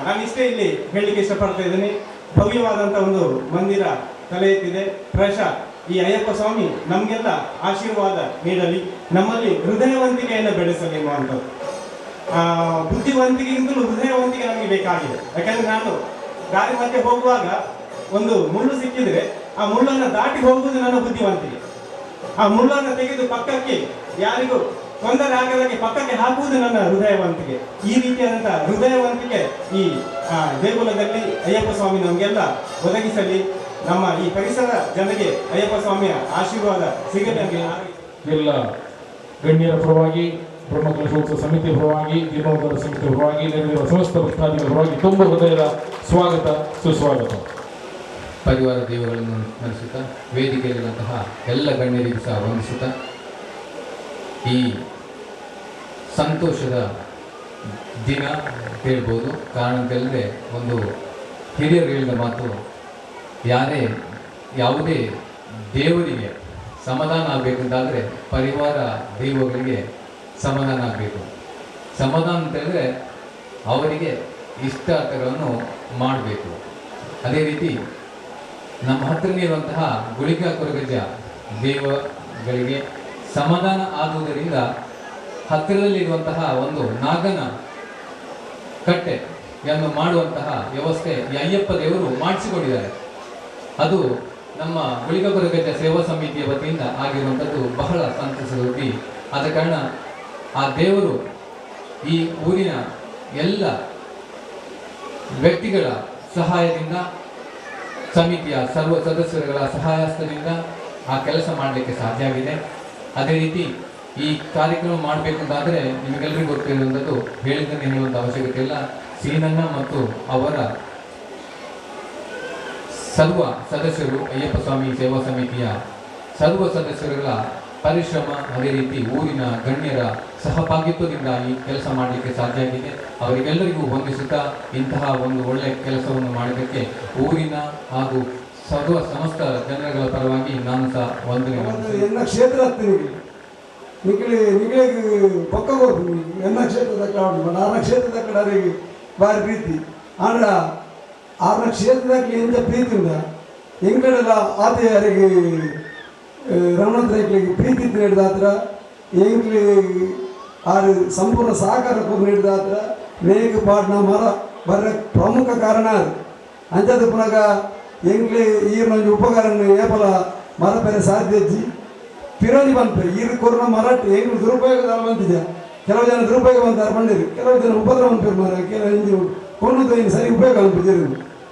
ನಾನಿಷ್ಟೇ ಇಲ್ಲಿ ಹೇಳಲಿಕ್ಕೆ ಇಷ್ಟಪಡ್ತಾ ಇದ್ದೀನಿ. ಭವ್ಯವಾದಂಥ ಒಂದು ಮಂದಿರ ತಲೆ ಎತ್ತಿದೆ. ಪ್ರಾಯಶಃ ಈ ಅಯ್ಯಪ್ಪ ಸ್ವಾಮಿ ನಮಗೆಲ್ಲ ಆಶೀರ್ವಾದ ನೀಡಲಿ, ನಮ್ಮಲ್ಲಿ ಹೃದಯವಂತಿಕೆಯನ್ನು ಬೆಳೆಸಲಿ ಎನ್ನುವಂಥದ್ದು. ಬುದ್ಧಿವಂತಿಕೆಗಿಂತಲೂ ಹೃದಯವಂತಿಕೆ ನಮಗೆ ಬೇಕಾಗಿದೆ. ಯಾಕಂದರೆ ನಾನು ದಾರಿ ಮಧ್ಯೆ ಹೋಗುವಾಗ ಒಂದು ಮುಳ್ಳು ಸಿಕ್ಕಿದರೆ ಆ ಮುಳ್ಳನ್ನು ದಾಟಿ ಹೋಗುವುದು ನನ್ನ ಬುದ್ಧಿವಂತಿಕೆ. ಆ ಮುಳ್ಳನ್ನು ತೆಗೆದು ಪಕ್ಕಕ್ಕೆ, ಯಾರಿಗೂ ತೊಂದರೆ ಆಗದಾಗೆ ಪಕ್ಕಕ್ಕೆ ಹಾಕುವುದು ನನ್ನ ಹೃದಯವಂತಿಕೆ. ಈ ರೀತಿಯಾದಂಥ ಹೃದಯವಂತಿಕೆ ಈ ದೇಗುಲದಲ್ಲಿ ಅಯ್ಯಪ್ಪ ಸ್ವಾಮಿ ನಮಗೆಲ್ಲ ಒದಗಿಸಲಿ. ನಮ್ಮ ಈ ಪರಿಸರ ಜನರಿಗೆ ಅಯ್ಯಪ್ಪ ಸ್ವಾಮಿಯ ಆಶೀರ್ವಾದ ಸಿಗಲಿ. ಎಲ್ಲ ಗಣ್ಯರ ಪರವಾಗಿ, ಬ್ರಹ್ಮಕಲಶೋತ್ಸವ ಸಮಿತಿ ಪರವಾಗಿ, ಜೀರ್ಣೋದ್ಧಾರ ಸಮಿತಿ ಪರವಾಗಿ, ನೆರೆದಿರುವ ಸಮಸ್ತ ಭಕ್ತಾದಿಗಳ ಪರವಾಗಿ ತುಂಬ ಹೃದಯದ ಸ್ವಾಗತ, ಸುಸ್ವಾಗತ. ಪರಿವಾರ ದೇವಗಳನ್ನು ಸ್ಮರಿಸುತ್ತಾ, ವೇದಿಕೆಯಲ್ಲಿರುವಂತಹ ಎಲ್ಲ ಗಣ್ಯರಿಗೂ ಸಹ ವಂದಿಸುತ್ತಾ, ಈ ಸಂತೋಷದ ದಿನ ಹೇಳ್ಬೋದು. ಕಾರಣ ಅಂತ ಹೇಳಿದ್ರೆ, ಒಂದು ಹಿರಿಯರು ಹೇಳಿದ ಮಾತು, ಯಾರೇ ಯಾವುದೇ ದೇವರಿಗೆ ಸಮಾಧಾನ ಆಗಬೇಕಂತಾದರೆ ಪರಿವಾರ ದೈವಗಳಿಗೆ ಸಮಾಧಾನ ಆಗಬೇಕು. ಸಮಾಧಾನ ಅಂತ ಹೇಳಿದ್ರೆ ಅವರಿಗೆ ಇಷ್ಟಾರ್ಥಗಳನ್ನು ಮಾಡಬೇಕು. ಅದೇ ರೀತಿ ನಮ್ಮ ಹತ್ತಿರನೇ ಇರುವಂತಹ ಗುಳಿಗ ಕೊರಗಜ್ಜ ದೇವಗಳಿಗೆ ಸಮಾಧಾನ ಆದುದರಿಂದ ಹತ್ತಿರದಲ್ಲಿರುವಂತಹ ಒಂದು ನಾಗನ ಕಟ್ಟೆಯನ್ನು ಮಾಡುವಂತಹ ವ್ಯವಸ್ಥೆ ಈ ಅಯ್ಯಪ್ಪ ದೇವರು ಮಾಡಿಸಿಕೊಂಡಿದ್ದಾರೆ. ಅದು ನಮ್ಮ ಗುಳಿಗ ಕೊರಗಜ್ಜ ಸೇವಾ ಸಮಿತಿಯ ವತಿಯಿಂದ ಆಗಿರುವಂಥದ್ದು ಬಹಳ ಸಂತಸದ ಸುದ್ದಿ. ಆದ ಕಾರಣ ಆ ದೇವರು ಈ ಊರಿನ ಎಲ್ಲ ವ್ಯಕ್ತಿಗಳ ಸಹಾಯದಿಂದ, ಸಮಿತಿಯ ಸರ್ವ ಸದಸ್ಯರುಗಳ ಸಹಾಯಸ್ಥದಿಂದ ಆ ಕೆಲಸ ಮಾಡಲಿಕ್ಕೆ ಸಾಧ್ಯ ಆಗಿದೆ. ಅದೇ ರೀತಿ ಈ ಕಾರ್ಯಕ್ರಮ ಮಾಡಬೇಕಂತಾದರೆ ನಿಮಗೆಲ್ಲರಿಗೂ ಗೊತ್ತಿರುವಂಥದ್ದು, ಹೇಳಿದ್ದನ್ನು ಹೇಳುವಂಥ ಅವಶ್ಯಕತೆ ಇಲ್ಲ. ಸೀನಣ್ಣ ಮತ್ತು ಅವರ ಸರ್ವ ಸದಸ್ಯರು, ಅಯ್ಯಪ್ಪ ಸ್ವಾಮಿ ಸೇವಾ ಸಮಿತಿಯ ಸರ್ವ ಸದಸ್ಯರುಗಳ ಪರಿಶ್ರಮ, ಅದೇ ರೀತಿ ಊರಿನ ಗಣ್ಯರ ಸಹಭಾಗಿತ್ವದಿಂದ ಈ ಕೆಲಸ ಮಾಡಲಿಕ್ಕೆ ಸಾಧ್ಯ ಆಗಿದೆ. ಅವರಿಗೆಲ್ಲರಿಗೂ ವಂದಿಸುತ್ತಾ ಇಂತಹ ಒಂದು ಒಳ್ಳೆಯ ಕೆಲಸವನ್ನು ಮಾಡಿದ್ದಕ್ಕೆ ಊರಿನ ಹಾಗೂ ಸರ್ವ ಸಮಸ್ತ ಜನಗಳ ಪರವಾಗಿ ನಾನು ಸಹ ವಂದನೆ. ಎನ್ನ ಕ್ಷೇತ್ರ ನಿಗಳಿ ನಿಗಳಿಗೆ ಪಕ್ಕ ಎನ್ನ ಕ್ಷೇತ್ರದ ಕಡೆ ಆರನ ಕ್ಷೇತ್ರದ ಕಡೆ ಬಾರಿ ಪ್ರೀತಿ. ಆಂಡ ಆರನ ಕ್ಷೇತ್ರದಾಗ ಎಂತ ಪ್ರೀತಿ ಉಂಡ ಎಂಕಡೆಲ್ಲ ಆತೆ ಯಾರಿಗೆ ರಮಣಾಥ್ ರೈಕ್ಲಿಗೆ ಪ್ರೀತಿ ನೀಡಿದ ಆತ್ರ ಎಂಕ್ಲಿ ಆರು ಸಂಪೂರ್ಣ ಸಹಕಾರ ನೀಡಿದ ಆತ್ರ ಮೇಘ ಪಾಡ್ನ ಮರ ಬರ ಪ್ರಮುಖ ಕಾರಣ ಅದು. ಅಂಚದ ಪುನಗ ಎಂಕ್ಲಿ ಈರ್ನ ಉಪಕಾರ ಏಪಲ ಮರ ಪೆರೆ ಸಾಧ್ಯ ಅಜ್ಜಿ ಪಿರೋನಿ ಬಂತು ಈರು ಕೊರೋನಾ ಮರಾಠಿ ಎಂಗ್ಲು ದುರುಪಯೋಗ ಬಂತಿದೆ. ಕೆಲವು ಜನ ದುರುಪಯೋಗ ಬಂತಾರೆ ಬಂದಿರು, ಕೆಲವು ಜನ ಉಪದ್ರ ಬಂದ್ಪೇರು ಮರ, ಕೆಲವು ಇಂಜಿ ಕೊನ್ನದು ಹಿಂಗೆ ಸರಿ ಉಪಯೋಗ ಅನ್ಪಿದ್ದೀರಿ.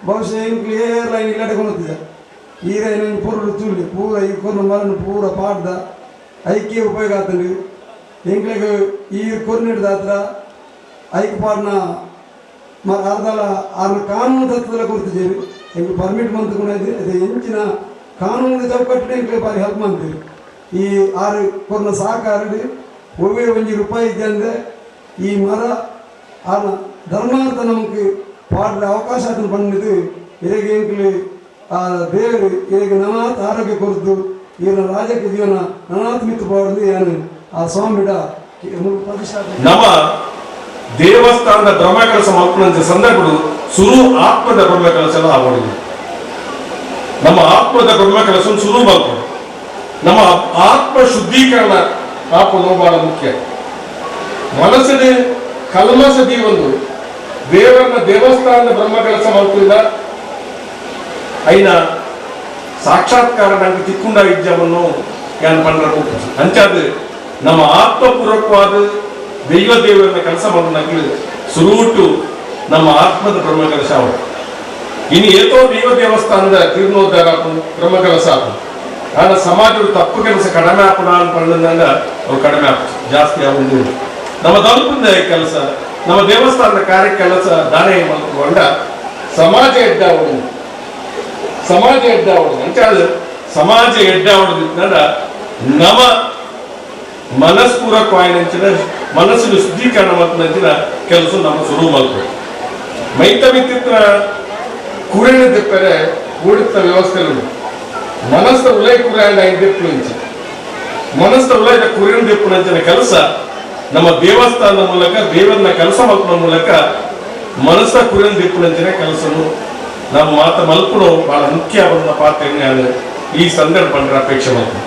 ಬಹುಶಃ ಎಂಕ್ಲು ಏರ್ಲೈನ್ ಇಲ್ಲಾಡೆ ಕೊನ್ನತಿದೆ. ಈರೇನು ಪೂರ್ಣ ತುಳ್ಳಿ ಪೂರ ಈ ಕೊರ್ನ ಮರನು ಪೂರ ಪಾಡ್ದ ಐಕೆ ಉಪಯೋಗ ಆಗ್ತದೆ. ಎಂಕ್ಲಿಗೆ ಈ ಕೊರ್ನಿಡ್ದ ಹತ್ರ ಐಕ್ ಪಾಡ್ನ ಅರ್ಧಲ ಆರ್ನ ಕಾನೂನು ತತ್ವದಲ್ಲ ಕೊಡ್ತಿದ್ದೀವಿ. ಎಂಕ್ಲು ಪರ್ಮಿಟ್ ಮಂತ್ಕೊಂಡಿದ್ದೆ ಅದೇ ಹೆಂಚಿನ ಕಾನೂನು ಚೌಕಟ್ಟಿನ ಎಂಕ್ಲಿಗೆ ಬಾರಿ ಹೆಲ್ಪ್ ಮಾಡ್ತೀವಿ. ಈ ಆರು ಕೊರ್ನ ಸಹಕಾರ ಒವ್ವೇ ಒಂಜಿ ರೂಪಾಯಿ ಇದ್ದೆ ಈ ಮರ ಆರ್ನ ಧರ್ಮಾರ್ಥ ನಮಗೆ ಪಾಡ್ರ ಅವಕಾಶ ಅದನ್ನು ಬಂದಿದ್ದು. ಇರಗೆ ಎಂಕ್ಲಿ ಆ ದೇವರು ಇರಗೆ ನನಾತ್ ಆರೋಗ್ಯ ಕೊರತು ಈರ ರಾಜಕೀಯ ಜೀವನ ನನಾತ್ ಮಿತ್ತು ಪಾಡುದು ಏನು ಆ ಸ್ವಾಮಿಡ ನಮ್ಮ ದೇವಸ್ಥಾನದ ಬ್ರಹ್ಮ ಕಲಶ ಮಲ್ಪುನಂಚ ಸಂದರ್ಭಡು ಸುರು ಆತ್ಮದ ಬ್ರಹ್ಮ ಕಲಶ ಆವಡಿದೆ. ನಮ್ಮ ಆತ್ಮದ ಬ್ರಹ್ಮ ಕಲಶ ಸುರು ಮಲ್ಪುಡು ನಮ್ಮ ಆತ್ಮ ಶುದ್ಧೀಕರಣ ಆಪುನು ಬಹಳ ಮುಖ್ಯ. ಮನಸ್ಸಿನ ಕಲ್ಮಶ ಒಂದು ದೇವರನ್ನ ದೇವಸ್ಥಾನದ ಬ್ರಹ್ಮ ಕಲಶ ಮಲ್ಪಿಲ್ಲ ಐನ ಸಾಕ್ಷಾತ್ಕಾರ ನಂಗೆ ತಿಕ್ಕೊಂಡ ಇಜ್ಜವನ್ನು ಯಾನ್ ಪಂಡ್ರ ಅಂಚಾದ ನಮ್ಮ ಆತ್ಮಪೂರ್ವಕವಾದ ದೈವ ದೇವರನ್ನ ಕೆಲಸ ಮಾಡೋದು ಸುರುಟು ನಮ್ಮ ಆತ್ಮದ ಬ್ರಹ್ಮ ಕಲಶ ಅವರು. ಇನ್ನು ಏತೋ ದೈವ ದೇವಸ್ಥಾನದ ಜೀರ್ಣೋದ್ಧಾರ ಬ್ರಹ್ಮ ಕಲಶ ಆಪು. ಆಡ ಸಮಾಜದ ತಪ್ಪು ಕೆಲಸ ಕಡಿಮೆ ಆಪಣ ಅಂತ ಅವ್ರು ಕಡಿಮೆ ಆಪ ಜಾಸ್ತಿ ಆಗುದು. ನಮ್ಮ ತಲುಪಿಂದ ಕೆಲಸ ನಮ್ಮ ದೇವಸ್ಥಾನದ ಕಾರ್ಯ ಕೆಲಸ ದಾನ ಮಾಡಿಕೊಂಡ ಸಮಾಜ ಎಡ್ಡಾವಡು ಸಮಾಜ ಎಡ್ಡಾವಡು ಅಂತ ಸಮಾಜ ಎಡ್ಡಾವಡು ನಮ್ಮ ಮನಸ್ಪೂರ್ವಕವಾಯಿನಂಚಿನ ಮನಸ್ಸಿನ ಶುದ್ಧೀಕರಣ ಮತ್ತು ಕೆಲಸ ನಮ್ಮ ಶುರು ಮಾಡ್ತೇವೆ. ಮೈತ ಮಿತ್ತಿತ್ರ ಕುರೇಣ ತಿಪ್ಪರೆ ಕೂಡಿತ್ತ ವ್ಯವಸ್ಥೆ ಮನಸ್ಸ ಉಲೈ ಕುರಾಯಣ ದಿಪ್ಪು ಮನಸ್ಸ ಉಲೈದ ಕುರೇಣ ದಿಪ್ಪುನಂಚಿನ ಕೆಲಸ ನಮ್ಮ ದೇವಸ್ಥಾನದ ಮೂಲಕ ದೇವರನ್ನ ಕೆಲಸ ಮಲ್ಪುನ ಮೂಲಕ ಮನಸ್ಸ ಕುರೇಣ ದಿಪ್ಪುನಂಚಿನ ಕೆಲಸನು ನಮ್ಮ ಮಾತ ಮಲ್ಪುನು ಬಹಳ ಮುಖ್ಯ ಪಾತ್ರ ಈ ಸಂದರ್ಭ ಅಪೇಕ್ಷೆ ಮಾಡ್ತೀವಿ.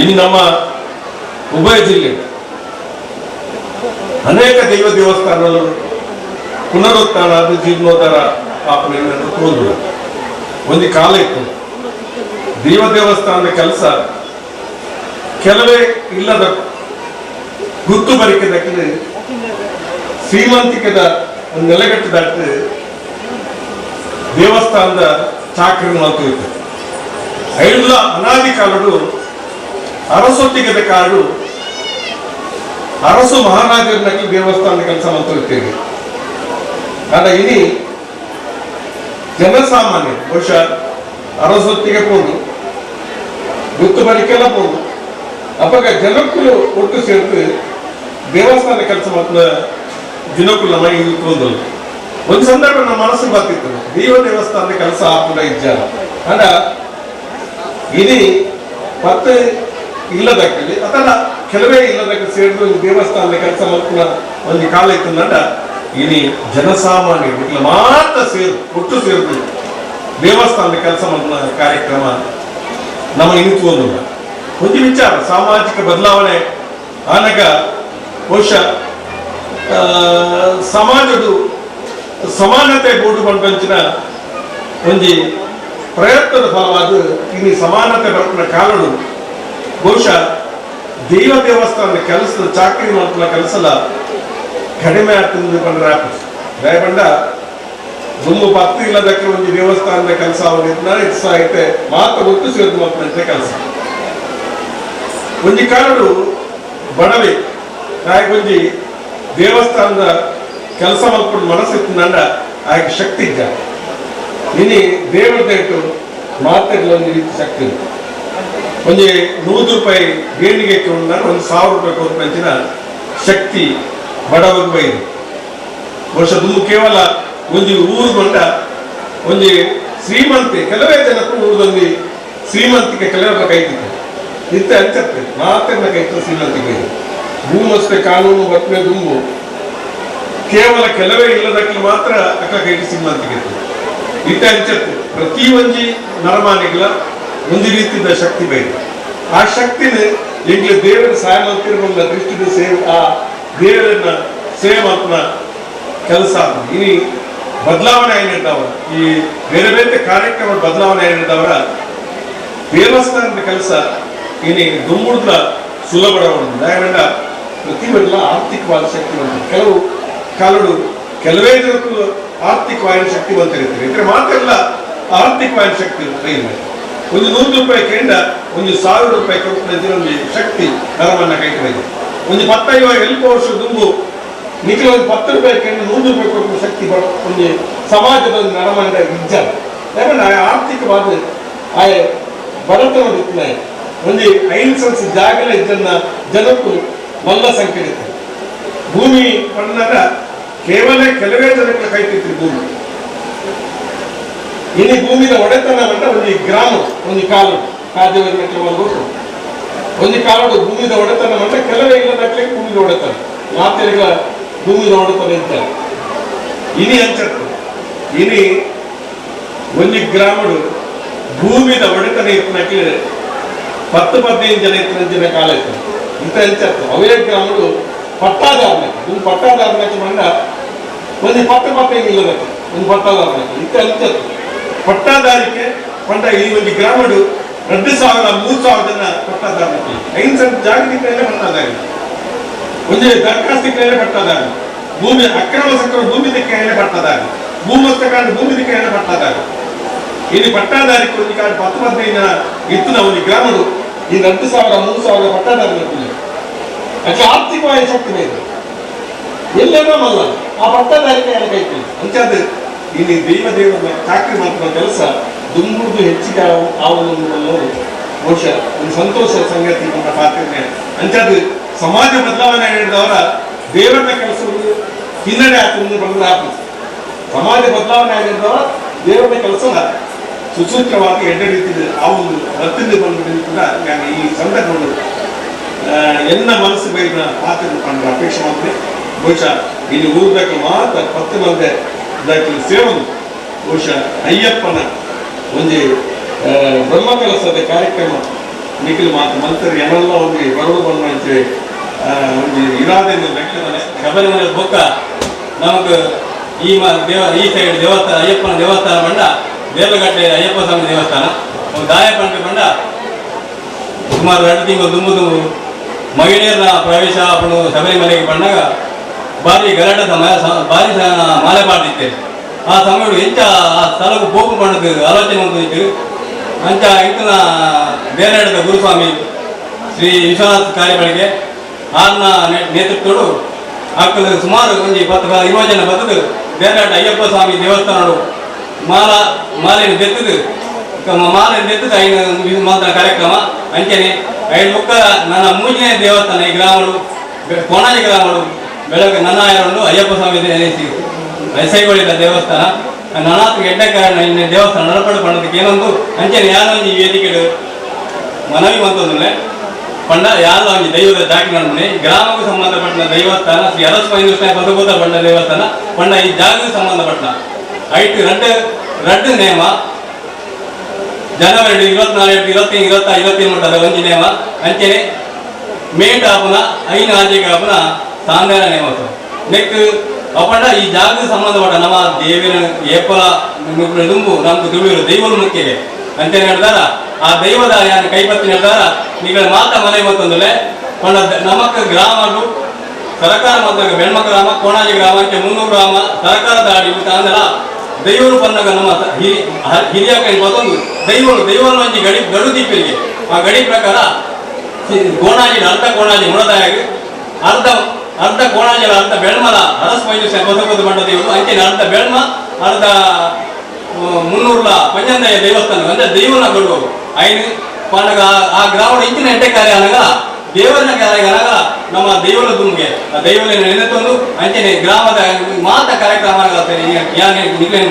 ಇನ್ನು ನಮ್ಮ ಉಭಯ ಜಿಲ್ಲೆ ಅನೇಕ ದೈವ ದೇವಸ್ಥಾನಗಳು ಪುನರುತ್ಥಾನ ಅದು ಜೀರ್ಣೋದ್ಧಾರ ಪಾಪನೆಯನ್ನು ತೋದ್ರು. ಒಂದು ಕಾಲ ಇತ್ತು ದೈವ ದೇವಸ್ಥಾನದ ಕೆಲಸ ಕೆಲವೇ ಇಲ್ಲದ ಗುರ್ತು ಬರಿಕೆದಕ್ಕೆ ಶ್ರೀಮಂತಿಕೆದ ಒಂದು ನೆಲೆಗಟ್ಟಿದಾಗ್ತದೆ ದೇವಸ್ಥಾನದ ಚಾಕ್ರಿ ಮಾಡ್ತಿತ್ತು. ಐದು ಅನಾದಿ ಕಾಲಡು ಅರಸೊತ್ತಿಗೆದ ಕಾಡು ಅರಸು ಮಹಾರಾಜರನ್ನಾಗಿ ದೇವಸ್ಥಾನದ ಕೆಲಸ ಮಾಡ್ತಿರ್ತೇವೆ. ಆದ್ರೆ ಇನಿ ಜನಸಾಮಾನ್ಯ ಬಹುಶಃ ಅರಸೊತ್ತಿಗೆ ಪೋದು ಗುತ್ತು ಬಳಿಕೆಲ್ಲ ಪೋದು ಅಪ್ಪಾಗ ಜನಕ್ಕೂ ಒಟ್ಟು ಸೇರಿದು ದೇವಸ್ಥಾನದ ಕೆಲಸ ಮಾತ್ರ ದಿನಕ್ಕೂ ನಮ್ಮ ತೋದಲ್ಲ. ಒಂದು ಸಂದರ್ಭ ನಮ್ಮ ಮನಸ್ಸಿಗೆ ಬರ್ತಿತ್ತು ದೇವ ದೇವಸ್ಥಾನದ ಕೆಲಸ ಹಾಕುದ ಇಜ್ಜಾಲ. ಅಂಡ ಇನಿ ಮತ್ತೆ ಇಲ್ಲದಕ್ಕಲ್ಲಿ ಅಥವಾ ಕೆಲವೇ ಇಲ್ಲದಕ್ಕೆ ಸೇರಿದು ದೇವಸ್ಥಾನದ ಕೆಲಸ ಮಾಡ್కున్న ಒಂದು ಕಾಲ ಇತ್ತು. ಇನಿ ಜನಸಾಮಾನ್ಯರು ಇಲ್ಲ ಮಾತ್ರ ಸೇರು ಒಟ್ಟು ಸೇರಿದು ದೇವಸ್ಥಾನದ ಕೆಲಸ ಮಾಡ್కున్న ಕಾರ್ಯಕ್ರಮ ನಮ್ಮ ಇನಿತುವಂದಿಲ್ಲ. ಒಂದು ವಿಚಾರ ಸಾಮಾಜಿಕ ಬದಲಾವಣೆ ಆನಗ ಬಹುಶಃ ಸಮಾಜದ ಸಮಾನತೆ ಬೋರ್ಡು ಬಂಪಂಚಿನ ಒಂದು ಪ್ರಯತ್ನದ ಫಲವಾದ ಇನ್ನು ಸಮಾನತೆ ಬರ್ಪುನ ಕಾಲಡು ಬಹುಶಃ ದೈವ ದೇವಸ್ಥಾನದ ಕೆಲಸದ ಚಾಕರಿ ಮಾಡ್కున్న ಕೆಲಸಲ ಕಡಿಮೆ ಆಗ್ತದೆ ಬಂದ್ರೆ ದಯಬಂಡ ದುಮ್ಮು ಭಕ್ತಿ ಇಲ್ಲದಕ್ಕೆ ಒಂದು ದೇವಸ್ಥಾನದ ಕೆಲಸ ಐತೆ ಮಾತ್ರ ಗೊತ್ತು ಸೇರಿದ ಮಾತ್ರ ಕೆಲಸ. ಒಂಜಿ ಕಾಲಡು ಬಡವೆ ಒಂಜಿ ದೇವಸ್ಥಾನದ ಕೆಲಸ ಮಾಡ್ಕೊಂಡು ಮನಸ್ಸಿತ್ತು ಆಯ್ಕೆ ಶಕ್ತಿ ಇದ್ದ ಇನಿ ದೇವರದ್ದು ಮಾತೆಗಳ ಒಂದು ರೀತಿ ಶಕ್ತಿ ಉಂಟು. ಒಂಜಿ 100 ರೂಪಾಯಿ ದೇಣಿಗೆ ಒಂದು 1000 ರೂಪಾಯಿ ಕೊಡ್ಪಂಚಿನ ಶಕ್ತಿ ಬಡವಗ್ ಬೈದು. ಬಹುಶಃ ದುಮ್ಮು ಕೇವಲ ಒಂಜಿ ಊರು ಕೊಂಡ ಒಂಜಿ ಶ್ರೀಮಂತಿ ಕೆಲವೇ ಜನಕ್ಕೂ ಊರದಲ್ಲಿ ಶ್ರೀಮಂತಿಕೆ ಕೆಲವರ ಕೈತಿತ್ತು ಇತ್ತ ಅಂಚತ್ತೆ ಮಾತೆಲ್ಲ ಕೈತ ಶ್ರೀಮಂತಿಕೆ ಭೂಮಸ್ತೆ ಕಾನೂನು ಬತ್ಮೆ ದುಂಬು ಕೇವಲ ಕೆಲವೇ ಇಲ್ಲದಕ್ಕೆ ಮಾತ್ರ ಅಕ್ಕ ಕೈಟಿ ಶ್ರೀಮಂತಿಕೆ ಇತ್ತು ಇತ್ತ ಅಂಚತ್ತೆ ಪ್ರತಿ ಒಂಜಿ ನರಮಾನಿಗಳ ಒಂದು ರೀತಿಯ ಶಕ್ತಿ ಬೈದು ಆ ಶಕ್ತಿನ ಈಗಲೇ ದೇವರ ಸಹಾಯ ಮಾಡ್ತಿರುವ ದೃಷ್ಟಿದ ಸೇವೆ ಆ ದೇವರನ್ನ ಸೇವೆ ಮಾಡ್ತಾನ ಕೆಲಸ ಇನಿ ಬದಲಾವಣೆ ಏನಿರ್ತಾವ ಈ ಬೇರೆ ಬೇರೆ ಕಾರ್ಯಕ್ರಮ ಬದಲಾವಣೆ ಏನಿರ್ತಾವರ ದೇವಸ್ಥಾನದ ಕೆಲಸ ಇನಿ ದುಂಬುಡ್ದ ಸುಲಭ ಯಾಕಂದ್ರೆ ಪ್ರತಿಯೊಂದಲ್ಲ ಆರ್ಥಿಕವಾದ ಶಕ್ತಿ ಬಂತು ಕೆಲವು ಕಾಲಡು ಕೆಲವೇ ಜನಕ್ಕೂ ಆರ್ಥಿಕವಾದ ಶಕ್ತಿ ಬಂತಿರ್ತಾರೆ ಇದ್ರೆ ಮಾತ್ರ ಅಲ್ಲ ಆರ್ಥಿಕವಾದ ಶಕ್ತಿ ಇಲ್ಲ. ಒಂದು 100 ರೂಪಾಯಿ ಕೇಂದ್ರ ಒಂದು 1000 ರೂಪಾಯಿ ಕೊಟ್ಟು ಒಂದು ಶಕ್ತಿ ನರವನ್ನ ಕೈ ಒಂದು 10 ಎಲ್ಪ ವರ್ಷ ದುಂಬು ನಿಖಿಲ ಒಂದು 10 ರೂಪಾಯಿ ಕೇಂದ್ರ 100 ರೂಪಾಯಿ ಕೊಟ್ಟು ಶಕ್ತಿ ಒಂದು ಸಮಾಜದ ಒಂದು ನರಮಂಡ ನಿಜ. ಯಾಕಂದ್ರೆ ಆರ್ಥಿಕವಾದ ಆಯ ಬಡತನ ಬಿತ್ತನೆ ಒಂದು 5 ಸೆನ್ಸ್ ಜಾಗಲ ಇದ್ದನ್ನ ಜನಕ್ಕೂ ಮಲ್ಲ ಸಂಖ್ಯೆ ಇರ್ತದೆ. ಭೂಮಿ ಪಣ್ಣಾಗ ಕೇವಲ ಕೆಲವೇ ಜನಕ್ಕೆ ಕೈತಿತ್ತು ಭೂಮಿ. ಇನ್ನು ಭೂಮಿಯ ಒಡೆತನ ಅಂದ್ರೆ ಒಂದು ಗ್ರಾಮ ಒಂದು ಕಾಲು ಕಾದೇವರ ಒಂದು ಕಾಲಡು ಭೂಮಿದ ಒಡೆತನ ಅಂದ್ರೆ ಕೆಲವೇ ಇಲ್ಲದಕ್ಕೆ ಭೂಮಿದ ಒಡೆತನ ಮಾತೆಗಳ ಭೂಮಿದ ಒಡೆತನ ಅಂತ ಇನಿ ಅಂಚತ್ತು. ಇನಿ ಒಂದು ಗ್ರಾಮಡು ಭೂಮಿದ ಒಡೆತನ ಇತ್ತನಕ್ಕೆ 10 15 ಜನ ಇತ್ತಿನ ಜನ ಕಾಲ ಇತ್ತು ಇಂತ ಅಂಚತ್ತು. ಅವೇ ಗ್ರಾಮಡು ಪಟ್ಟಾದಾರನ ಒಂದು ಪಟ್ಟಾದಾರನಕ್ಕೆ ಬಂದ ಒಂದು 10 15 ಇಲ್ಲದಕ್ಕೆ ಒಂದು ಪಟ್ಟಾದಾರನಕ್ಕೆ ಇಂತ ಅಂಚತ್ತು. ಪಟ್ಟಾದಾರಿಕೆ ಪಂಡ ಈ ಒಂದು ಗ್ರಾಮಡು 2000 3000 ಜನ ಪಟ್ಟಾದಾರನಿಗೆ 5 ಸೆಂಟ್ ಜಾಗತಿಕ ಪಟ್ಟಾದಾರಿ ಒಂದು ದರಖಾಸ್ತಿಕ ಪಟ್ಟಾದಾರಿ ಭೂಮಿ ಅಕ್ರಮ ಸಕ್ರಮ ಭೂಮಿ ದಿಕ್ಕ ಪಟ್ಟಾದಾರಿ ಭೂಮಸ್ತಕಾಂಡ ಭೂಮಿ ದಿಕ್ಕ ಪಟ್ಟಾದಾರಿ ಇಲ್ಲಿ ಪಟ್ಟಾದಾರಿಕೆ ಒಂದು ಕಾಡು 10 15 ಜನ ಇತ್ತು ನಾವು ಒಂದು ಗ್ರಾಮಡು ಈ 2000 3000 ಪಟ್ಟಾದಾರನ ಅದಕ್ಕೆ ಆರ್ಥಿಕವಾಗಿ ಶಕ್ತಿ ಇದೆ ಎಲ್ಲೆಲ್ಲ ಮಲ್ಲ ಆ ಪಟ್ಟಾದಾರಿಕೆ ಕೈತಿ ಅಂಚಾದ ಇಲ್ಲಿ ದೈವ ದೇವರ ಚಾಕ್ರಿ ಮಾಡ್ತಿರೋ ಕೆಲಸ ದುಂಬುಡ್ದು ಹೆಚ್ಚಿಗೆ ಆವೊಂದು ಬಹುಶಃ ಒಂದು ಸಂತೋಷದ ಸಂಗತಿ ನಮ್ಮ ಪಾತ್ರೆ ಅಂಚಾದ ಸಮಾಜ ಬದಲಾವಣೆ ಹೇಳಿದವರ ದೇವರ ಕೆಲಸಗಳು ಹಿನ್ನಡೆ ಆಗ್ತದೆ ಬಂದ್ರೆ ಆಗ್ತದೆ. ಸಮಾಜ ಬದಲಾವಣೆ ಆಗಿದ್ದವರ ದೇವರ ಕೆಲಸನ ಸುಸೂತ್ರವಾಗಿ ಎಡ್ಡೆ ರೀತಿ ಆ ಒಂದು ರತ್ತಿಂದ ಬಂದ್ಬಿಟ್ಟು ಕೂಡ ನಾನು ಈ ಸಂದರ್ಭವನ್ನು ಎಲ್ಲ ಮನಸ್ಸು ಬೈದ ಪಾತ್ರೆ ಕಂಡ್ರೆ ಅಪೇಕ್ಷೆ ಮಾಡ್ತೀನಿ. ಬಹುಶಃ ಇಲ್ಲಿ ಊರ್ಬೇಕು ಮಾತ್ರ 10 ಮಂದಿ ಸೇವನು ಬಹುಶಃ ಅಯ್ಯಪ್ಪನ ಒಂದು ಬ್ರಹ್ಮಕಲಸದ ಕಾರ್ಯಕ್ರಮ ನಿಖಿಲ್ ಮಾತು ಮಂತ್ರಿ ಎಲ್ಲ ಒಂದು ಬರಲು ಬಂದ ಒಂದು ಇರಾದೆ ಶಬರಿಮಲೆ ಬೊಕ್ಕ ನಮಗೆ ಈ ದೇವ ಈ ಸೈಡ್ ದೇವಸ್ಥಾನ ಅಯ್ಯಪ್ಪನ ದೇವಸ್ಥಾನ ಬಂಡ ದೇವಗಟ್ಟೆ ಅಯ್ಯಪ್ಪ ಸ್ವಾಮಿ ದೇವಸ್ಥಾನ ದಾಯ ಪಂಡ ಬಂಡ ಸುಮಾರು 2 ತಿಂಗಳು ದುಂಬು ದುಂಬು ಮಹಿಳೆಯರ ಪ್ರವೇಶ ಶಬರಿಮಲೆಗೆ ಬಂದಾಗ ಭಾರಿ ಗಲಾಟೆ ಸಮಯ ಭಾರಿ ಮಾಲೆ ಪಾಡ್ದಿತ್ತೆ. ಆ ಸಮಯ ಎಂಚ ಆ ಸ್ಥಳಕ್ಕೆ ಹೋಗು ಮಾಡೋದು ಆಲೋಚನೆ ಒಂದು ಇತ್ತು. ಅಂಚ ಇಂತನ ಬೇರೆಡೆದ ಗುರುಸ್ವಾಮಿ ಶ್ರೀ ವಿಶ್ವನಾಥ್ ಕಾರ್ಯಗಳಿಗೆ ಆರ್ನ ನೇತೃತ್ವಡು ಹಾಕಲು ಸುಮಾರು ಒಂದು 10 20 ಜನ ಬರ್ತದೆ ಬೇರೆಡ ಅಯ್ಯಪ್ಪ ಸ್ವಾಮಿ ದೇವಸ್ಥಾನಡು ಮಾಲೆಯನ್ನು ದೆತ್ತದು ಮಾಲೆಯನ್ನು ದೆತ್ತದು ಐನು ಮಾತ್ರ ಕಾರ್ಯಕ್ರಮ ಅಂಚನೆ ಐದು ಮುಕ್ಕ ನನ್ನ ಮೂಜನೇ ದೇವಸ್ಥಾನ ಈ ಗ್ರಾಮಡು ಕೋಣಾಜಿ ಗ್ರಾಮಡು ಬೆಳಗ್ಗೆ ನನ್ನ ಅಯ್ಯಪ್ಪ ಸ್ವಾಮಿ ಎಸೈಗೊಳಿದ ದೇವಸ್ಥಾನ ನನಾತ್ ಎಡ್ಡೆ ಕಾರಣ ಇನ್ನು ದೇವಸ್ಥಾನ ನಡಪಡು ಪಣ್ಣದಕ್ಕೆ ಏನೊಂದು ಅಂಚನೆ ಯಾರೋ ಈ ವೇದಿಕೆ ಮನವಿ ಮಂತೊಂದುಲ್ಲೆ ಪಂಡ ಯಾರೋ ಒಂಜಿ ದೈವದ ಜಾಕಿ ನಡುಮನೆ ಗ್ರಾಮಕ್ಕೂ ಸಂಬಂಧಪಟ್ಟ ದೈವಸ್ಥಾನ ಶ್ರೀ ಅರಸ್ವಾಮಿ ಬದುಕುದ ಬಂಡ ದೇವಸ್ಥಾನ ಪಂಡ ಈ ಜಾಗಕ್ಕೆ ಸಂಬಂಧಪಟ್ಟ ಐಟು ರಡ್ಡು ನೇಮ ಜನವರಿ 24 25 26 27 ಮಟ್ಟದ ಒಂಜಿ ನೇಮ ಅಂಚನೆ ಮೇಟ್ ಆಪುನ 5 ಆಜೆಗೆ ಆಪುನ ಸಾಂದಾರ ನೇಮ ನೆಕ್ ಅಪಂಡ ಈ ಜಾಗಕ್ಕೆ ಸಂಬಂಧಪಟ್ಟ ನಮ್ಮ ದೇವಿನ ಏಪಲ ದುಂಬು ನಮ್ಗೆ ತಿಳಿಯಿರೋ ದೈವದ ಮುಖ್ಯಗೆ ಅಂಚನೆ ಹೇಳ್ದಾರ ಆ ದೈವದ ಯಾರು ಕೈಪತ್ತಿ ಹೇಳ್ದಾರ ನೀವು ಮಾತ ಮನೆ ಮತ್ತೊಂದಲೆ ಪಂಡ ನಮಕ್ ಗ್ರಾಮಗಳು ಸರ್ಕಾರ ಮಾತ್ರ ಬೆಣ್ಮ ಗ್ರಾಮ ಕೋಣಾಜಿ ಗ್ರಾಮ ಅಂಚೆ 300 ಗ್ರಾಮ ಸರ್ಕಾರದ ಅಡಿ ಅಂದ್ರ ದೈವರು ಬಂದಾಗ ನಮ್ಮ ಹಿರಿಯ ಕೈ ಮತ್ತೊಂದು ದೈವರು ದೈವನ ಒಂಜಿ ಗಡಿ ಗಡು ದೀಪಿಗೆ ಆ ಗಡಿ ಪ್ರಕಾರ ಕೋಣಾಜಿ ಅರ್ಧ ಕೋಣಾಜಿ ಮುಳದಾಗಿ ಅರ್ಧ ಅರ್ಧ ಕೋಣಾಜಿ ಅರ್ಧ ಬೆಳ್ಮಲ ಅರಸ್ ಮೈಸೂರು ಹೊಸಕೋದು ಮಂಡ ದೇವರು ಅಂಚೆನೆ ಅರ್ಧ ಬೆಳ್ಮ ಅರ್ಧ 300 ಪಂಜಂದಯ ದೇವಸ್ಥಾನ ಅಂದ್ರೆ ದೈವನ ಗಡು ಐನು ಪಂಡಗ ಆ ಗ್ರಾಮದ ಇಂಚಿನ ಎಟ್ಟೆ ಕಾರ್ಯ ಅನಗ ದೇವರ ಕಾರ್ಯ ಅನಗ ನಮ್ಮ ದೈವನ ದುಮ್ಗೆ ಆ ದೈವನ ನೆನೆತೊಂದು ಅಂಚೆನೆ ಗ್ರಾಮದ ಮಾತ ಕಾರ್ಯಕ್ರಮ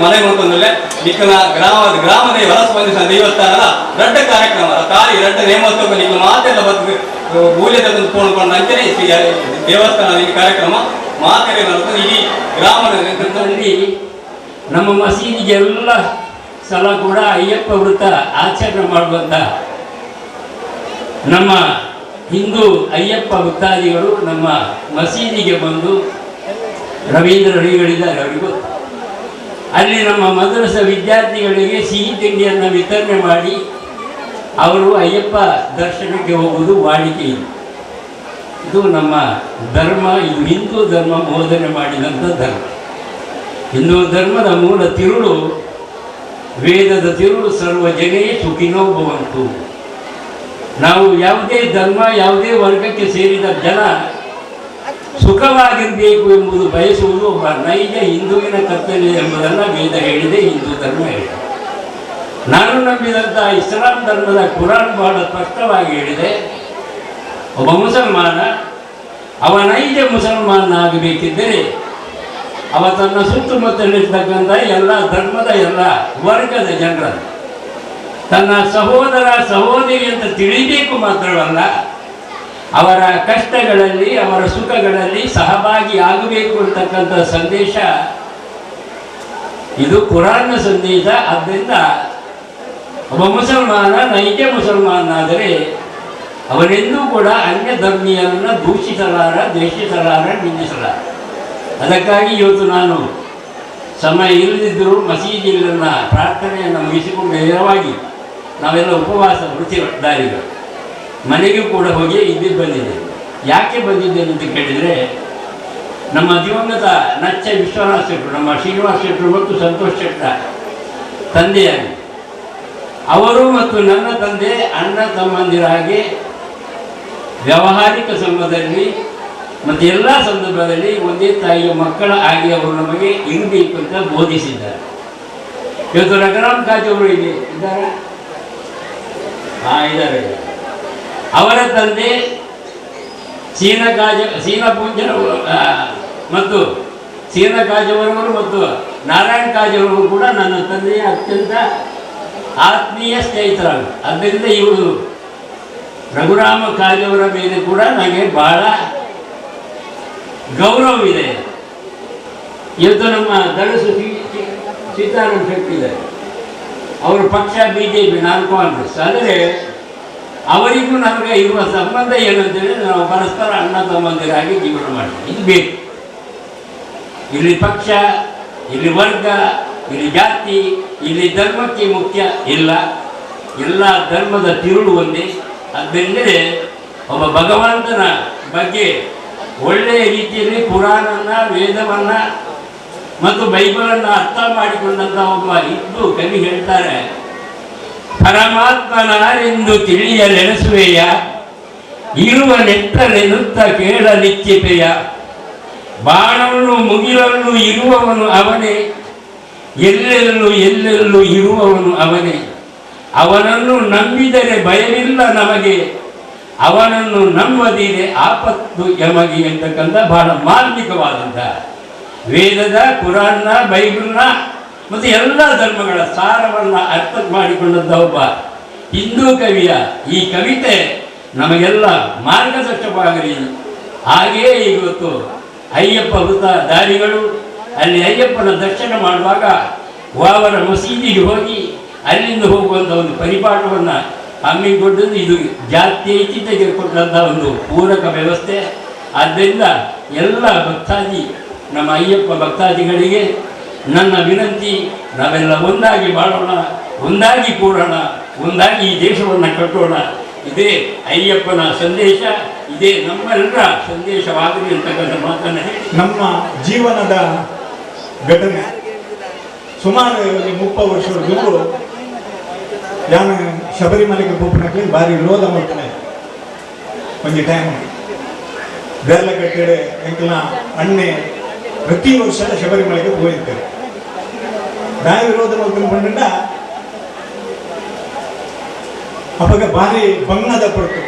ಮನೆ ಮತ್ತೊಂದಲ್ಲೇ ನಿಕ್ಕನ ಗ್ರಾಮ ಗ್ರಾಮದೇವ ಸ್ಪಂದಿಸಿದ ದೇವಸ್ಥಾನದ ದೊಡ್ಡ ಕಾರ್ಯಕ್ರಮ ತಾರಿ ದೊಡ್ಡ ನೇಮೋತ್ಸವ ನಿಕ್ಕ ಮಾತೆಲ್ಲ ಬದ್ದು ಮೂಲ್ಯದ ಪೋಣ್ಕೊಂಡು ಅಂಚನೆ ದೇವಸ್ಥಾನದ ಈ ಕಾರ್ಯಕ್ರಮ ಮಾತೆರೆ ನಡೆದು ಇಡೀ ಗ್ರಾಮದಲ್ಲಿ ನಮ್ಮ ಮಸೀದಿಗೆಲ್ಲ ಸಲ ಕೂಡ ಅಯ್ಯಪ್ಪ ವೃತ ಆಚರಣೆ ಮಾಡುವಂಥ ನಮ್ಮ ಹಿಂದೂ ಅಯ್ಯಪ್ಪ ಭಕ್ತಾದಿಗಳು ನಮ್ಮ ಮಸೀದಿಗೆ ಬಂದು ರವೀಂದ್ರ ರವಿಗಳಿದ್ದಾರೆ ಅವರಿಗೂ ಅಲ್ಲಿ ನಮ್ಮ ಮದ್ರಸ ವಿದ್ಯಾರ್ಥಿಗಳಿಗೆ ಸಿಹಿ ತಿಂಡಿಯನ್ನು ವಿತರಣೆ ಮಾಡಿ ಅವರು ಅಯ್ಯಪ್ಪ ದರ್ಶನಕ್ಕೆ ಹೋಗುವುದು ವಾಡಿಕೆ. ಇದು ನಮ್ಮ ಧರ್ಮ, ಇದು ಹಿಂದೂ ಧರ್ಮ ಬೋಧನೆ ಮಾಡಿದಂಥ ಧರ್ಮ. ಹಿಂದೂ ಧರ್ಮದ ಮೂಲ ತಿರುಳು ವೇದದ ತಿರುಳು ಸರ್ವ ಜನೇ ಸುಖಿನೋ ಭವಂತು. ನಾವು ಯಾವುದೇ ಧರ್ಮ ಯಾವುದೇ ವರ್ಗಕ್ಕೆ ಸೇರಿದ ಜನ ಸುಖವಾಗಿರಬೇಕು ಎಂಬುದು ಬಯಸುವುದು ಒಬ್ಬ ನೈಜ ಹಿಂದೂವಿನ ಕರ್ತವ್ಯ ಎಂಬುದನ್ನು ವೇದ ಹೇಳಿದೆ, ಹಿಂದೂ ಧರ್ಮ ಹೇಳಿದೆ. ನಾನು ನಂಬಿದಂಥ ಇಸ್ಲಾಂ ಧರ್ಮದ ಕುರಾನ್ ಬಹಳ ಸ್ಪಷ್ಟವಾಗಿ ಹೇಳಿದೆ, ಒಬ್ಬ ಮುಸಲ್ಮಾನ ಅವ ನೈಜ ಮುಸಲ್ಮಾನ ಆಗಬೇಕಿದ್ದರೆ ಅವ ತನ್ನ ಸುತ್ತಮುತ್ತಲಿರ್ತಕ್ಕಂಥ ಎಲ್ಲ ಧರ್ಮದ ಎಲ್ಲ ವರ್ಗದ ಜನರನ್ನು ತನ್ನ ಸಹೋದರ ಸಹೋದರಿ ಅಂತ ತಿಳಿಬೇಕು ಮಾತ್ರವಲ್ಲ, ಅವರ ಕಷ್ಟಗಳಲ್ಲಿ ಅವರ ಸುಖಗಳಲ್ಲಿ ಸಹಭಾಗಿ ಆಗಬೇಕು ಅಂತಕ್ಕಂಥ ಸಂದೇಶ ಇದು ಕುರಾನ್ನ ಸಂದೇಶ. ಆದ್ದರಿಂದ ಒಬ್ಬ ಮುಸಲ್ಮಾನ ನೈಜ ಮುಸಲ್ಮಾನಾದರೆ ಅವನೆಂದೂ ಕೂಡ ಅನ್ಯ ಧರ್ಮೀಯರನ್ನು ದೂಷಿಸಲಾರ, ದ್ವೇಷಿಸಲಾರ, ನಿಂದಿಸಲಾರ. ಅದಕ್ಕಾಗಿ ಇವತ್ತು ನಾನು ಸಮಯ ಇಲ್ಲದಿದ್ದರೂ ಮಸೀದಿಗಳನ್ನು ಪ್ರಾರ್ಥನೆಯನ್ನು ಮುಗಿಸಿಕೊಂಡು ನೇರವಾಗಿ ನಾವೆಲ್ಲ ಉಪವಾಸ ವೃತ್ತಿದಾರಿಗಳು ಮನೆಗೂ ಕೂಡ ಹೋಗಿ ಇಲ್ಲಿ ಬಂದಿದ್ದೇನೆ. ಯಾಕೆ ಬಂದಿದ್ದೇನೆ ಅಂತ ಕೇಳಿದರೆ, ನಮ್ಮ ದಿವಂಗತ ನಚ್ಚ ವಿಶ್ವನಾಥ ಶೆಟ್ಟರು, ನಮ್ಮ ಶ್ರೀನಿವಾಸ ಶೆಟ್ಟರು ಮತ್ತು ಸಂತೋಷ್ ಶೆಟ್ಟರ ತಂದೆಯಾಗಿ ಅವರು ಮತ್ತು ನನ್ನ ತಂದೆ ಅಣ್ಣ ತಮ್ಮಂದಿರಾಗಿ ವ್ಯಾವಹಾರಿಕ ಸಂಬಂಧದಲ್ಲಿ ಮತ್ತು ಎಲ್ಲ ಸಂದರ್ಭದಲ್ಲಿ ಒಂದೇ ತಾಯಿಯ ಮಕ್ಕಳ ಆಗಿ ಅವರು ನಮಗೆ ಇರಬೇಕು ಅಂತ ಬೋಧಿಸಿದ್ದಾರೆ. ಇವತ್ತು ರಘುರಾಮ್ ಕಾಜ್ ಅವರು ಇಲ್ಲಿ ಇದ್ದಾರೆ, ಹಾಂ ಇದ್ದಾರೆ. ಅವರ ತಂದೆ ಸೀನಾ ಪೂಂಜನ ಮತ್ತು ಸೀನಾ ಕಾಜವರವರು ಮತ್ತು ನಾರಾಯಣ್ ಕಾಜವರು ಕೂಡ ನನ್ನ ತಂದೆಯ ಅತ್ಯಂತ ಆತ್ಮೀಯ ಸ್ನೇಹಿತರಾಗ. ಆದ್ದರಿಂದ ಇವರು ರಘುರಾಮ ಕಾಜವರ ಮೇಲೆ ಕೂಡ ನನಗೆ ಬಹಳ ಗೌರವವಿದೆ. ಇವತ್ತು ನಮ್ಮ ದಳಸು ಸೀತಾರಾಮ್ ಶೆಟ್ಟಿ ಇದ್ದಾರೆ, ಅವರ ಪಕ್ಷ BJP, ನಾನು ಕಾಂಗ್ರೆಸ್. ಆದರೆ ಅವರಿಗೂ ನಮಗೆ ಇರುವ ಸಂಬಂಧ ಏನಂತೇಳಿ ನಾವು ಪರಸ್ಪರ ಅಣ್ಣ ತಮ್ಮಂದಿರಾಗಿ ಜೀವನ ಮಾಡ್ತೀವಿ. ಇದು ಬೇಕು. ಇಲ್ಲಿ ಪಕ್ಷ, ಇಲ್ಲಿ ವರ್ಗ, ಇಲ್ಲಿ ಜಾತಿ, ಇಲ್ಲಿ ಧರ್ಮಕ್ಕೆ ಮುಖ್ಯ ಇಲ್ಲ. ಎಲ್ಲ ಧರ್ಮದ ತಿರುಳು ಒಂದೇ. ಅದರಿಂದಲೇ ಒಬ್ಬ ಭಗವಂತನ ಬಗ್ಗೆ ಒಳ್ಳೆಯ ರೀತಿಯಲ್ಲಿ ಪುರಾಣನ, ವೇದವನ್ನು ಮತ್ತು ಬೈಬಲನ್ನು ಅರ್ಥ ಮಾಡಿಕೊಂಡಂಥ ಒಬ್ಬ ಇದ್ದು ಕವಿ ಹೇಳ್ತಾರೆ, ಪರಮಾತ್ಮನಾರೆಂದು ತಿಳಿಯಲೆಣಸುವೆಯ, ಇರುವ ನೆತ್ತಲೆನುತ್ತ ಕೇಳಲಿಚ್ಚಿಪೆಯ, ಬಾಣವನ್ನು ಮುಗಿಲನ್ನು ಇರುವವನು ಅವನೇ, ಎಲ್ಲೆಲ್ಲೂ ಎಲ್ಲೆಲ್ಲೂ ಇರುವವನು ಅವನೇ, ಅವನನ್ನು ನಂಬಿದರೆ ಭಯವಿಲ್ಲ ನಮಗೆ, ಅವನನ್ನು ನಂಬದಿರೆ ಆಪತ್ತು ಯಮಗೆ ಅಂತಕ್ಕಂಥ ಬಹಳ ಮಾರ್ಮಿಕವಾದಂಥ ವೇದದ, ಕುರಾನ್ನ, ಬೈಬಲ್ನ ಮತ್ತು ಎಲ್ಲ ಧರ್ಮಗಳ ಸಾರವನ್ನು ಅರ್ಥ ಮಾಡಿಕೊಂಡಂಥ ಒಬ್ಬ ಹಿಂದೂ ಕವಿಯ ಈ ಕವಿತೆ ನಮಗೆಲ್ಲ ಮಾರ್ಗದರ್ಶಕವಾಗಲಿ. ಹಾಗೆಯೇ ಇವತ್ತು ಅಯ್ಯಪ್ಪ ವೃತ ದಾರಿಗಳು ಅಲ್ಲಿ ಅಯ್ಯಪ್ಪನ ದರ್ಶನ ಮಾಡುವಾಗ ವಾವರ ಮಸೀದಿಗೆ ಹೋಗಿ ಅಲ್ಲಿಂದ ಹೋಗುವಂಥ ಒಂದು ಪರಿಪಾಠವನ್ನು ಹಮ್ಮಿಕೊಂಡದ್ದು ಇದು ಜಾತ್ಯತೀತಗೆ ಕೊಟ್ಟಂಥ ಒಂದು ಪೂರಕ ವ್ಯವಸ್ಥೆ. ಆದ್ದರಿಂದ ಎಲ್ಲ ಭಕ್ತಾದಿ, ನಮ್ಮ ಅಯ್ಯಪ್ಪ ಭಕ್ತಾದಿಗಳಿಗೆ ನನ್ನ ವಿನಂತಿ, ನಾವೆಲ್ಲ ಒಂದಾಗಿ ಬಾಳೋಣ, ಒಂದಾಗಿ ಕೂಡೋಣ, ಒಂದಾಗಿ ಈ ದೇಶವನ್ನು ಕಟ್ಟೋಣ. ಇದೇ ಅಯ್ಯಪ್ಪನ ಸಂದೇಶ, ಇದೇ ನಮ್ಮೆಲ್ಲರ ಸಂದೇಶವಾಗಲಿ ಅಂತಕ್ಕಂಥ ಮಾತನ್ನು ಹೇಳಿ ನಮ್ಮ ಜೀವನದ ಘಟನೆ ಸುಮಾರು 30 ವರ್ಷದ ನಾನು ಶಬರಿಮಲೆಗೆ ಪೋಪನಕ್ಕೆ ಭಾರಿ ವಿರೋಧ ಮಾಡ್ತಾನೆ ಒಂಜಿ ಟೈಮ್ ಬೇರ್ಲಕಟ್ಟೆಡೆ ಎಂಕಲ್ನ ಅಣ್ಣೆ ಪ್ರತಿ ವರ್ಷ ಶಬರಿಮಲೆಗೆ ಹೋಗಿದ್ದಾರೆ. ದಾಯ ವಿರೋಧ ಮಾಡ್ಕೊಂಡು ಬಂಡ ಅವಾಗ ಭಾರಿ ಬಂಗದ ಪಡ್ತು.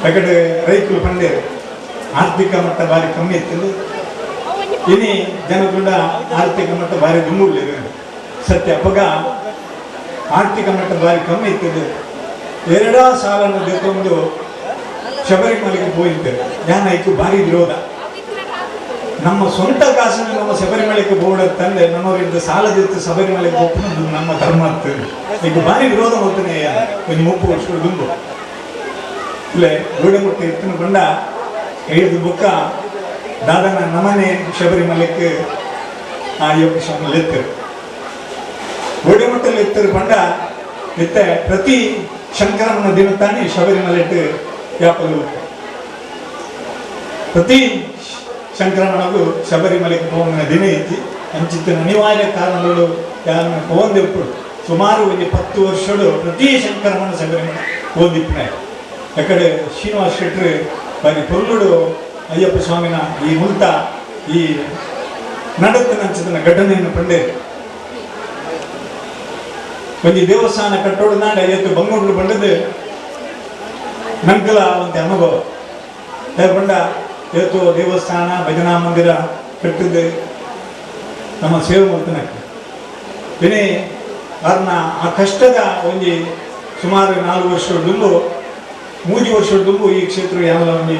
ಯಾಕಂದ್ರೆ ರೈತರು ಪಂಡೇರು ಆರ್ಥಿಕ ಮಟ್ಟ ಭಾರಿ ಕಮ್ಮಿ ಇತ್ತು. ಇನಿ ಜನಕುಂಡ ಆರ್ಥಿಕ ಮಟ್ಟ ಭಾರಿ ದುಂಬುಳ್ಳಿದೆ ಸತ್ಯ ಅಪ್ಪಗ ಆರ್ಥಿಕ ಮಟ್ಟ ಭಾರಿ ಕಮ್ಮಿ ಇರ್ತದೆ ಎರಡಾ ಸಾಲನ್ನು ತೆಕ್ಕೊಂಡು ಶಬರಿಮಲೆಗೆ ಹೋಗಿದ್ದೇವೆ ಜ್ಞಾನ ಭಾರಿ ವಿರೋಧ ನಮ್ಮ ಸ್ವಂತ ಕಾಸನ್ನು ನಮ್ಮ ಶಬರಿಮಲೆಗೆ ತಂದೆ ನಮ್ಮವರಿಂದ ಸಾಲದಿತ್ತು ಶಬರಿಮಲೆಗೆ ಹೋಗ್ಬೋದು ನಮ್ಮ ಧರ್ಮ ಆಗ್ತದೆ ಈಗ ಭಾರಿ ವಿರೋಧ ಹೋಗ್ತಾನೆ ಒಂದು 30 ವರ್ಷಗಳು ದುಂಬು ಇಲ್ಲೇ ಗೋಡೆಮುಟ್ಟೆ ಎತ್ತನ ಕೊಂಡ ಐದು ಬುಕ್ಕ ದಾದನ ನಮನೆ ಶಬರಿಮಲೆಗೆ ಆ ಯೋಗ ಸ್ವಾಮಿ ಎತ್ತರು ಗೋಡೆಮುಟ್ಟಲ್ಲಿ ಎತ್ತರು ಕೊಂಡ ಎತ್ತ ಪ್ರತಿ ಶಂಕರನ ದಿನ ತಾನೇ ಶಬರಿಮಲೆಟ್ಟು ಯಾಪಲು ಪ್ರತಿ ಶಂಕರನಗೂ ಶಬರಿಮಲೆಗೆ ಹೋಗಿನ ದಿನ ಇತ್ತು ಅಂಚಿತ್ತಿನ ಅನಿವಾರ್ಯ ಕಾರಣಗಳು ಯಾರನ್ನ ಹೋಗಿಪ್ಪು ಸುಮಾರು ಒಂದು 10 ವರ್ಷಗಳು ಪ್ರತಿ ಶಂಕರಮನ ಶಬರಿಮಲೆ ಹೋಗಿಪ್ಪನೆ ಯಾಕಡೆ ಶ್ರೀನಿವಾಸ ಶೆಟ್ಟರು ಬಾರಿ ಪೊರ್ಲುಡು ಅಯ್ಯಪ್ಪ ಸ್ವಾಮಿನ ಈ ಮುಲ್ತ ಈ ನಡತ್ತಿನ ಅಂಚಿತ್ತಿನ ಘಟನೆಯನ್ನು ಪಂಡೆ ಒಂದು ದೇವಸ್ಥಾನ ಕಟ್ಟೋಡು ನಾಡ ಎತ್ತು ಬಂಗುಂಡ್ಲು ಬಂದದ್ದು ನಂಕಲ ಒಂದು ಅನುಭವ ಬಂಡ ಇವತ್ತು ದೇವಸ್ಥಾನ ಭಜನಾ ಮಂದಿರ ಕಟ್ಟಿದ್ದು ನಮ್ಮ ಸೇವೆ ಮಾಡ್ತಾನೆ ಇನಿ ಅವ್ರನ್ನ ಆ ಕಷ್ಟದ ಒಂದು ಸುಮಾರು 4 ವರ್ಷದ ದುಂಬು 3 ವರ್ಷದ ದುಂಬು ಈ ಕ್ಷೇತ್ರ ಯಾವ ಒಂದು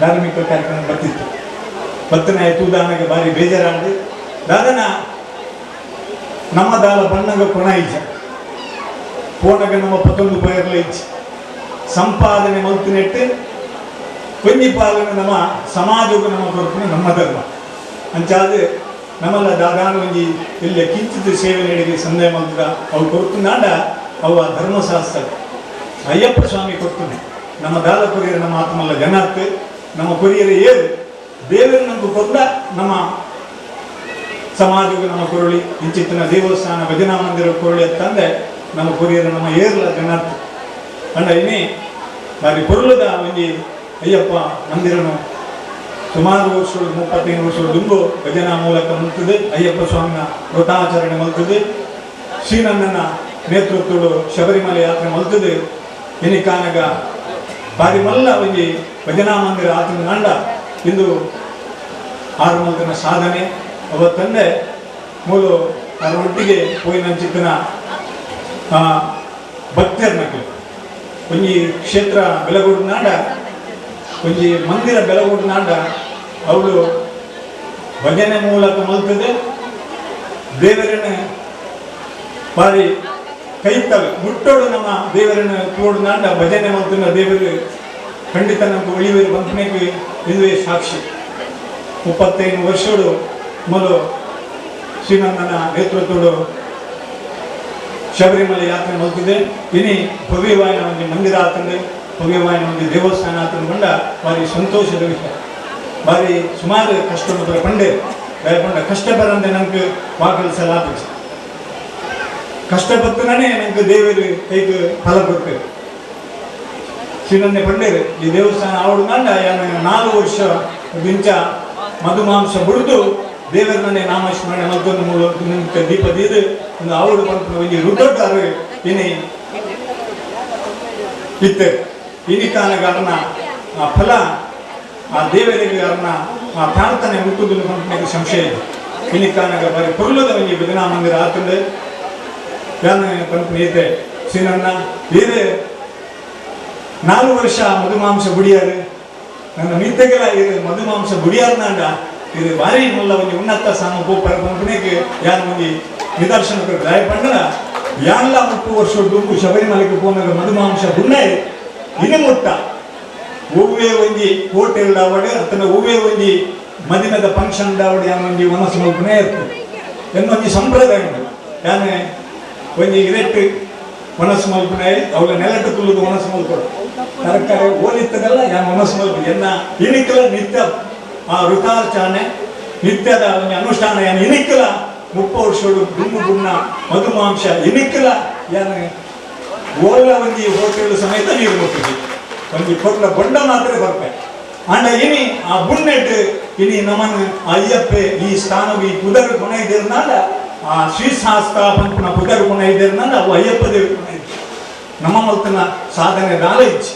ಧಾರ್ಮಿಕ ಕಾರ್ಯಕ್ರಮ ಬರ್ತಿತ್ತು ಬತ್ತನೆ ತೂದಾನಗೆ ಭಾರಿ ಬೇಜಾರಾಗಿ ದಾದನ ನಮ್ಮ ದಾಲ ಬಣ್ಣಗ ಕೊಣ ಇಜ್ಜ ಪೋಣಗ ನಮ್ಮ 19 ಪೈರ್ಲ ಇಜ್ಜ ಸಂಪಾದನೆ ಮಲ್ತಿನೆಟ್ಟು ಒಂಜಿ ಪಾಲನೆ ನಮ್ಮ ಸಮಾಜಕ್ಕೂ ನಮ್ಮ ಕೊರಪುನ ನಮ್ಮ ಧರ್ಮ ಅಂಚಾದ ನಮ್ಮಲ್ಲ ದಾದಾನ ಒಂಜಿ ಇಲ್ಲ ಕಿಂಚಿತ ಸೇವೆ ನೀಡಿಗೆ ಸಂದೇಹ ಮಲ್ತದ ಅವು ಕೊರತುನಾಂಡ ಅವು ಆ ಧರ್ಮಶಾಸ್ತ್ರ ಅಯ್ಯಪ್ಪ ಸ್ವಾಮಿ ಕೊರ್ತುನೆ ನಮ್ಮ ದಾದ ಕೊರಿಯರ್ ನಮ್ಮ ಆತ್ಮಲ್ಲ ಜನಾರ್ಥ ನಮ್ಮ ಕೊರಿಯರ್ ಏರು ದೇವರು ನಮ್ಗೆ ಕೊಟ್ಟ ನಮ್ಮ ಸಮಾಜಕ್ಕೂ ನಮ್ಮ ಕೊರಳಿ ಇಂಚಿತ್ತಿನ ದೇವಸ್ಥಾನ ಭಜನಾ ಮಂದಿರ ಕೊರಳಿ ಅಂತಂದೆ ನಮ್ಮ ಕೊರಿಯರ್ ನಮ್ಮ ಏರ್ಲ ಜನಾರ್ಥ ಅಂಡ ಇನ್ನಿ ಬಾರಿ ಪೊರುಳದ ಒಂಜಿ ಅಯ್ಯಪ್ಪ ಮಂದಿರನು ಸುಮಾರು ವರ್ಷಗಳು 35 ವರ್ಷಗಳು ದುಂಬು ಭಜನಾ ಮೂಲಕ ಮಲ್ತದೆ ಅಯ್ಯಪ್ಪ ಸ್ವಾಮಿನ ವ್ರತಾಚರಣೆ ಮಲ್ತದೆ ಶ್ರೀನನ್ನ ನೇತೃತ್ವಡು ಶಬರಿಮಲೆ ಯಾತ್ರೆ ಮಲ್ತದೆ ಎನಿಕಾನಗ ಬಾರಿ ಮಲ್ಲ ಒಂಜಿ ಭಜನಾ ಮಂದಿರ ಆತನ ನಾಂಡ ಇಂದು 6 ಮಲ್ತನ ಸಾಧನೆ ಅವತ್ತಂದೆ ಮೂಲು ಅದರೊಟ್ಟಿಗೆ ಪೋಯಿನಂಚಿತ್ತಿನ ಭಕ್ತರ್ನಕ್ಕೆ ಒಂಜಿ ಕ್ಷೇತ್ರ ಬೆಲಗೂಡು ನಾಡ ಒಂಜಿ ಮಂದಿರ ಬೆಲಗೂಡು ನಾಡ ಅವಳು ಭಜನೆ ಮೂಲಕ ಮಲ್ತದೆ ದೇವರನ್ನ ಬಾರಿ ಕೈತವೆ ಮುಟ್ಟೋಡು ನಮ್ಮ ದೇವರನ್ನ ತೋಡು ನಾಡ ಭಜನೆ ಮಲ್ತನ ದೇವರು ಖಂಡಿತ ನಮ್ಗೆ ಒಳಿವೇರು ಬಂಧನಕ್ಕೆ ಇದುವೇ ಸಾಕ್ಷಿ 35 ವರ್ಷಗಳು ಮೊದಲು ಶ್ರೀನಂದನ ನೇತೃತ್ವಡು ಶಬರಿಮಲೆ ಯಾತ್ರೆ ಮಲ್ತಿದೆ ಇನಿ ಭವ್ಯವಾಯಿನ ಒಂದು ಮಂದಿರ ಆತಂದೆ ಭವ್ಯವಾಯಿನ ಒಂದು ದೇವಸ್ಥಾನ ಆತಂದ್ಕೊಂಡ ಭಾರಿ ಸಂತೋಷದ ವಿಷಯ ಭಾರಿ ಸುಮಾರು ಕಷ್ಟ ಪಂಡೆ ಪಂಡ ಕಷ್ಟ ಬರಂದೆ ನಮ್ಗೆ ವಾಕಲ್ಸಲ ಆಪಿಸಿ ಕಷ್ಟಪಟ್ಟನೇ ನಮ್ಗೆ ದೇವರು ಕೈಗೆ ಫಲ ಕೊಡ್ತೇವೆ ಶ್ರೀನಂದೆ ಪಂಡೇರು ಈ ದೇವಸ್ಥಾನ ಆವಡು ನಾಂಡ 4 ವರ್ಷ ದಿಂಚ ಮಧುಮಾಂಸ ಬುಡಿದು ದೇವರನ್ನೇ ನಾಮಸ್ಮರಣೆ ಮತ್ತೊಂದು ಮೂಲ ದೀಪ ದೀದು ಒಂದು ಆವಡು ಪಂಪನ ಒಂಜಿ ರುದ್ದೊಡ್ಡಾರು ಇನಿ ಇತ್ತೆ ಇನಿಕಾನಗಾರನ ಆ ಫಲ ಆ ದೇವರಿಗೆ ಅರ್ನ ಆ ಪ್ರಾರ್ಥನೆ ಮುಟ್ಟುದಿಲ್ಲ ಪಂಪನಿಗೆ ಸಂಶಯ ಇದೆ ಇನಿಕಾನಗ ಬಾರಿ ಪೊರ್ಲದ ಒಂಜಿ ಭಜನಾ ಮಂದಿರ ಆತಂದೆ ಯಾನ ಪಂಪನ ಐತೆ ಶ್ರೀನನ್ನ ಬೇರೆ 4 ವರ್ಷ ಮಧುಮಾಂಸ ಬುಡಿಯಾರು ನನ್ನ ಮೀತೆಗೆಲ್ಲ ಇದು ಮಧುಮಾಂಸ ಬುಡಿಯಾರ್ನಾಂಡ ಇದು ಭಾರಿ ಮುಲ್ಲ ಒಂಜಿ ಉನ್ನತ ಸಾಮ ಗೋಪರ ಪಂಪನಿಗೆ ಯಾನ್ ಒಂಜಿ ನಿದರ್ಶನ ದಾಯ ಪಂಡನ ಯಾನ್ಲ 30 ವರ್ಷ ದುಂಬು ಶಬರಿಮಲೆಗೆ ಪೋನಾಗ ಮಧುಮಾಂಸ ಬುಣ್ಣೆ ಇನ್ನು ಮುಟ್ಟ ಒವ್ವೇ ಒಂಜಿ ಹೋಟೆಲ್ ದಾವಡೆ ಅತನ ಒವ್ವೇ ಒಂಜಿ ಮದಿನದ ಫಂಕ್ಷನ್ ದಾವಡೆ ಯಾನ್ ಒಂಜಿ ಮನಸ್ಸು ಮಲ್ಪುನೇ ಇರ್ತದೆ ಎನ್ನೊಂಜಿ ಸಂಪ್ರದಾಯ ಯಾನೆ ಒಂಜಿ ಇರೆಟ್ಟು ಮನಸ್ಸು ಮಲ್ಪುನೇ ಅವಳ ನೆಲಟ್ಟು ತುಳುದು ಮನಸ್ಸು ಮಲ್ಕೊಡು ತರಕಾರಿ ಓಲಿತ್ತದಲ್ಲ ಯಾನ್ ಮನಸ್ಸು ಮಲ್ಪು ಎನ್ನ ಇಣಿಕಲ ನಿತ್ಯ ಆ ಋತಾರ್ಚನೆ ನಿತ್ಯದ ಒಂದು ಅನುಷ್ಠಾನ ಯಾನ್ ಇಣಿಕಲ 30 ವರ್ಷಗಳು ದುಂಬು ಗುಣ್ಣ ಮಧುಮಾಂಸ ಇಣಿಕಲ ಯಾನ್ ಓಲ ಒಂಜಿ ಹೋಟೆಲ್ ಸಮೇತ ನೀರು ಮುಟ್ಟಿದ್ವಿ ಒಂಜಿ ಕೊಟ್ಲ ಬೊಂಡ ಮಾತ್ರ ಬರ್ಪೆ ಅಂಡ ಇನಿ ಆ ಬುಣ್ಣೆಟ್ಟು ಇನಿ ನಮನ್ ಅಯ್ಯಪ್ಪೆ ಈ ಸ್ಥಾನವು ಈ ಪುದರ್ ಕೊನೆ ಇದ್ದಿರ್ನಾಲ ಆ ಶ್ರೀಶಾಸ್ತ್ರ ಪಂಪನ ಪುದರ್ ಕೊನೆ ಇದ್ದಿರ್ನಾಲ ಅವು ಅಯ್ಯಪ್ಪ ದೇವರು ಕೊನೆ ಇದ್ದ ನಮ್ಮ ಮಲ್ತನ ಸಾಧನೆ ದಾಲ ಇಚ್ಚಿ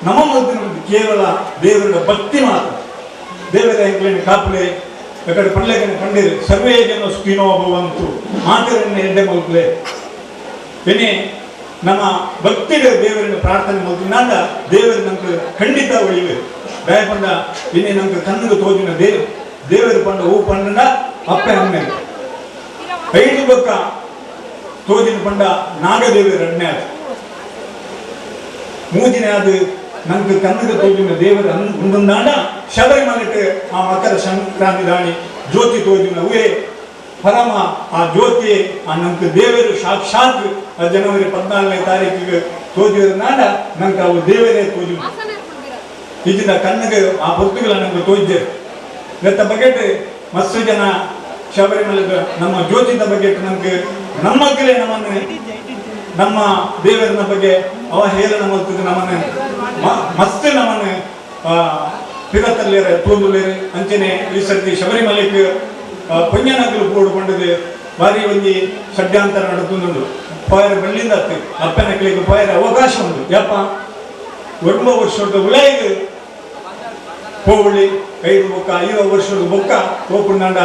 ನಮ್ಮ ಮಲ್ತನ ಕೇವಲ ದೇವರ ಭಕ್ತಿ ಮಾತ್ರ ದೇವರ ಹೆಂಗ್ಲೇನು ಕಾಪುಲೆ ಯಾಕಂದ್ರೆ ಪಂಡ್ಲೆಗನೆ ಪಂಡಿರು ಸರ್ವೇ ಜನ ಸುಖಿನೋ ಭವಂತು ಮಾತರನ್ನ ಎಡ್ಡೆ ಮಲ್ಪಲೆ ಎನೆ ನಮ್ಮ ಭಕ್ತಿರ ದೇವರನ್ನು ಪ್ರಾರ್ಥನೆ ಮಲ್ತಿನಾಂಡ ದೇವರು ನಮ್ಗೆ ಖಂಡಿತ ಒಳಿವೆ ದಯಪಂಡ ಇನ್ನೇ ನಮ್ಗೆ ಕಣ್ಣಿಗೆ ತೋಜಿನ ದೇವರು ಪಂಡ ಹೂ ಪಂಡ ಅಪ್ಪೆ ಅಮ್ಮೆ ಐದು ಬಕ್ಕ ತೋಜಿನ ಪಂಡ ನಾಗದೇವರು ಅಣ್ಣೆ ಆದ ಮೂಜಿನೇ ಅದು ನಮ್ಗೆ ಕಣ್ಣಿಗೆ ತೋಜಿನ ದೇವರು ಉಂಡಾಂಡ ಶಬರಿಮಲೆಗೆ ಆ ಮಕರ ಸಂಕ್ರಾಂತಿ ದಾಣಿ ಜ್ಯೋತಿ ತೋಜಿನ ಹೂವೇ ಪರಮ ಆ ಜ್ಯೋತಿ ಆ ನಮ್ಗೆ ದೇವರು ಸಾಕ್ಷಾತ್ ಜನವರಿ 14ನೇ ತಾರೀಕಿಗೆ ತೋಜಿರೋದ್ನಾಡ ನಂಗೆ ಅವು ದೇವರೇ ತೋಜಿ ಈಗಿನ ಕಣ್ಣಿಗೆ ಆ ಹೊತ್ತುಗಳ ನಮ್ಗೆ ತೋಜಿದೆ. ಇವತ್ತ ಬಗ್ಗೆ ಮಸ್ತು ಜನ ಶಬರಿಮಲೆಗೆ ನಮ್ಮ ಜ್ಯೋತಿದ ಬಗ್ಗೆ ನಮ್ಗೆ ನಮ್ಮಗ್ಲೇ ನಮ್ಮನ್ನು ನಮ್ಮ ದೇವರನ ಬಗ್ಗೆ ಅವಹೇಳನ ಮಲ್ತದ್ದು ನಮ್ಮನ್ನು ಮಸ್ತ್ ನಮ್ಮನ್ನು ಪಿರತಲ್ಲೇರೆ ತೋಂದುಲ್ಲೇರೆ ಅಂಚನೆ ಈ ಸರ್ತಿ ಶಬರಿಮಲೆಗೆ ಪುಣ್ಯನಗಲು ಕೂಡಿಕೊಂಡಿದೆ ಭಾರಿ ಒಂಜಿ ಷಡ್ಯಾಂತರ ನಡತುಂದುಂಡು ಪೋಯರ ಬಳ್ಳಿಂದ ಅತ್ತು ಅಪ್ಪನಕ್ಲಿಗೆ ಪೋಯರ ಅವಕಾಶ ಉಂಟು ಯಪ್ಪ 9 ವರ್ಷದ ಉಳೈಗೆ ಹೋಗುಳಿ 5 ಬೊಕ್ಕ 5 ವರ್ಷದ ಬೊಕ್ಕ ಹೋಗುಂಡ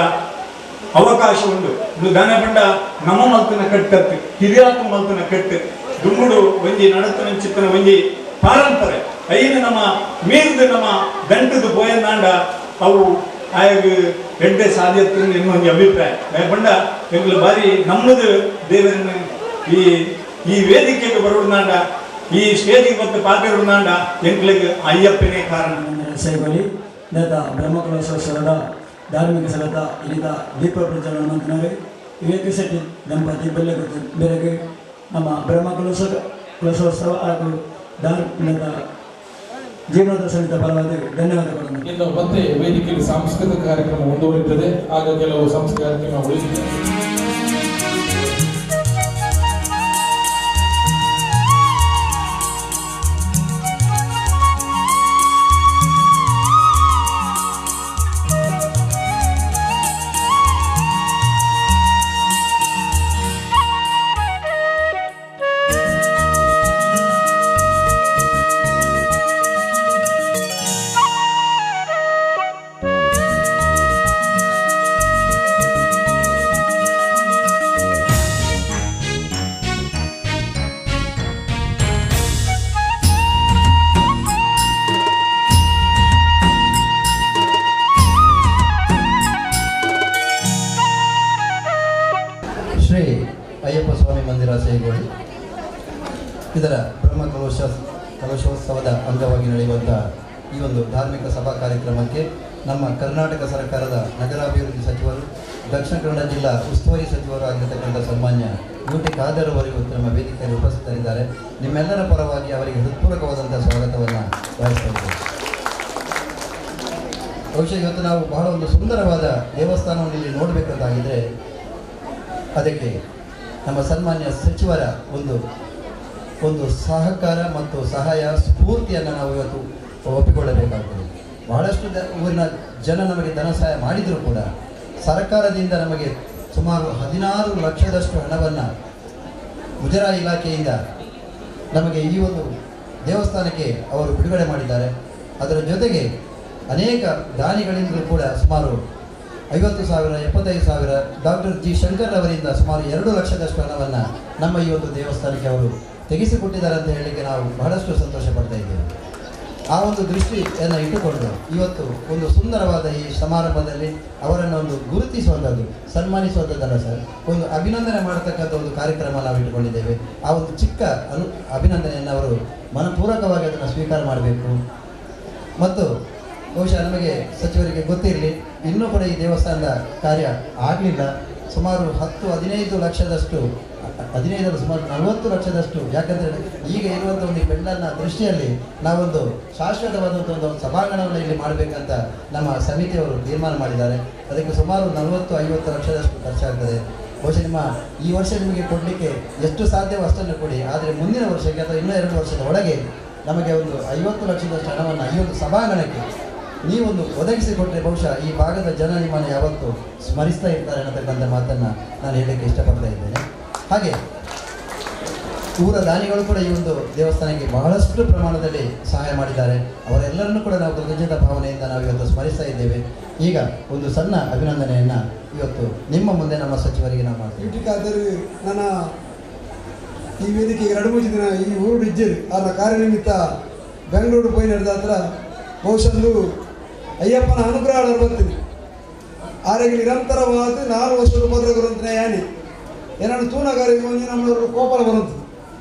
ಅವಕಾಶ ಉಂಟು. ಇದು ದಾನ ಪಂಡ ನಮ್ಮ ಮಲ್ತನ ಕಟ್ಟತ್ತು ಹಿರಿಯಾತ್ಮ ಮಲ್ತನ ಕಟ್ಟು ದುಂಬುಡು ಒಂಜಿ ನಡತನ ಚಿತ್ತನ ಒಂಜಿ ಪಾರಂಪರೆ ಐನು ನಮ್ಮ ಮೀರಿದ ನಮ್ಮ ಗಂಟದ ಪೋಯಂದಾಂಡ ಅವು ಆಯಾಗ ಎಡ್ಡೆ ಸಾಧ್ಯತೆ ಎನ್ನುವ ಅಭಿಪ್ರಾಯ. ಪಂಡ ಎಂಗ್ಲು ಬಾರಿ ನಮ್ಮದು ದೇವರನ್ನು ಈ ಈ ವೇದಿಕೆಗೆ ಬರುವುದಾಂಡ ಈ ಸ್ಟೇಜಿಗೆ ಬಂದು ಪಾತಿರುವುದಾಂಡ ಎಂಗ್ಲಿಗೆ ಅಯ್ಯಪ್ಪನೇ ಕಾರಣ. ಸೇವಲಿ ನೇತ ಬ್ರಹ್ಮಕಲಶೋತ್ಸವದ ಧಾರ್ಮಿಕ ಸ್ಥಳದ ಇಲ್ಲಿದ್ದ ದೀಪ ಪ್ರಜ್ವಲನ ಮಂತ್ರಿ ವಿವೇಕ ಶೆಟ್ಟಿ ದಂಪತಿ ಬೆಲ್ಲಗುತ್ತು ಬೆಳಗ್ಗೆ ನಮ್ಮ ಬ್ರಹ್ಮಕಲಶೋತ್ಸವ ಹಾಗೂ ಧಾರ್ಮಿಕ ಜೀವನದ ಸಹಿತ ಪರವಾಗಿ ಧನ್ಯವಾದಗಳು. ಇನ್ನು ಮತ್ತೆ ವೇದಿಕೆಯಲ್ಲಿ ಸಾಂಸ್ಕೃತಿಕ ಕಾರ್ಯಕ್ರಮ ಮುಂದುವರಿಯುತ್ತದೆ. ಆಗ ಕೆಲವು ಸಾಂಸ್ಕೃತಿಕ ಕಾರ್ಯಕ್ರಮ ಉಳಿದಿದೆ. ಇದರ ಬ್ರಹ್ಮ ಕಲಶೋತ್ಸವದ ಅಂಗವಾಗಿ ನಡೆಯುವಂತಹ ಈ ಒಂದು ಧಾರ್ಮಿಕ ಸಭಾ ಕಾರ್ಯಕ್ರಮಕ್ಕೆ ನಮ್ಮ ಕರ್ನಾಟಕ ಸರ್ಕಾರದ ನಗರಾಭಿವೃದ್ಧಿ ಸಚಿವರು, ದಕ್ಷಿಣ ಕನ್ನಡ ಜಿಲ್ಲಾ ಉಸ್ತುವಾರಿ ಸಚಿವರು ಆಗಿರತಕ್ಕಂಥ ಸನ್ಮಾನ್ಯ ಯು.ಟಿ. ಖಾದರ್ ಅವರು ಇವತ್ತು ನಮ್ಮ ವೇದಿಕೆಯಲ್ಲಿ ಉಪಸ್ಥಿತರಿದ್ದಾರೆ. ನಿಮ್ಮೆಲ್ಲರ ಪರವಾಗಿ ಅವರಿಗೆ ಹೃತ್ಪೂರ್ವಕವಾದಂಥ ಸ್ವಾಗತವನ್ನು ಬಯಸ್ತಾ ಇದ್ದೇವೆ. ಬಹುಶಃ ಇವತ್ತು ನಾವು ಬಹಳ ಒಂದು ಸುಂದರವಾದ ದೇವಸ್ಥಾನವನ್ನು ಇಲ್ಲಿ ನೋಡಬೇಕಂತಾಗಿದ್ದರೆ ಅದಕ್ಕೆ ನಮ್ಮ ಸನ್ಮಾನ್ಯ ಸಚಿವರ ಒಂದು ಒಂದು ಸಹಕಾರ ಮತ್ತು ಸಹಾಯ ಸ್ಫೂರ್ತಿಯನ್ನು ನಾವು ಇವತ್ತು ಒಪ್ಪಿಕೊಳ್ಳಬೇಕಾಗ್ತದೆ. ಬಹಳಷ್ಟು ಊರಿನ ಜನ ನಮಗೆ ಧನ ಸಹಾಯ ಮಾಡಿದರೂ ಕೂಡ ಸರ್ಕಾರದಿಂದ ನಮಗೆ ಸುಮಾರು 16 ಲಕ್ಷದಷ್ಟು ಹಣವನ್ನು ಮುಜರಾಯಿ ಇಲಾಖೆಯಿಂದ ನಮಗೆ ಈ ಒಂದು ದೇವಸ್ಥಾನಕ್ಕೆ ಅವರು ಬಿಡುಗಡೆ ಮಾಡಿದ್ದಾರೆ. ಅದರ ಜೊತೆಗೆ ಅನೇಕ ದಾನಿಗಳಿಂದಲೂ ಕೂಡ ಸುಮಾರು 50,000, 75,000, ಡಾಕ್ಟರ್ ಜಿ ಶಂಕರ್ ಅವರಿಂದ ಸುಮಾರು 2 ಲಕ್ಷದಷ್ಟು ಹಣವನ್ನು ನಮ್ಮ ಈ ಒಂದು ದೇವಸ್ಥಾನಕ್ಕೆ ಅವರು ತೆಗೆಸಿಕೊಟ್ಟಿದ್ದಾರೆ ಅಂತ ಹೇಳಲಿಕ್ಕೆ ನಾವು ಬಹಳಷ್ಟು ಸಂತೋಷ ಪಡ್ತಾ ಇದ್ದೇವೆ. ಆ ಒಂದು ದೃಷ್ಟಿಯನ್ನು ಇಟ್ಟುಕೊಂಡು ಇವತ್ತು ಒಂದು ಸುಂದರವಾದ ಈ ಸಮಾರಂಭದಲ್ಲಿ ಅವರನ್ನು ಒಂದು ಗುರುತಿಸುವಂಥದ್ದು, ಸನ್ಮಾನಿಸುವಂಥದ್ದಲ್ಲ ಸರ್, ಒಂದು ಅಭಿನಂದನೆ ಮಾಡತಕ್ಕಂಥ ಒಂದು ಕಾರ್ಯಕ್ರಮ ನಾವು ಇಟ್ಟುಕೊಂಡಿದ್ದೇವೆ. ಆ ಒಂದು ಚಿಕ್ಕ ಅಭಿನಂದನೆಯನ್ನು ಅವರು ಮನಪೂರ್ವಕವಾಗಿ ಅದನ್ನು ಸ್ವೀಕಾರ ಮಾಡಬೇಕು. ಮತ್ತು ಬಹುಶಃ ನಮಗೆ ಸಚಿವರಿಗೆ ಗೊತ್ತಿರಲಿ, ಇನ್ನೂ ಕೂಡ ಈ ದೇವಸ್ಥಾನದ ಕಾರ್ಯ ಆಗಲಿಲ್ಲ. ಸುಮಾರು 10-15 ಲಕ್ಷದಷ್ಟು, 15 ಸುಮಾರು 40 ಲಕ್ಷದಷ್ಟು. ಯಾಕಂದರೆ ಈಗ ಇರುವಂಥ ಒಂದು ಬೆಳ್ಳನ್ನ ದೃಷ್ಟಿಯಲ್ಲಿ ನಾವೊಂದು ಶಾಶ್ವತವಾದಂಥ ಒಂದು ಸಭಾಂಗಣವನ್ನು ಇಲ್ಲಿ ಮಾಡಬೇಕಂತ ನಮ್ಮ ಸಮಿತಿಯವರು ತೀರ್ಮಾನ ಮಾಡಿದ್ದಾರೆ. ಅದಕ್ಕೆ ಸುಮಾರು 40-50 ಲಕ್ಷದಷ್ಟು ಖರ್ಚಾಗ್ತದೆ. ಬಹುಶಃ ನಿಮ್ಮ ಈ ವರ್ಷ ನಿಮಗೆ ಕೊಡಲಿಕ್ಕೆ ಎಷ್ಟು ಸಾಧ್ಯವೋ ಅಷ್ಟನ್ನು ಕೊಡಿ, ಆದರೆ ಮುಂದಿನ ವರ್ಷಕ್ಕೆ ಅಥವಾ ಇನ್ನೂ 2 ವರ್ಷದ ಒಳಗೆ ನಮಗೆ ಒಂದು 50 ಲಕ್ಷದಷ್ಟು ಹಣವನ್ನು ಈ ಒಂದು ಸಭಾಂಗಣಕ್ಕೆ ನೀವೊಂದು ಒದಗಿಸಿಕೊಟ್ಟರೆ ಬಹುಶಃ ಈ ಭಾಗದ ಜನ ನಿಮ್ಮನ್ನು ಯಾವತ್ತೂ ಸ್ಮರಿಸ್ತಾ ಇರ್ತಾರೆ ಅನ್ನತಕ್ಕಂಥ ಮಾತನ್ನು ನಾನು ಹೇಳಲಿಕ್ಕೆ ಇಷ್ಟಪಡ್ತಾ ಇದ್ದೇನೆ. ಹಾಗೆ ಊರ ದಾನಿಗಳು ಕೂಡ ಈ ಒಂದು ದೇವಸ್ಥಾನಕ್ಕೆ ಬಹಳಷ್ಟು ಪ್ರಮಾಣದಲ್ಲಿ ಸಹಾಯ ಮಾಡಿದ್ದಾರೆ. ಅವರೆಲ್ಲರನ್ನೂ ಕೂಡ ನಾವು ಕೃತಜ್ಞತಾ ಭಾವನೆಯಿಂದ ನಾವು ಇವತ್ತು ಸ್ಮರಿಸ್ತಾ ಇದ್ದೇವೆ. ಈಗ ಒಂದು ಸಣ್ಣ ಅಭಿನಂದನೆಯನ್ನು ಇವತ್ತು ನಿಮ್ಮ ಮುಂದೆ ನಮ್ಮ ಸಚಿವರಿಗೆ ನಾವು ಮಾಡ್ತೀವಿ. ನನ್ನ ಈ ವೇದಿಕೆಗೆ 2-3 ದಿನ ಈ ಊರು ಇಜ್ಜೇರು ಅದರ ಕಾರ್ಯನಿಮಿತ್ತ ಬೆಂಗಳೂರು ಪೋಯಿ ನಡೆದ ಹತ್ರ ಬಹುಶಃ ಅಯ್ಯಪ್ಪನ ಅನುಗ್ರಹ ಬರ್ತೀನಿ. ಆರೆಗೆ ನಿರಂತರವಾದ 4 ವರ್ಷದ ಉಪದ್ರವ ಯಾನಿ ಏನನ್ನು ತೂನಗಾರಿಗೆ ಒಂಜಿ ನಮ್ಮವರು ಕೋಪಲ ಬರುವಂತು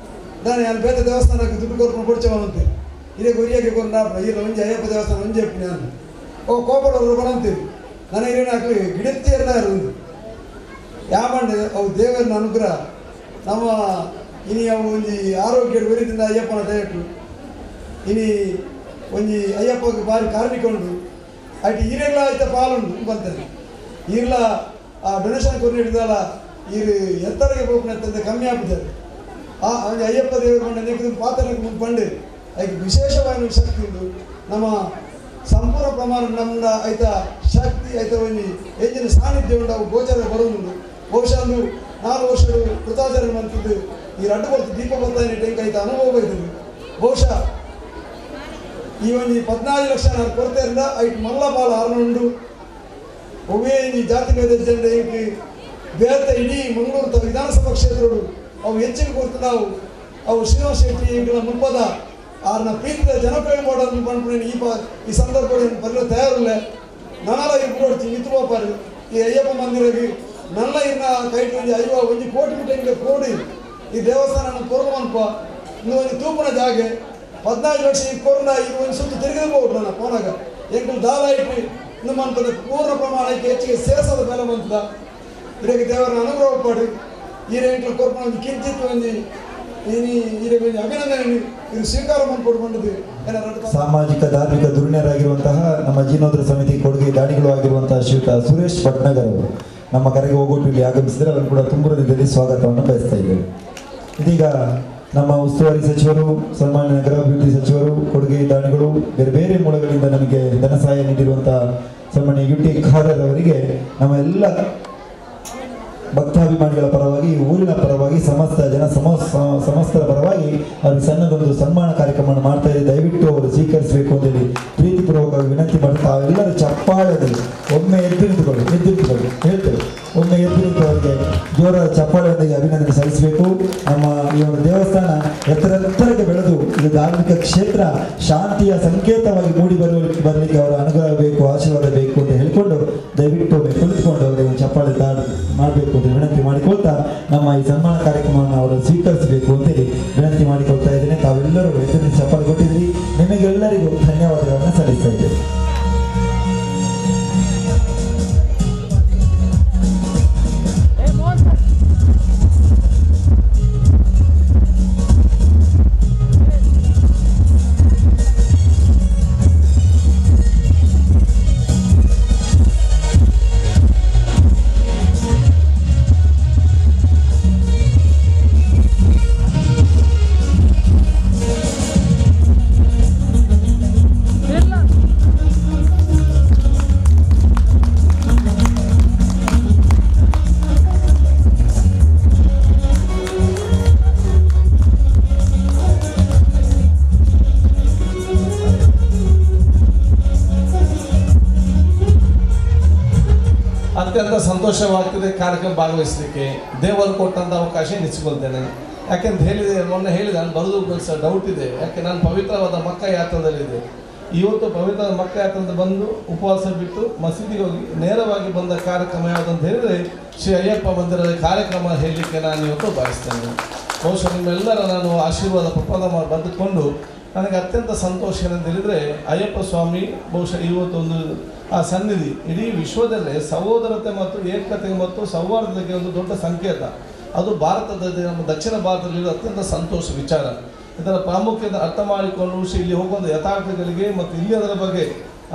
ದಾನೆ ನಾನು ಬೇತ ದೇವಸ್ಥಾನಕ್ಕೆ ದುಡ್ಡು ಕೊರ್ಕೊಂಡು ಕೊಡ್ಚೆ ಬರುವಂತೆ ಇದೇ ಗುರಿಯಾಗಿ ಕೊಂಡ ಈರ ಒಂಜಿ ಅಯ್ಯಪ್ಪ ದೇವಸ್ಥಾನ ಒಂಜಿ ಅಪ್ಪಿ ನಾನು ಓ ಕೋಪಲವರು ಬರಂತೀರಿ ನನಗೆ ಏನಾಗಲಿ ಗಿಡತ್ತಿಯರ್ನ ಇರುವುದು ಯಾಮಂಡೆ ಅವು ದೇವರನ್ನ ಅನುಗ್ರಹ ನಮ್ಮ ಇನಿ ಅವು ಒಂಜಿ ಆರೋಗ್ಯ ಬೆರೀದಿಂದ ಅಯ್ಯಪ್ಪನ ದಯಟ್ಟು ಇನಿ ಒಂಜಿ ಅಯ್ಯಪ್ಪಗೆ ಭಾರಿ ಕಾರ್ಮಿಕ ಉಂಟು ಅಟ್ ಈರೆಲ್ಲ ಆಯ್ತ ಪಾಲುಂಟು ಬಂತದೆ ಈರ್ಲ ಆ ಡೊನೇಷನ್ ಕೊಟ್ಟು ಹಿಡಿದಲ್ಲ ಈರು ಎತ್ತರಗೆ ಹೋಗ್ನಂತಂದ್ರೆ ಕಮ್ಮಿ ಆಗ್ತದೆ. ಆ ಒಂಜಿ ಅಯ್ಯಪ್ಪ ದೇವರು ಕೊಂಡ ಪಾತ್ರ ಮುಂದೆ ಪಂಡು ಅದಕ್ಕೆ ವಿಶೇಷವಾಗಿ ಶಕ್ತಿ ಉಂಟು. ನಮ್ಮ ಸಂಪೂರ್ಣ ಪ್ರಮಾಣ ನಮ್ಮ ಆಯ್ತ ಶಕ್ತಿ ಆಯ್ತ ಒಂಜಿ ಹೆಚ್ಚಿನ ಸಾನ್ನಿಧ್ಯ ಉಂಟು ಅವು ಗೋಚರ ಬರುವುದುಂಟು. ಬಹುಶಃ ಒಂದು 4 ವರ್ಷಗಳು ಕೃತಾಚರಣೆ ಮಂತದ್ದು ಈ ರಡ್ಡು ಬರ್ತು ದೀಪ ಬರ್ತಾನೆ ಟೆಂಕ್ ಆಯ್ತು ಅನುಭವ ಬರ್ತದೆ. ಬಹುಶಃ ಈ ಒಂಜಿ 14 ಲಕ್ಷ ನಾನು ಕೊರತೆ ಇರಲ್ಲ ಐಟ್ ಮಲ್ಲ ಬಾಲ ಆರ್ನುಂಡು ಒವ್ವೇ ಈ ಜಾತಿ ಭೇದ ಜನರ ಬೇತ ಇಡೀ ಮಂಗಳೂರು ವಿಧಾನಸಭಾ ಕ್ಷೇತ್ರಗಳು ಅವು ಹೆಚ್ಚಿಗೆ ಕೊಡ್ತು ನಾವು ಅವು ಶ್ರೀನಿವಾಸ ಶೆಟ್ಟಿ ಎಂಕಲ ಮುಪ್ಪದ ಆರ್ನ ಪ್ರೀತಿಯ ಜನಪ್ರಿಯ ಮಾಡೋದನ್ನು ಪಂಡ್ಪುಣಿ ಈ ಸಂದರ್ಭದಲ್ಲಿ ಬರಲು ತಯಾರಿಲ್ಲ. ನಾನಾಲ ಇಬ್ಬರು ಮಿತ್ರಪಾರು ಈ ಅಯ್ಯಪ್ಪ ಮಂದಿರಗೆ ನನ್ನ ಇನ್ನ ಕೈಟ್ ಒಂಜಿ 50 1 ಕೋಟಿ ಬಿಟ್ಟು ಕೋಡಿ ಈ ದೇವಸ್ಥಾನ ಕೊರಲು ಮನ್ಪ ಇನ್ನು ಒಂದು ತೂಪನ ಜಾಗೆ 14 ಲಕ್ಷ ಈ ಕೊರೋನಾ ಈಗ ಒಂದು ಸುತ್ತು ತಿರುಗಿದು ಹೋಗ್ಬಿಟ್ರು ನಾನು ಪೋನಾಗ ಎಂಕಲ್ ದಾಲ ಇಟ್ಟು ಇನ್ನು ಮನ್ಪದ ಪೂರ್ಣ ಪ್ರಮಾಣ ಹೆಚ್ಚಿಗೆ ಸೇರ್ಸೋದ ಮೇಲೆ ಬಂತದ ಇದಕ್ಕೆ ದೇವರನ್ನ ಅನುಗ್ರಹ ಪಾಡು ಈ ರೇಂಟ್ಲ ಕೊರ್ಪಣ ಒಂದು ಕಿಂಚಿತ್ ಒಂದು ಈ ಅಭಿನಂದನೆ ಇದು ಸ್ವೀಕಾರ ಮಾಡಿಕೊಂಡು. ಸಾಮಾಜಿಕ ಧಾರ್ಮಿಕ ಧುರೀಣರಾಗಿರುವಂತಹ ನಮ್ಮ ಜೀರ್ಣೋದ್ಧಾರ ಸಮಿತಿ ಕೊಡುಗೆ ದಾನಿಗಳು ಆಗಿರುವಂತಹ ಶ್ರೀಯುತ ಸುರೇಶ್ ಭಟ್ನಗರ್ ಅವರು ನಮ್ಮ ಕರೆಗೆ ಹೋಗೋಟು ಇಲ್ಲಿ ಆಗಮಿಸಿದರೆ ಅವರನ್ನು ಕೂಡ ತುಂಬ ಹೃದಯದಲ್ಲಿ ಸ್ವಾಗತವನ್ನು ಬಯಸ್ತಾ ಇದ್ದೇವೆ. ಇದೀಗ ನಮ್ಮ ಉಸ್ತುವಾರಿ ಸಚಿವರು, ಸನ್ಮಾನ್ಯ ನಗರಾಭಿವೃದ್ಧಿ ಸಚಿವರು, ಕೊಡುಗೆ ದಾನಿಗಳು, ಬೇರೆ ಬೇರೆ ಮೂಲಗಳಿಂದ ನಮಗೆ ಧನ ಸಹಾಯ ನೀಡಿರುವಂತಹ ಸನ್ಮಾನ್ಯ ಯು ಟಿ ಖಾದರ್ ಅವರಿಗೆ ನಮ್ಮ ಎಲ್ಲ ಭಕ್ತಾಭಿಮಾನಿಗಳ ಪರವಾಗಿ, ಊರಿನ ಪರವಾಗಿ, ಸಮಸ್ತ ಜನ ಸಮಸ್ತರ ಪರವಾಗಿ ಅವರಿಗೆ ಸಣ್ಣದೊಂದು ಸನ್ಮಾನ ಕಾರ್ಯಕ್ರಮವನ್ನು ಮಾಡ್ತಾ ಇದೆ. ದಯವಿಟ್ಟು ಅವರು ಸ್ವೀಕರಿಸಬೇಕು ಅಂತೇಳಿ ಪ್ರೀತಿಪೂರ್ವಕವಾಗಿ ವಿನಂತಿ ಮಾಡ್ತಾ ತಾವೆಲ್ಲರೂ ಚಪ್ಪಾಳೆಯಲ್ಲಿ ಒಮ್ಮೆ ಎದ್ದು ನಿಂತುಕೊಳ್ಳಿ, ಹೇಳ್ತೇವೆ, ಒಮ್ಮೆ ಎದ್ದು ನಿಂತು ಅವರಿಗೆ ಜೋರಾದ ಚಪ್ಪಾಳೆಯೊಂದಿಗೆ ಅಭಿನಂದನೆ ಸಲ್ಲಿಸಬೇಕು. ನಮ್ಮ ಈ ಒಂದು ದೇವಸ್ಥಾನ ಎತ್ತರಕ್ಕೆ ಬೆಳೆದು ಇದು ಧಾರ್ಮಿಕ ಕ್ಷೇತ್ರ ಶಾಂತಿಯ ಸಂಕೇತವಾಗಿ ಮೂಡಿ ಬರಲಿಕ್ಕೆ ಅವರ ಅನುಗ್ರಹ ಬೇಕು, ಆಶೀರ್ವಾದ ಬೇಕು ಅಂತ ಹೇಳಿಕೊಂಡು ದಯವಿಟ್ಟು ಒಮ್ಮೆ ಕುಳಿತುಕೊಂಡು ಅವರಿಗೆ ಒಂದು ಚಪ್ಪಾಳೆ ಮಾಡಬೇಕು ಅಂತ ವಿನಂತಿ ಮಾಡಿಕೊಳ್ತಾ ನಮ್ಮ ಈ ಸನ್ಮಾನ ಕಾರ್ಯಕ್ರಮವನ್ನು ಅವರು ಸ್ವೀಕರಿಸಬೇಕು ಅಂತೇಳಿ ವಿನಂತಿ ಮಾಡಿಕೊಳ್ತಾ ಇದ್ದೇನೆ. ತಾವೆಲ್ಲರೂ ಎದುರು ಚಪ್ಪಾಳೆ ಕೊಟ್ಟಿದ್ದೀರಿ, ನಿಮಗೆಲ್ಲರಿಗೂ ಧನ್ಯವಾದಗಳನ್ನು ಸಲ್ಲಿಸ್ತಾ ಇದ್ದೇನೆ. ಅತ್ಯಂತ ಸಂತೋಷವಾಗ್ತದೆ ಕಾರ್ಯಕ್ರಮ ಭಾಗವಹಿಸಲಿಕ್ಕೆ ದೇವರು ಕೊಟ್ಟಂಥ ಅವಕಾಶ ನೆಚ್ಚಿಕೊಳ್ತೇನೆ. ಯಾಕೆಂತ ಹೇಳಿದೆ, ಮೊನ್ನೆ ಹೇಳಿದೆ, ನಾನು ಬರೋದು ಸಹ ಡೌಟ್ ಇದೆ. ಯಾಕೆ ನಾನು ಪವಿತ್ರವಾದ ಮಕ್ಕ ಯಾತ್ರದಲ್ಲಿದ್ದೆ. ಇವತ್ತು ಪವಿತ್ರ ಮಕ್ಕ ಯಾತ್ರದ ಬಂದು ಉಪವಾಸ ಬಿಟ್ಟು ಮಸೀದಿಗೆ ಹೋಗಿ ನೇರವಾಗಿ ಬಂದ ಕಾರ್ಯಕ್ರಮ ಯಾವುದಂತ ಹೇಳಿದರೆ ಶ್ರೀ ಅಯ್ಯಪ್ಪ ಮಂದಿರದ ಕಾರ್ಯಕ್ರಮ ಹೇಳಲಿಕ್ಕೆ ನಾನು ಇವತ್ತು ಬಯಸ್ತೇನೆ. ಬಹುಶಃ ನಿಮ್ಮೆಲ್ಲರ ನಾನು ಆಶೀರ್ವಾದ ಪ್ರಪ್ರಥಮ ಬಂದುಕೊಂಡು ನನಗೆ ಅತ್ಯಂತ ಸಂತೋಷ ಏನಂತ ಹೇಳಿದರೆ ಅಯ್ಯಪ್ಪ ಸ್ವಾಮಿ ಬಹುಶಃ ಇವತ್ತೊಂದು ಆ ಸನ್ನಿಧಿ ಇಡೀ ವಿಶ್ವದಲ್ಲೇ ಸಹೋದರತೆ ಮತ್ತು ಏಕತೆ ಮತ್ತು ಸೌಹಾರ್ದತೆಗೆ ಒಂದು ದೊಡ್ಡ ಸಂಕೇತ. ಅದು ಭಾರತದ ನಮ್ಮ ದಕ್ಷಿಣ ಭಾರತದಲ್ಲಿ ಅತ್ಯಂತ ಸಂತೋಷ ವಿಚಾರ. ಇದರ ಪ್ರಾಮುಖ್ಯತೆ ಅರ್ಥ ಮಾಡಿಕೊಂಡು ಇಲ್ಲಿ ಹೋಗುವಂಥ ಯಥಾರ್ಥಗಳಿಗೆ ಮತ್ತು ಇಲ್ಲಿ ಅದರ ಬಗ್ಗೆ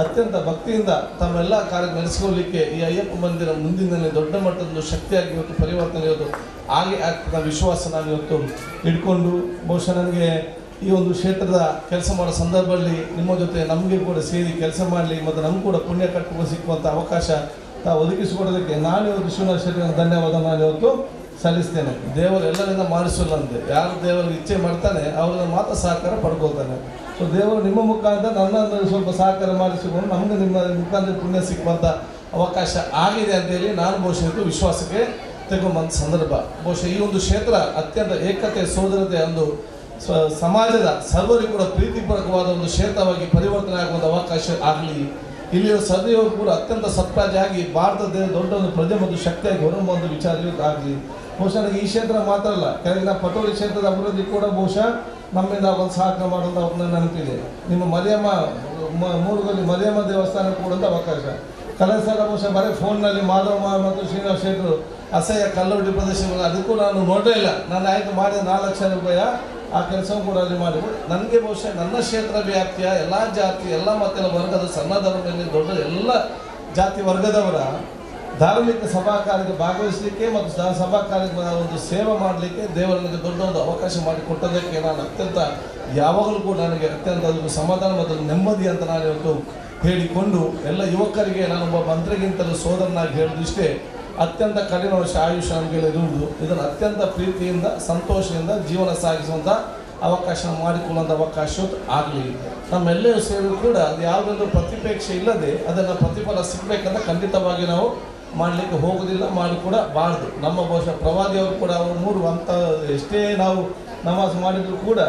ಅತ್ಯಂತ ಭಕ್ತಿಯಿಂದ ತಮ್ಮೆಲ್ಲ ಕಾರ್ಯ ನಡೆಸಿಕೊಳ್ಳಲಿಕ್ಕೆ ಈ ಅಯ್ಯಪ್ಪ ಮಂದಿರ ಮುಂದಿನಲ್ಲಿ ದೊಡ್ಡ ಮಟ್ಟದ ಶಕ್ತಿಯಾಗಿ ಇವತ್ತು ಪರಿವರ್ತನೆ ಇವತ್ತು ಹಾಗೆ ಆಗ್ತದೆ ವಿಶ್ವಾಸ ನಾನು ಇವತ್ತು ಇಟ್ಕೊಂಡು ಬಹುಶಃ ನನಗೆ ಈ ಒಂದು ಕ್ಷೇತ್ರದ ಕೆಲಸ ಮಾಡೋ ಸಂದರ್ಭದಲ್ಲಿ ನಿಮ್ಮ ಜೊತೆ ನಮಗೆ ಕೂಡ ಸೇರಿ ಕೆಲಸ ಮಾಡಲಿ ಮತ್ತು ನಮಗೂ ಕೂಡ ಪುಣ್ಯ ಕಟ್ಟುವ ಸಿಕ್ಕುವಂಥ ಅವಕಾಶ ತಾವು ಒದಗಿಸಿಕೊಡೋದಕ್ಕೆ ನಾನು ಇವತ್ತು ವಿಶ್ವನಾಥ ಶೆಟ್ಟಿಗೆ ಧನ್ಯವಾದ ನಾನು ಇವತ್ತು ಸಲ್ಲಿಸ್ತೇನೆ. ದೇವರು ಎಲ್ಲರಿಂದ ಮಾಡಿಸೋಲ್ಲಂತೆ, ಯಾರು ದೇವರಿಗೆ ಇಚ್ಛೆ ಮಾಡ್ತಾನೆ ಅವರಿಂದ ಮಾತ್ರ ಸಹಕಾರ ಪಡ್ಕೊಳ್ತಾನೆ. ಸೊ ದೇವರು ನಿಮ್ಮ ಮುಖಾಂತರ ನನ್ನನ್ನು ಸ್ವಲ್ಪ ಸಹಕಾರ ಮಾಡಿಸಿಕೊಂಡು ನಮಗೆ ನಿಮ್ಮ ಮುಖಾಂತರ ಪುಣ್ಯ ಸಿಕ್ಕುವಂಥ ಅವಕಾಶ ಆಗಿದೆ ಅಂತೇಳಿ ನಾನು ಬಹುಶಃ ಇದು ವಿಶ್ವಾಸಕ್ಕೆ ತೆಗೊಂಬಂದ ಸಂದರ್ಭ. ಬಹುಶಃ ಈ ಒಂದು ಕ್ಷೇತ್ರ ಅತ್ಯಂತ ಏಕತೆ ಸೋದರತೆ ಒಂದು ಸಮಾಜದ ಸರ್ವರಿಗೂ ಕೂಡ ಪ್ರೀತಿಪೂರ್ವಕವಾದ ಒಂದು ಕ್ಷೇತ್ರವಾಗಿ ಪರಿವರ್ತನೆ ಆಗುವಂಥ ಅವಕಾಶ ಆಗಲಿ. ಇಲ್ಲಿಯ ಸದೆಯವರು ಕೂಡ ಅತ್ಯಂತ ಸತ್ಪ್ರಜೆಯಾಗಿ ಭಾರತದ ದೊಡ್ಡ ಒಂದು ಪ್ರಜೆ ಮತ್ತು ಶಕ್ತಿಯಾಗಿ ಹೊರಹೊಮ್ಮುವ ಒಂದು ವಿಚಾರ ಆಗಲಿ. ಬಹುಶಃ ನನಗೆ ಈ ಕ್ಷೇತ್ರ ಮಾತ್ರ ಅಲ್ಲ, ಕೆಳಗಿನ ಪಟೋಲಿ ಕ್ಷೇತ್ರದ ಅಭಿವೃದ್ಧಿ ಕೂಡ ಬಹುಶಃ ನಮ್ಮಿಂದ ಒಂದು ಸಹಕಾರ ಮಾಡುವಂಥ ಒಂದು ನೆನಪಿದೆ. ನಿಮ್ಮ ಮರಿಯಮ್ಮ ಮೂರುಗಲ್ಲಿ ಮರಿಯಮ್ಮ ದೇವಸ್ಥಾನ ಕೂಡ ಅವಕಾಶ. ಕಳೆದ ಸಲ ಬಹುಶಃ ಬರೀ ಫೋನ್ನಲ್ಲಿ ಮಾಧವ ಮತ್ತು ಶ್ರೀನಿವಾಸ ಶೆಟ್ಟರು ಅಸಹ್ಯ ಕಲ್ಲುಡಿ ಪ್ರದೇಶಗಳು ಅದಕ್ಕೂ ನಾನು ನೋಡಲೇ ಇಲ್ಲ. ನಾನು ಆಯ್ತು ಮಾಡಿದ 4 ಲಕ್ಷ ರೂಪಾಯಿ ಆ ಕೆಲಸವೂ ಕೂಡ ಅಲ್ಲಿ ಮಾಡಿದ್ರು. ನನಗೆ ಬಹುಶಃ ನನ್ನ ಕ್ಷೇತ್ರ ವ್ಯಾಪ್ತಿಯ ಎಲ್ಲ ಜಾತಿ, ಎಲ್ಲ ಮತ್ತೆಲ್ಲ ವರ್ಗದ, ಸಣ್ಣ ಧರ್ಮದಲ್ಲಿ ದೊಡ್ಡ ಎಲ್ಲ ಜಾತಿ ವರ್ಗದವರ ಧಾರ್ಮಿಕ ಸಭಾ ಕಾರ್ಯಕ್ಕೆ ಭಾಗವಹಿಸಲಿಕ್ಕೆ ಮತ್ತು ಸಭಾ ಕಾರ್ಯಕ್ಕೆ ಒಂದು ಸೇವೆ ಮಾಡಲಿಕ್ಕೆ ದೇವರು ನನಗೆ ದೊಡ್ಡ ಒಂದು ಅವಕಾಶ ಮಾಡಿಕೊಟ್ಟದಕ್ಕೆ ನಾನು ಅತ್ಯಂತ ಯಾವಾಗಲೂ ಕೂಡ ನನಗೆ ಅತ್ಯಂತ ಅದಕ್ಕೆ ಸಮಾಧಾನ ಮತ್ತು ನೆಮ್ಮದಿ ಅಂತ ನಾನು ಇವತ್ತು ಹೇಳಿಕೊಂಡು ಎಲ್ಲ ಯುವಕರಿಗೆ ನಾನೊಬ್ಬ ಮಂತ್ರಿಗಿಂತಲೂ ಸೋದರನಾಗಿ ಹೇಳೋದಿಷ್ಟೇ, ಅತ್ಯಂತ ಕಡಿಮೆ ವರ್ಷ ಆಯುಷ್ಯ ನಮಗೆ ಇರುವುದು. ಇದನ್ನು ಅತ್ಯಂತ ಪ್ರೀತಿಯಿಂದ ಸಂತೋಷದಿಂದ ಜೀವನ ಸಾಗಿಸುವಂಥ ಅವಕಾಶ ಮಾಡಿಕೊಳ್ಳುವಂಥ ಅವಕಾಶ ಆಗಲಿ. ನಮ್ಮೆಲ್ಲರ ಸೇವೆ ಕೂಡ ಅದು ಯಾವುದೊಂದು ಪ್ರತಿಪೇಕ್ಷೆ ಇಲ್ಲದೆ ಅದನ್ನು ಪ್ರತಿಫಲ ಸಿಗಬೇಕಂತ ಖಂಡಿತವಾಗಿ ನಾವು ಮಾಡಲಿಕ್ಕೆ ಹೋಗೋದಿಲ್ಲ, ಮಾಡಿ ಕೂಡ ಬಾರದು. ನಮ್ಮ ಬಹುಶಃ ಪ್ರವಾದಿಯವರು ಕೂಡ ಅವರು 3 ಹಂತ ಎಷ್ಟೇ ನಾವು ನಮಾಜ್ ಮಾಡಿದರೂ ಕೂಡ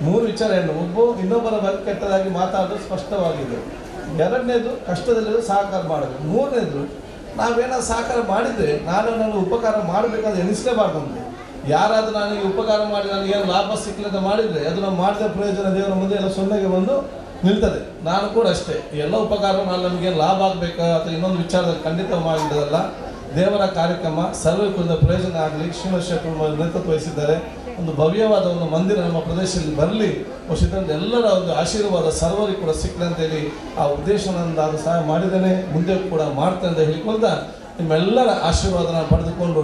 3 ವಿಚಾರ ಏನು, ಒಬ್ಬ ಇನ್ನೊಬ್ಬರ ಬಗ್ಗೆ ಕೆಟ್ಟದಾಗಿ ಮಾತಾಡೋದು ಸ್ಪಷ್ಟವಾಗಿದೆ, ಎರಡನೇದು ಕಷ್ಟದಲ್ಲಿರೋ ಸಹಕಾರ ಮಾಡೋದು, ಮೂರನೇದು ನಾವೇನಾದ್ರು ಸಹಕಾರ ಮಾಡಿದರೆ ನಾನು ನನಗೆ ಉಪಕಾರ ಮಾಡಬೇಕಾದ್ರೆ ಎನಿಸಲೇಬಾರ್ದು. ನಮಗೆ ಯಾರಾದರೂ ನನಗೆ ಉಪಕಾರ ಮಾಡಿ ನನಗೆ ಏನು ಲಾಭ ಸಿಕ್ಕಲಿ ಅಂತ ಮಾಡಿದರೆ ಅದು ನಾವು ಮಾಡಿದ ಪ್ರಯೋಜನ ದೇವರ ಮುಂದೆ ಎಲ್ಲ ಸೊನ್ನೆಗೆ ಬಂದು ನಿಲ್ತದೆ. ನಾನು ಕೂಡ ಅಷ್ಟೇ, ಎಲ್ಲ ಉಪಕಾರ ನಾನು ನಮಗೇನು ಲಾಭ ಆಗಬೇಕಾ ಅಥವಾ ಇನ್ನೊಂದು ವಿಚಾರದಲ್ಲಿ ಖಂಡಿತ ಮಾಡಿದ್ದಲ್ಲ. ದೇವರ ಕಾರ್ಯಕ್ರಮ ಸರ್ವಕ್ಕೊಂದು ಪ್ರಯೋಜನ ಆಗಲಿ. ಶ್ರೀನಿವಾಸ ಶೆಟ್ಟರು ನೇತೃತ್ವ ವಹಿಸಿದ್ದಾರೆ. ಒಂದು ಭವ್ಯವಾದ ಒಂದು ಮಂದಿರ ನಮ್ಮ ಪ್ರದೇಶದಲ್ಲಿ ಬರಲಿ, ಇದರಿಂದ ಎಲ್ಲರ ಒಂದು ಆಶೀರ್ವಾದ ಸರ್ವರಿಗೂ ಕೂಡ ಸಿಕ್ಕಲಿ ಅಂತೇಳಿ ಆ ಉದ್ದೇಶವನ್ನು ನಾನು ಸಹಾಯ ಮಾಡಿದ್ದೇನೆ, ಮುಂದೆ ಕೂಡ ಮಾಡ್ತೇನೆ ಅಂತ ಹೇಳಿಕೊಳ್ತಾ ನಿಮ್ಮೆಲ್ಲರ ಆಶೀರ್ವಾದನ ಪಡೆದುಕೊಂಡು